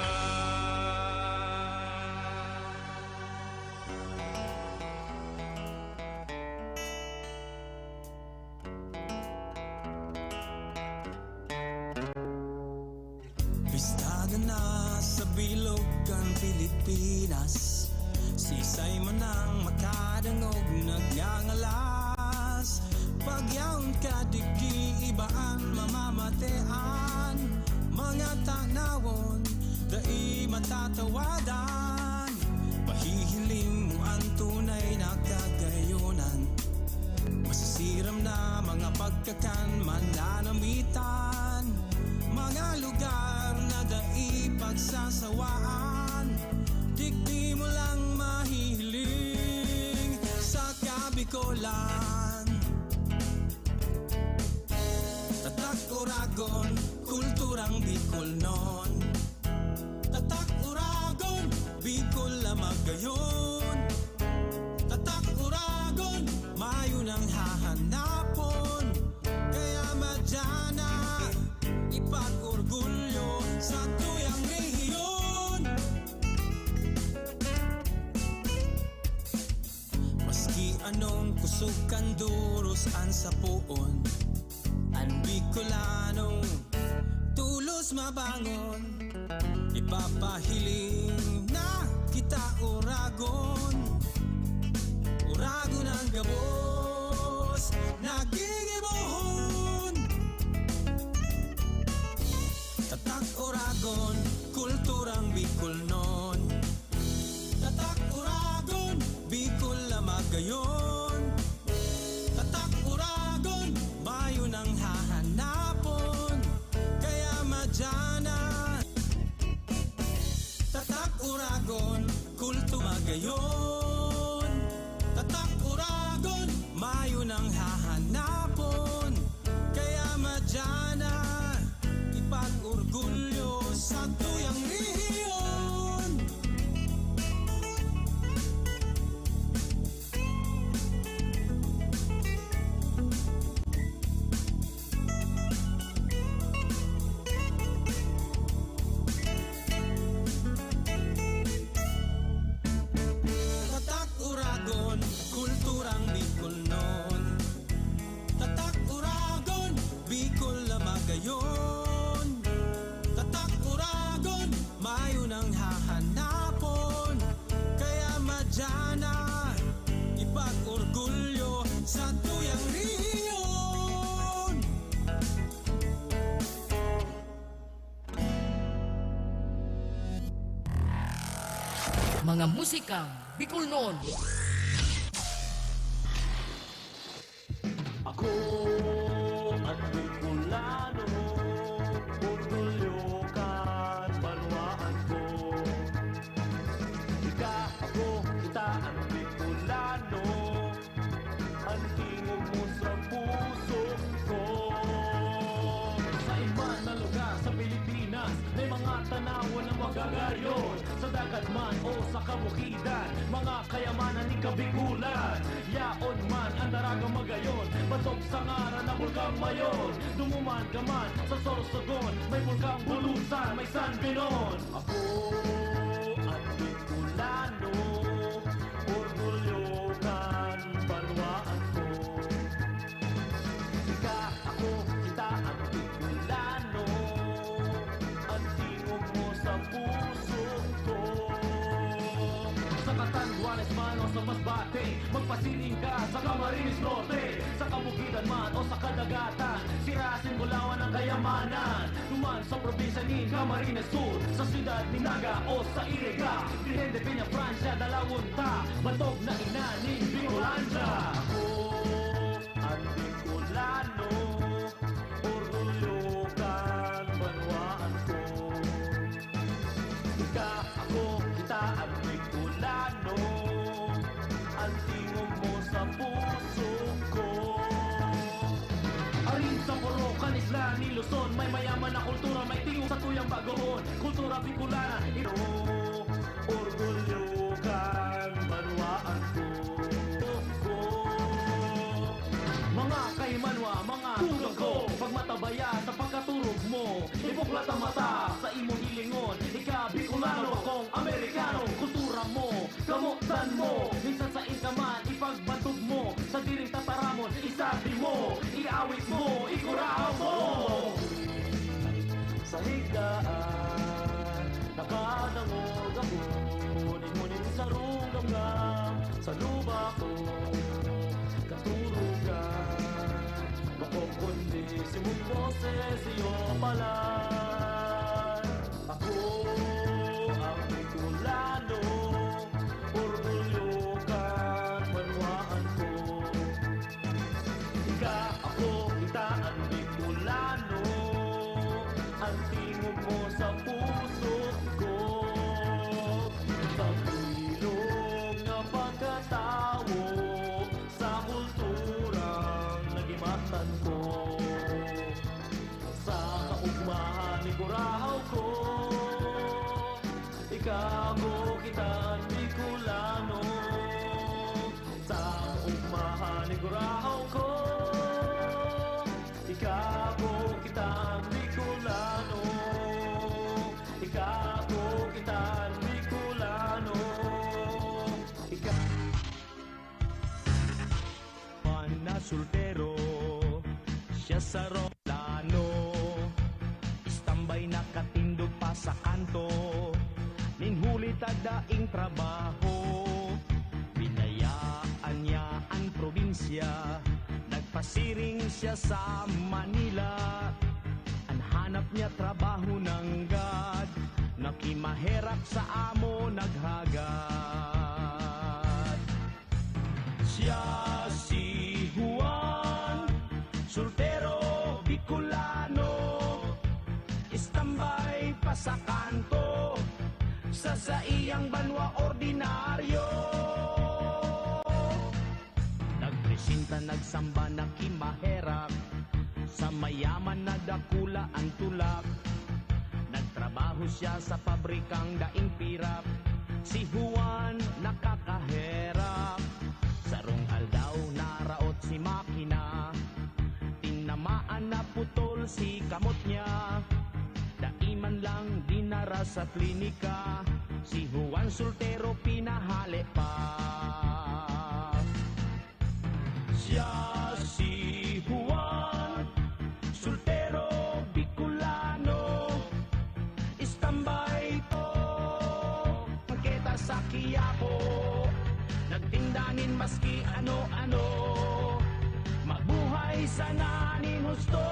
Bistagan na sa bilog kan Pilipinas, siisay man ang makadangog nagngangalas. Pagyaon ka digdi, iba an mamamatean, mga tanawon dai matatawadan. Pahihiling mo an tunay na kagayonan. Masisiram na mga pagkakan, mananamitan, mga lugar na dai pagsasawaan. Digdi mo lang mahihiling sa Kabikolan. Tatak Oragon, kulturang Bicolnon. Tatak Oragon, Bicol na magayon. Tatak Oragon, mayo nang hahanapon. Kaya madya na, ipag-orgulyo sa tuyang rehiyon. Maski anong kusog kan doros an sapoon, an Bicolano tolos mabangon. Ipapahiling na kita, Oragon. Oragon ang gabos, nagigibohon. Tatak Oragon, kulturang Bicolnon. Tatak Oragon, Bicol na magayon. Tatak Oragon, mayo nang hahanapon. Kaya madya na, Tatak Oragon, kulto magayon. Tatak Oragon, mayo nang hahanapon. Kaya madya na, ipag-orgulyo sa tuyang rehiyon. Tatak Oragon, kulturang Bicolnon. Tatak Oragon, Bicol na magayon. Tatak Oragon, mayo nang hahanapon. Kaya madya na, ipag-orgulyo sa tuyang rehiyon. Mga musikang Bicolnon. Ako an Bicolano, orgulyo kan banwaan ko. Ika, ako, kita an Bicolano, an tingog mo sa puso ko. Sa iba na lugar sa Pilipinas, may mga tanawon na magagayon. Sa dagat man o sa kabukidan, mga kayamanan nin Kabikulan. Yaon man an Daragang Magayon, batog sa ngaran na Bulkang Mayon. Dumuman ka man sa Sorsogon, may Bulkang Bulusan, may San Benon. Ako an Bicolano, orgulyo Siring ka sa Camarines Norte, sa kabukidan man o sa kadagatan, sira asin bulawan ang kayamanan. Duman sa probinsya nin Camarines Sur, sa siyudad ni Naga o sa Iriga, Virgen de Peña, Francia, dalawon ta, bantog na ina nin Bicolandia. Ako an Bicolano, orgulyo kan banwaan ko. Ika, ako, kita an Bicolano, an tingog mo sa puso ko. Arin sa poro kan isla ni Luzon, may mayaman na kultura, may tingog sa tuyang bagoon. Kultura Bicolana, ito, orgulyo kan banwaan ko. Mga kahimanwa, mga tugang ko, pagmatabaya sa pagkaturog mo. Ibuklat ang mata sa imong hilingon. Ika Bicolano, akong Amerikano. Kultura mo, kamotan mo. Minsan sain ka man, ipagbantog mo. Sa diring tataramon, isabi mo, iawit mo, ikurahaw mo. Sa higdaan, nakadangog ako, nin-nin sarong gamgam sa luba ko. Katurugan, makukundi si mong boses, iyo palan. Ako ang Bicolano, orgulyo kan banwaan ko. Ika, ako, kita an Bicolano, an tingog mo sa puso ko. Sa bilog na pagkatawo, sa kulturang nagimatan ko. Sa kaugmahan ni kurahaw ko, ika, ako, kita an Bicolano. Sa kaugmahan ni kurahaw ko, ika, ako, kita an Bicolano. Ika, ako, kita an Bicolano. Ika. Mga soltero, siya sa Rolano. Istambay, nakatindog pa sa kanto, nin huli ta daing trabaho. Binayaan niya an probinsya, nagpasiring siya sa Manila. An hanap niya trabaho nanggad, nakimaherak sa amo naghagad. Siya si Juan, soltero Bicolano, istambay pa sa kanto, sa saiyang banwa ordinaryo. Nagpresenta, nagsamba, nakimaherak, sa mayaman na dakula an tulak. Nagtrabaho siya sa pabrikang daing pirak. Si Juan nakakaherak. Sarong aldaw, naraot si makina. Tinamaan, naputol si kamot niya. Dai man lang dinara sa klinika. Si Juan soltero, pinahale pa. Siya si Juan, soltero Bicolano, istambay to. Kita sa Quiapo, nagtinda nin maski ano-ano. Mabuhay sana nin husto.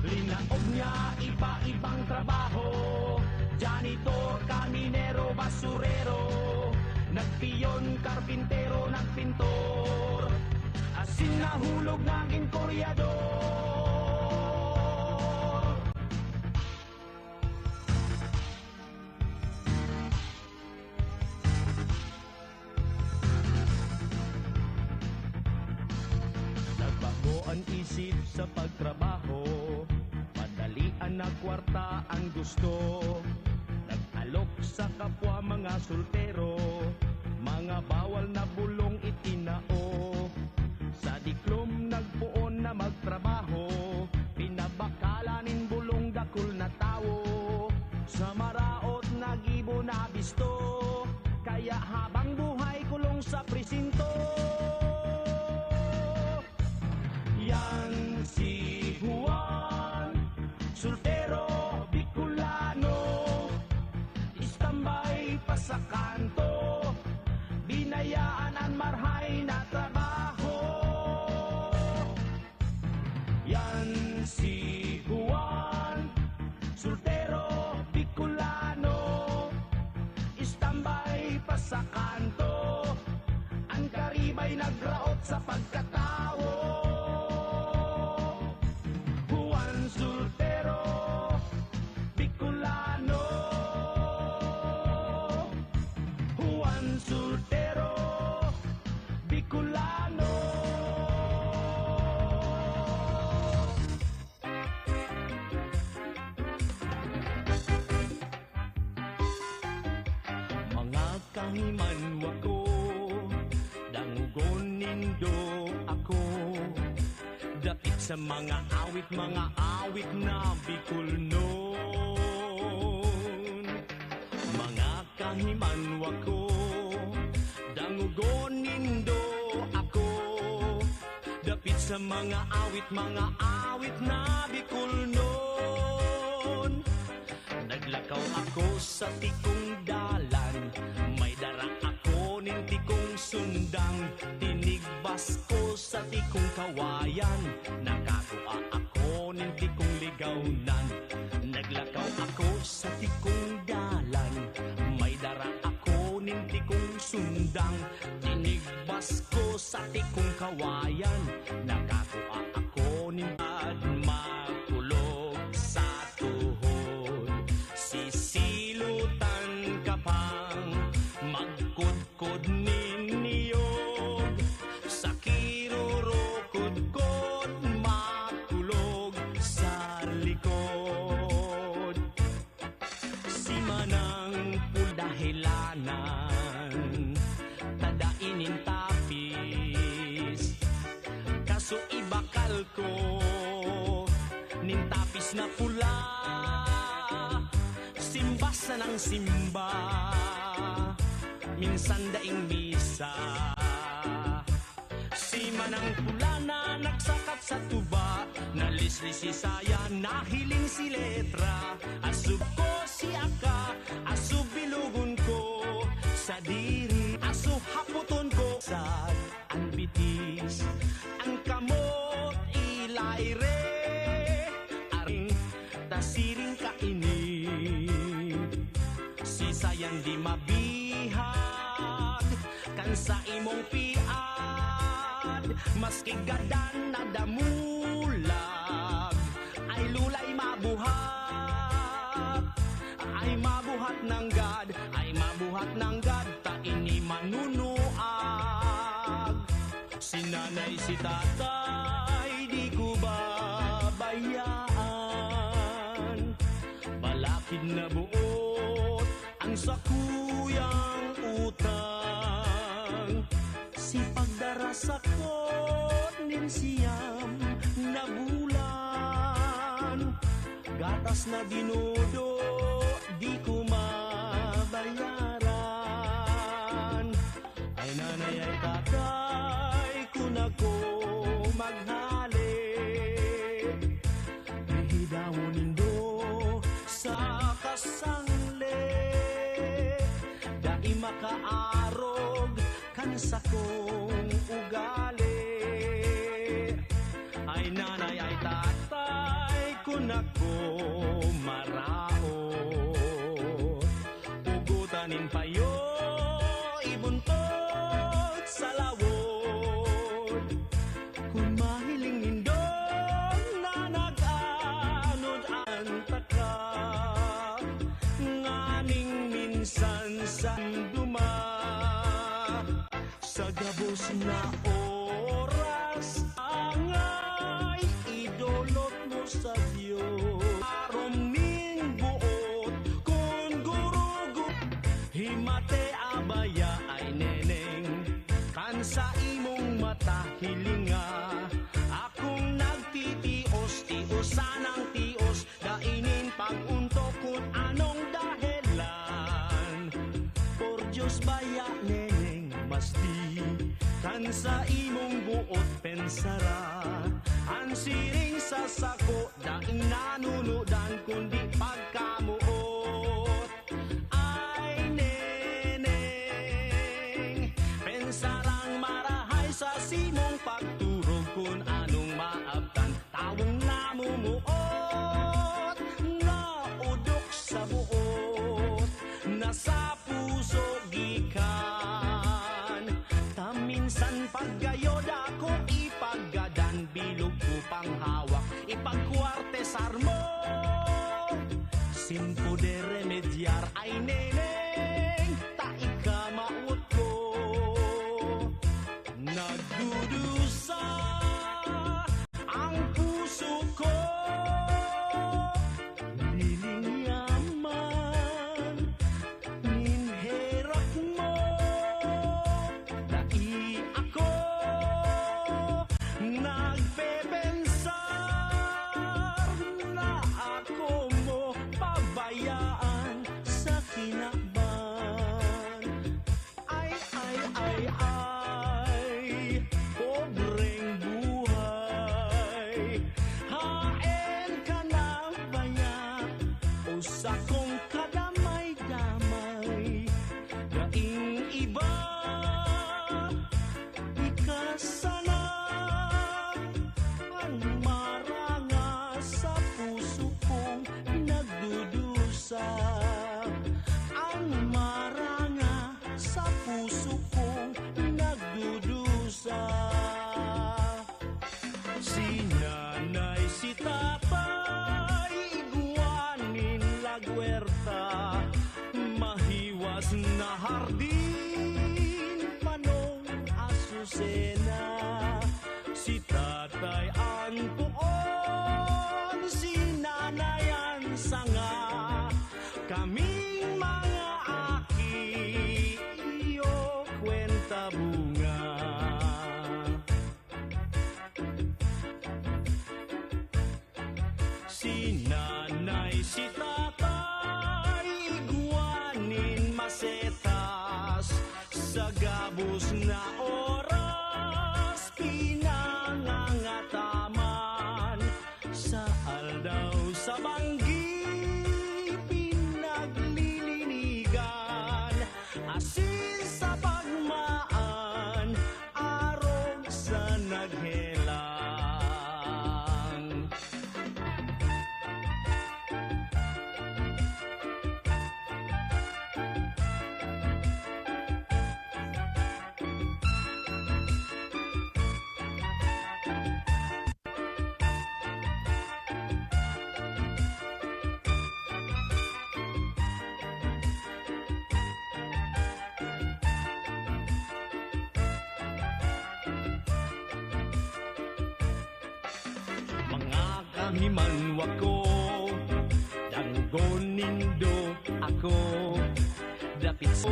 Linaog niya iba-ibang trabaho, janitor, kaminero, basurero, nagpiyon, karpintero, nagpintor, asin nahulog nagin koryador. Nagbago an isip sa pagtrabaho, padalian na kwarta an gusto. Nag-alok sa kapwa mga soltero, mga bawal na bulong itinao. Sa diklom nagpoon na magtrabaho, pinabakala nin bulong dakul na tawo. Sa maraot nagibo na bisto, kaya habang buhay kulong sa presinto. Yan si Juan, soltero Bicolano, istambay pa sa kanto, Hayaan an marhay na trabaho. Yan si Juan, soltero, Bicolano, istambay pa sa kanto. An karibay nagraot sa pagkatawo. Juan soltero, Bicolano. Juan soltero, Bicolano. Mga kahimanwa ko, dangogon nindo ako. Dapit sa mga awit, mga awit na Bicolnon. Mga kahimanwa ko, dangogon nindo ako. Dapit sa mga awit, mga awit na Bicolnon. Naglakaw ako sa tikong dalan, may dara ako nin tikong sundang. Tinigbas ko sa tikong kawayan, nakakua ako nin tikong ligawnan. Naglakaw ako sa tikong dalan, may dara ako nin tikong sundang. Tinigbas ko sa tikong kawayan, nakakua ako nin at makulog sa tuhod. Sisilutan ka pang magkudkod nin niyog, sa kirurukudkod makulog sa likod. Si Manang Pul dahilanan, tada ining tapis. Kaso ibakal ko nin tapis na pula. Simba sanang simba, minsan daing misa. Si Manang Pula na nagsakat sa tuba, nalislis si saya, nahiling si letra. Asub ko si aka, asub bilugon ko, sadiri, asub haputon ko. Sa an bitis, an kamot, ilayre, aring ta siring kaini. Si sayan di mabihag kan sa imong piad, maski gadan na damulag, ay lulay mabuhat, ay mabuhat nanggad, ay mabuhat nanggad, ta ini manunuag. Si nanay, si tatay, di ko babayaan. Balakid na buot an sakuyang utang. Si pagdara sakot nin siyam na bulan. Gatas na dinudo, di ko mabayaran. Ay nanay, ay tatay, kun ako maghale, bihidahon nindo sa kasangli. Dai makaarog kan sakong ugali. Ay nanay, ay tatay, kun ako maraot, ugutan nin payo, ibuntog sa lawod. Kun mahiling nindo na nag-anod an taka, nganing minsan sa duma, sa gabos na oras, angay idolot mo sa Dios. Arom nin buot, kun gurugo, himate abaya ay neneng, kan sa imong mata hilinga. Akong nagtitios, tios sanang tios, dai nin pag-ontok kun anong dahelan. Por Dios baya, neneng, mas di kan sa imong buot pensara. An siring sa sako, daing nanunudan, kundi pagkamoot. Ay, neneng, sarmo, sin poder remedyar ay neneng, ta ika mawot ko. Nagdudusa ang puso ko, liling yaman nin herak mo. Dai ako nagpepensar na ako mo pabayaan sa kinaban. Ay, ay, ay, ay, pobreng buhay. Haen ka na baya o sakong kadamay-damay? Daing iba, ika sana ang maranga sa puso kong nagdudusa. Ang maranga sa puso kong nagdudusa. Si nanay, si tatay, igwa nin lagwerta, mahiwas na hardin, panong asusena. Si tatay an puon, si nanay an sanga, kaming mga aki, iyo kwenta bunga. Si nanay, si tatay, igwa nin masetas, sa gabos na oras, pinangangataman. Sa aldaw, sa banggi, pinaglilinigan, asin sa pagmaan, arog sa naghelang. Mga kahimanwa ko, danggon nindo ako. Dapit sa,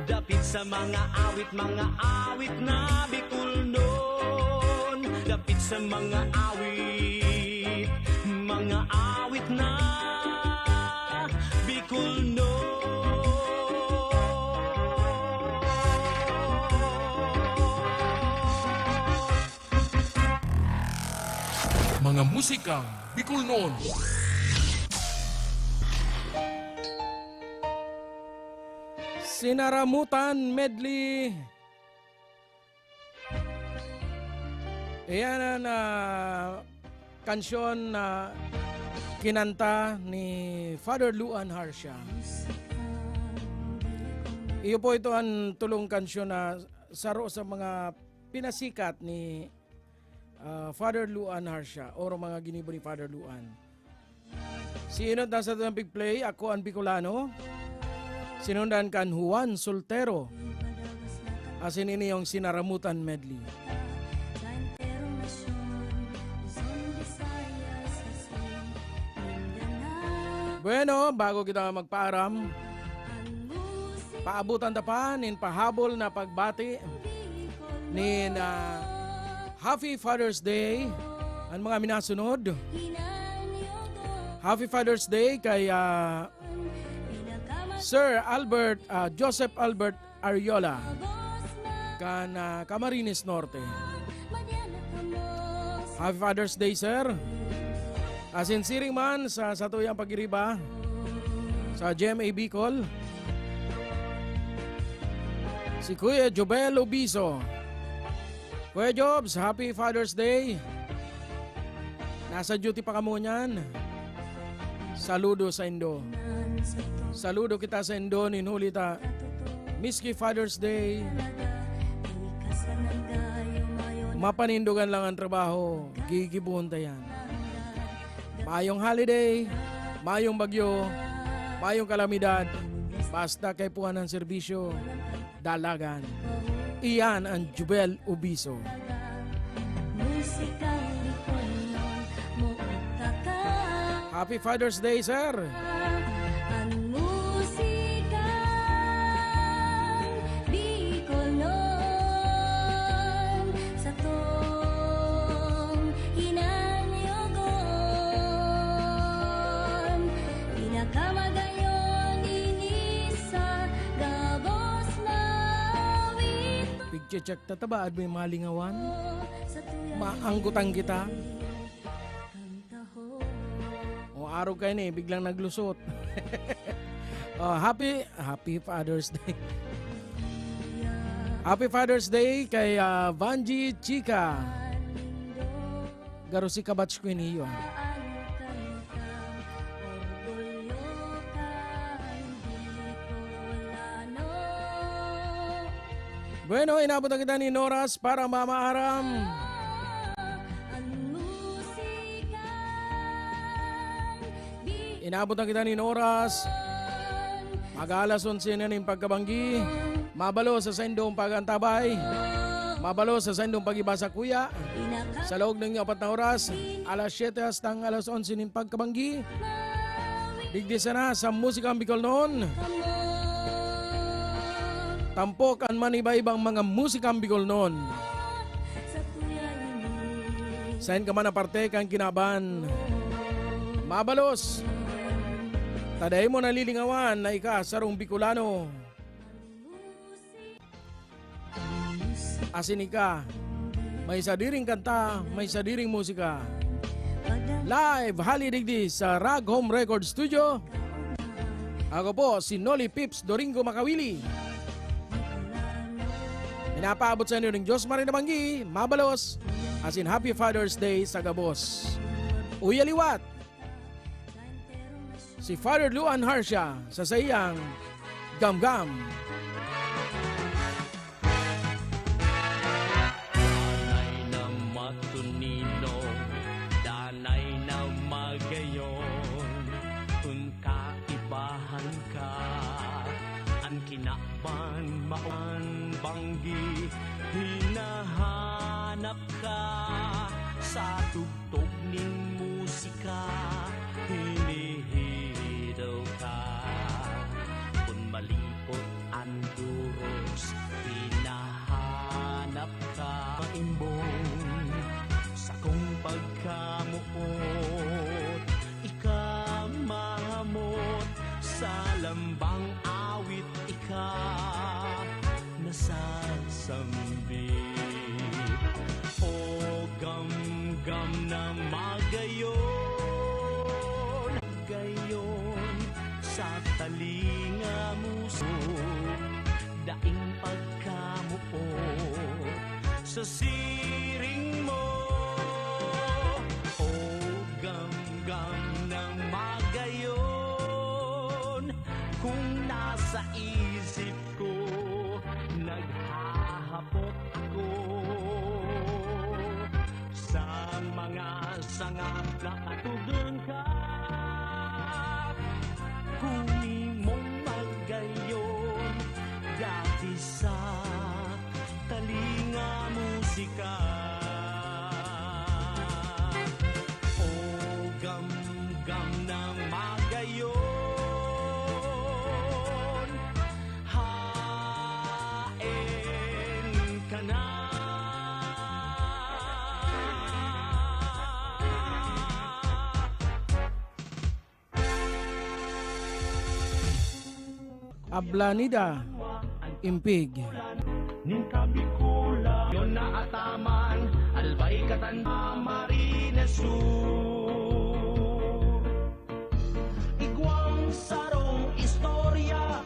dapit sa mga awit, mga awit na Bicolnon. Dapit sa mga awit, mga awit na Bicolnon. Mga musikang Bicolnon. Sinaramutan Medley. Iyan an, ah, kansyon na kinanta ni Father Luan Harsha. Iyo po ito an tolong kansyon na saro sa mga pinasikat ni, ah, Father Luan Harsha, or mga ginibo ni Father Luan. Si Enot nasa Tampig Play, Ako an Bicolano. Sinundan kan Juan Soltero. Asin ini yung Sinaramutan Medley. Bueno, bago kita magpaaram, paabutan ta pa nin pahabol na pagbati nin, ah, Happy Father's Day an mga minasunod. Happy Father's Day kay, ah, Sir Albert, ah, Joseph Albert Ariola, kan, ah, Camarines Norte. Happy Father's Day, sir. Asin siring man sa satuyang pagiriba sa G M A Bicol, si Kuya Jobel Obiso. Kuya Jobs, Happy Father's Day. Nasa duty pa kamo niyan. Saludo saindo. Saludo kita saindo nin huli ta miski Father's Day, mapanindogan lang ang trabaho, gigibohon ta yan. Mayong holiday, mayong bagyo, mayong kalamidad, basta kaipuhan ang serbisyo, dalagan. Iyan ang Jubel Ubiso. Happy Father's Day, sir! An musika Bicolnon, satong kinanyogon, pinakamagayon ini sa gabos na awit. Pigche-check ta ta ba, admay malingawan? Maanggotan kita. O, arog kaini, biglang naglusot. Oh, happy, happy Father's Day. Happy Father's Day kay, ah, Vanji Chica. Garo si kabatch ko ini, ah. Bueno, inabot na kita nin oras para mamaaram. Inabot na kita nin oras. Mag-aalas onse na nin pagkabanggi. Mabalos sa saindong pag-antabay. Mabalos sa saindong pag-iba sa kuya. Sa laog nin apat na oras, alas siyete hastang alas onse nin pagkabanggi. Digdi sana sa Musikang Bicolnon. Tampok an maniba-ibang mga Musikang Bicolnon. Saen ka man na parte kan kinaban, mabalos ta dai mo nalilingawan na ika sarong Bicolano. Asin ika, may sadiring kanta, may sadiring musika. Live, hali digdi sa Rag Home Record Studio. Ako po si Noli Pips Doringo Makawili. Pinapaabot sa inyo nin Diyos maray na banggi, mabalos, asin Happy Father's Day sa gabos. Uya liwat, si Father Luan Harcia sa saiyang Gamgam. Danay na matunino, danay na magayon, kun kaibahan ka, an kinaban maoan banggi, hinahanap ka sa tug- tog nin musika, hinihidaw ka. Kun malipot an doros, hinahanap ka. Maimbong sakong pagkamoot, ika mahamot sa lambang awit. Ika nasasambit, o gamgam na magayon, gayon sa talinga mo, daing pagkamuot sa siring mo, o gamgam na magayon. Kung nasa isip ko, naghahapot ako sa mga sanga na katugon ka. Kung imong magayon, dati sa talinga musika. O gamgam na magayon, haen ka na. Ablanida, Impig. Nin Kabikolan, yon na ataman, albay katan Camarines Sur. Igwang sarong istorya,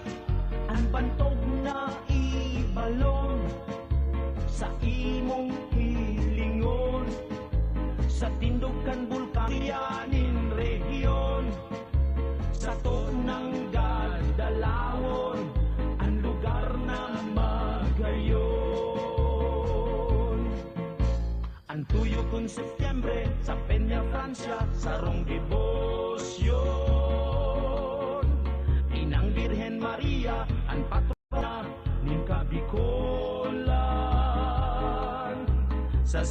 an bantog na ibalon sa imong hilingon, sa tindog kan bulkan nin rehiyon. Sato nang dadalawon an lugar na magayon. An tuyo kun Setyembre sa Peña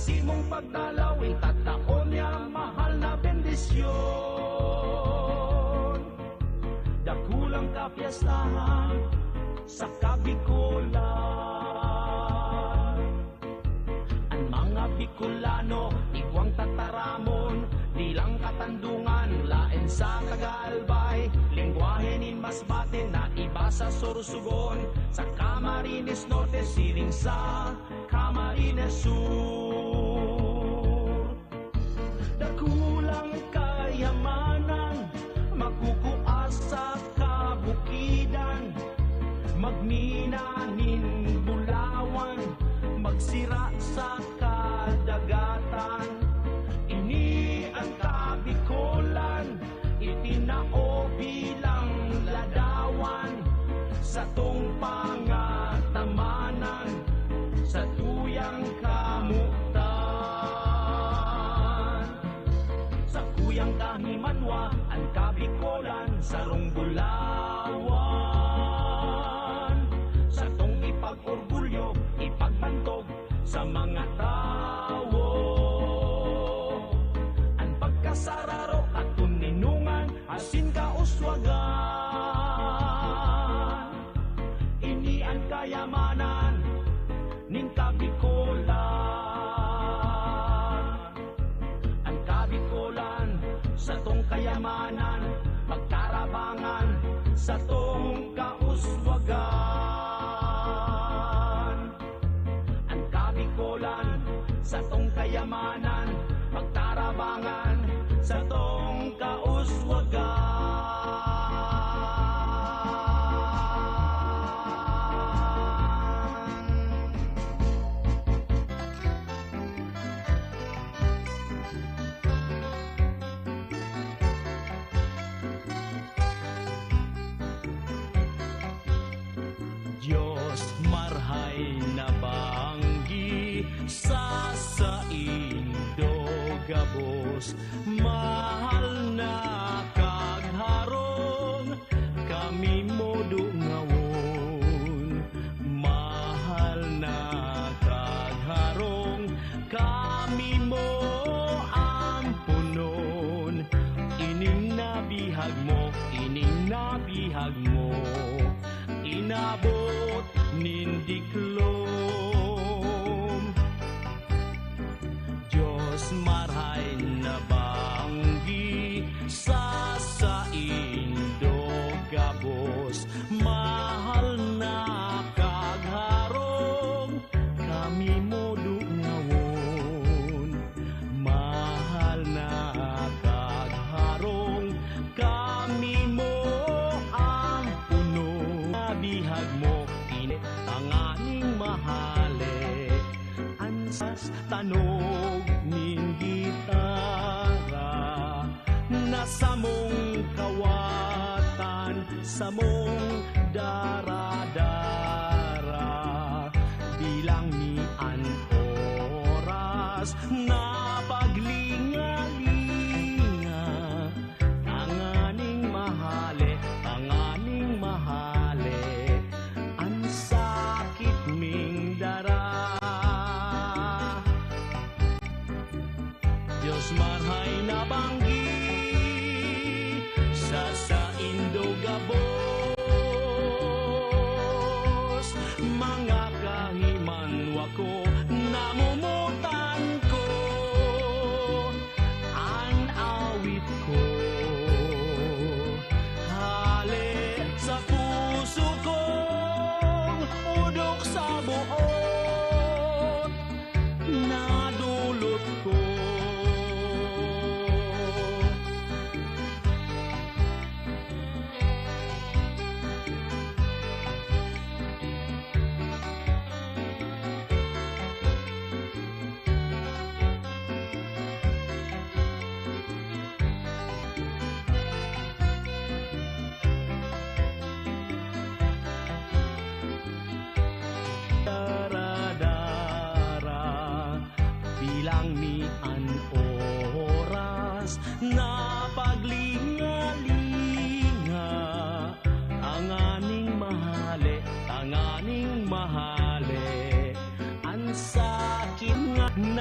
Imong pagdalaw, itatao niya mahal na bendisyon. Dakulang kapiyastahan sa Kabikolan. An mga Bicolano, igwang tataramon, dilang katandungan, laen sa taga-Albay, lengwahe nin mas batin na iba sa Sorsogon, sa Camarines Norte, siring sa Camarines Sur. Dakulang kayamanan, makukua sa kabukidan, magmina nin bulawan, magsira sa kadagatan. Ini an Kabikolan, itinao bilang ladawan satong pangatamanan, satuyang kamotan. Sakuyang kahimanwa, an Kabikolan, sarong bulawan, satong ipag-orgulyo, ipagbantog sa mga tawo. An pagkasararo, katoninongan, asin kauswagan. Ini an kayamanan nin Kabikolan. An Kabikolan, satong kayamanan, pagtarabangan, satong kauswagan. An Kabikolan, satong kayamanan, pagtarabangan, satong kauswagan. Dios marahay na banggi sa saindo gabos, mahal na kagharong, kami mo dungawon. Mahal na kagharong, kami mo ampunon. Ining nabihag mo, ining nabihag mo, inabot nin diklom. Dios marahay na banggi sa saindo gabos, mahal na kagharong, kami mo dungawon. Mahal na kagharong, kami mo ampunon. Nabihag mo ini tanganing mahale, an sas tanog nin gitara na samong kawatan, samong daradara. Bilang mi an oras na paglingalinga, tanganing mahale, tanganing mahale, an sakit ming dara. Dios marahay na banggi sa saindo gabos.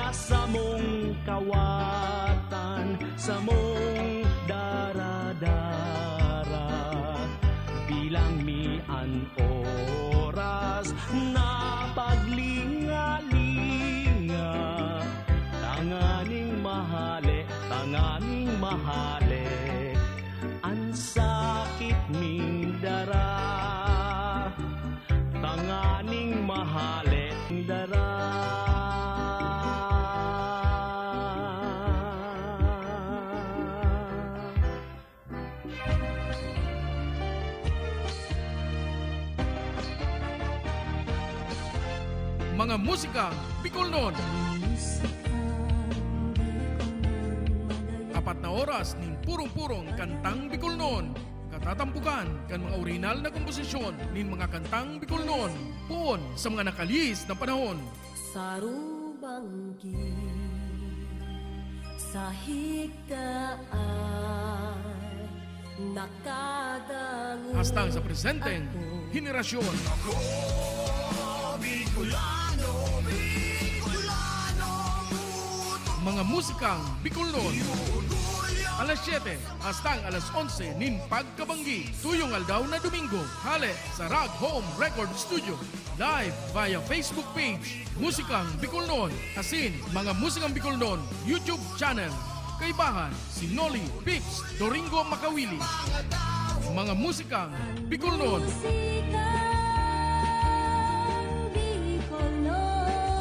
Samong kawatan, samong daradara, bilang mi an oras na paglingalinga, tanganing mahale, tanganing mahale, an sakit ming dara, tanganing mahale dara. Mga musikang Bicolnon. Apat na oras nin purong-purong kantang Bicolnon. Katatampukan kan mga orihinal na komposisyon nin mga kantang Bicolnon, poon sa mga nakalihis na panahon. Saro banggi sa higdaan, nakadangog Hastang sa presenteng ako. Henerasyon. Ako, Bicolano, Bicolano, Mga musikang Bicolnon. Alas siyete hastang alas onse nin pagkabanggi, tuyong aldaw na Domingo, hale sa Rag Home Record Studio. Live via Facebook page, Musikang Bicolnon, asin Mga Musikang Bicolnon YouTube channel. Kaibahan, si Noli Pips Doringo Makawili. Mga musikang Bicolnon.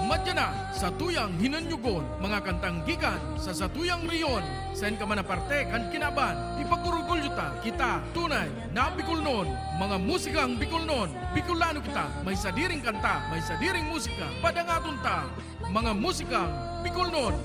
Madya na sa tuyang hinanyugon, mga kantang gikan sa satuyang rehiyon. Saen ka man na parte kan kinaban, ipag-orgulyo ta, kita tunay na Bicolnon. Mga musikang Bicolnon, Bicolano kita, may sadiring kanta, may sadiring musika, padangaton ta. Mga musikang Bicolnon.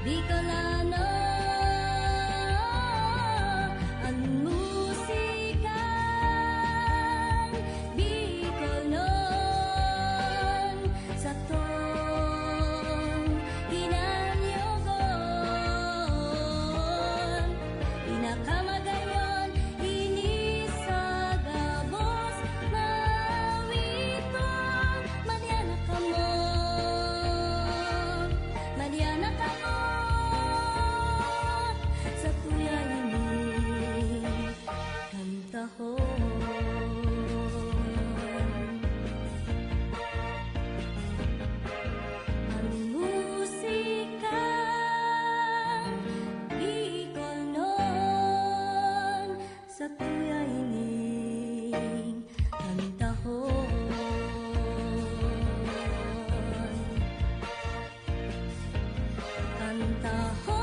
Bicolano, an musikang Bicolnon, satong kinanyogon, pinakamagayon, ini sa gabos mawiton. Maliana kamo, maliana kamo, sa tuya ini kantahon. An musikang Bicolnon, sa tuya ining kantahon. Kantahon.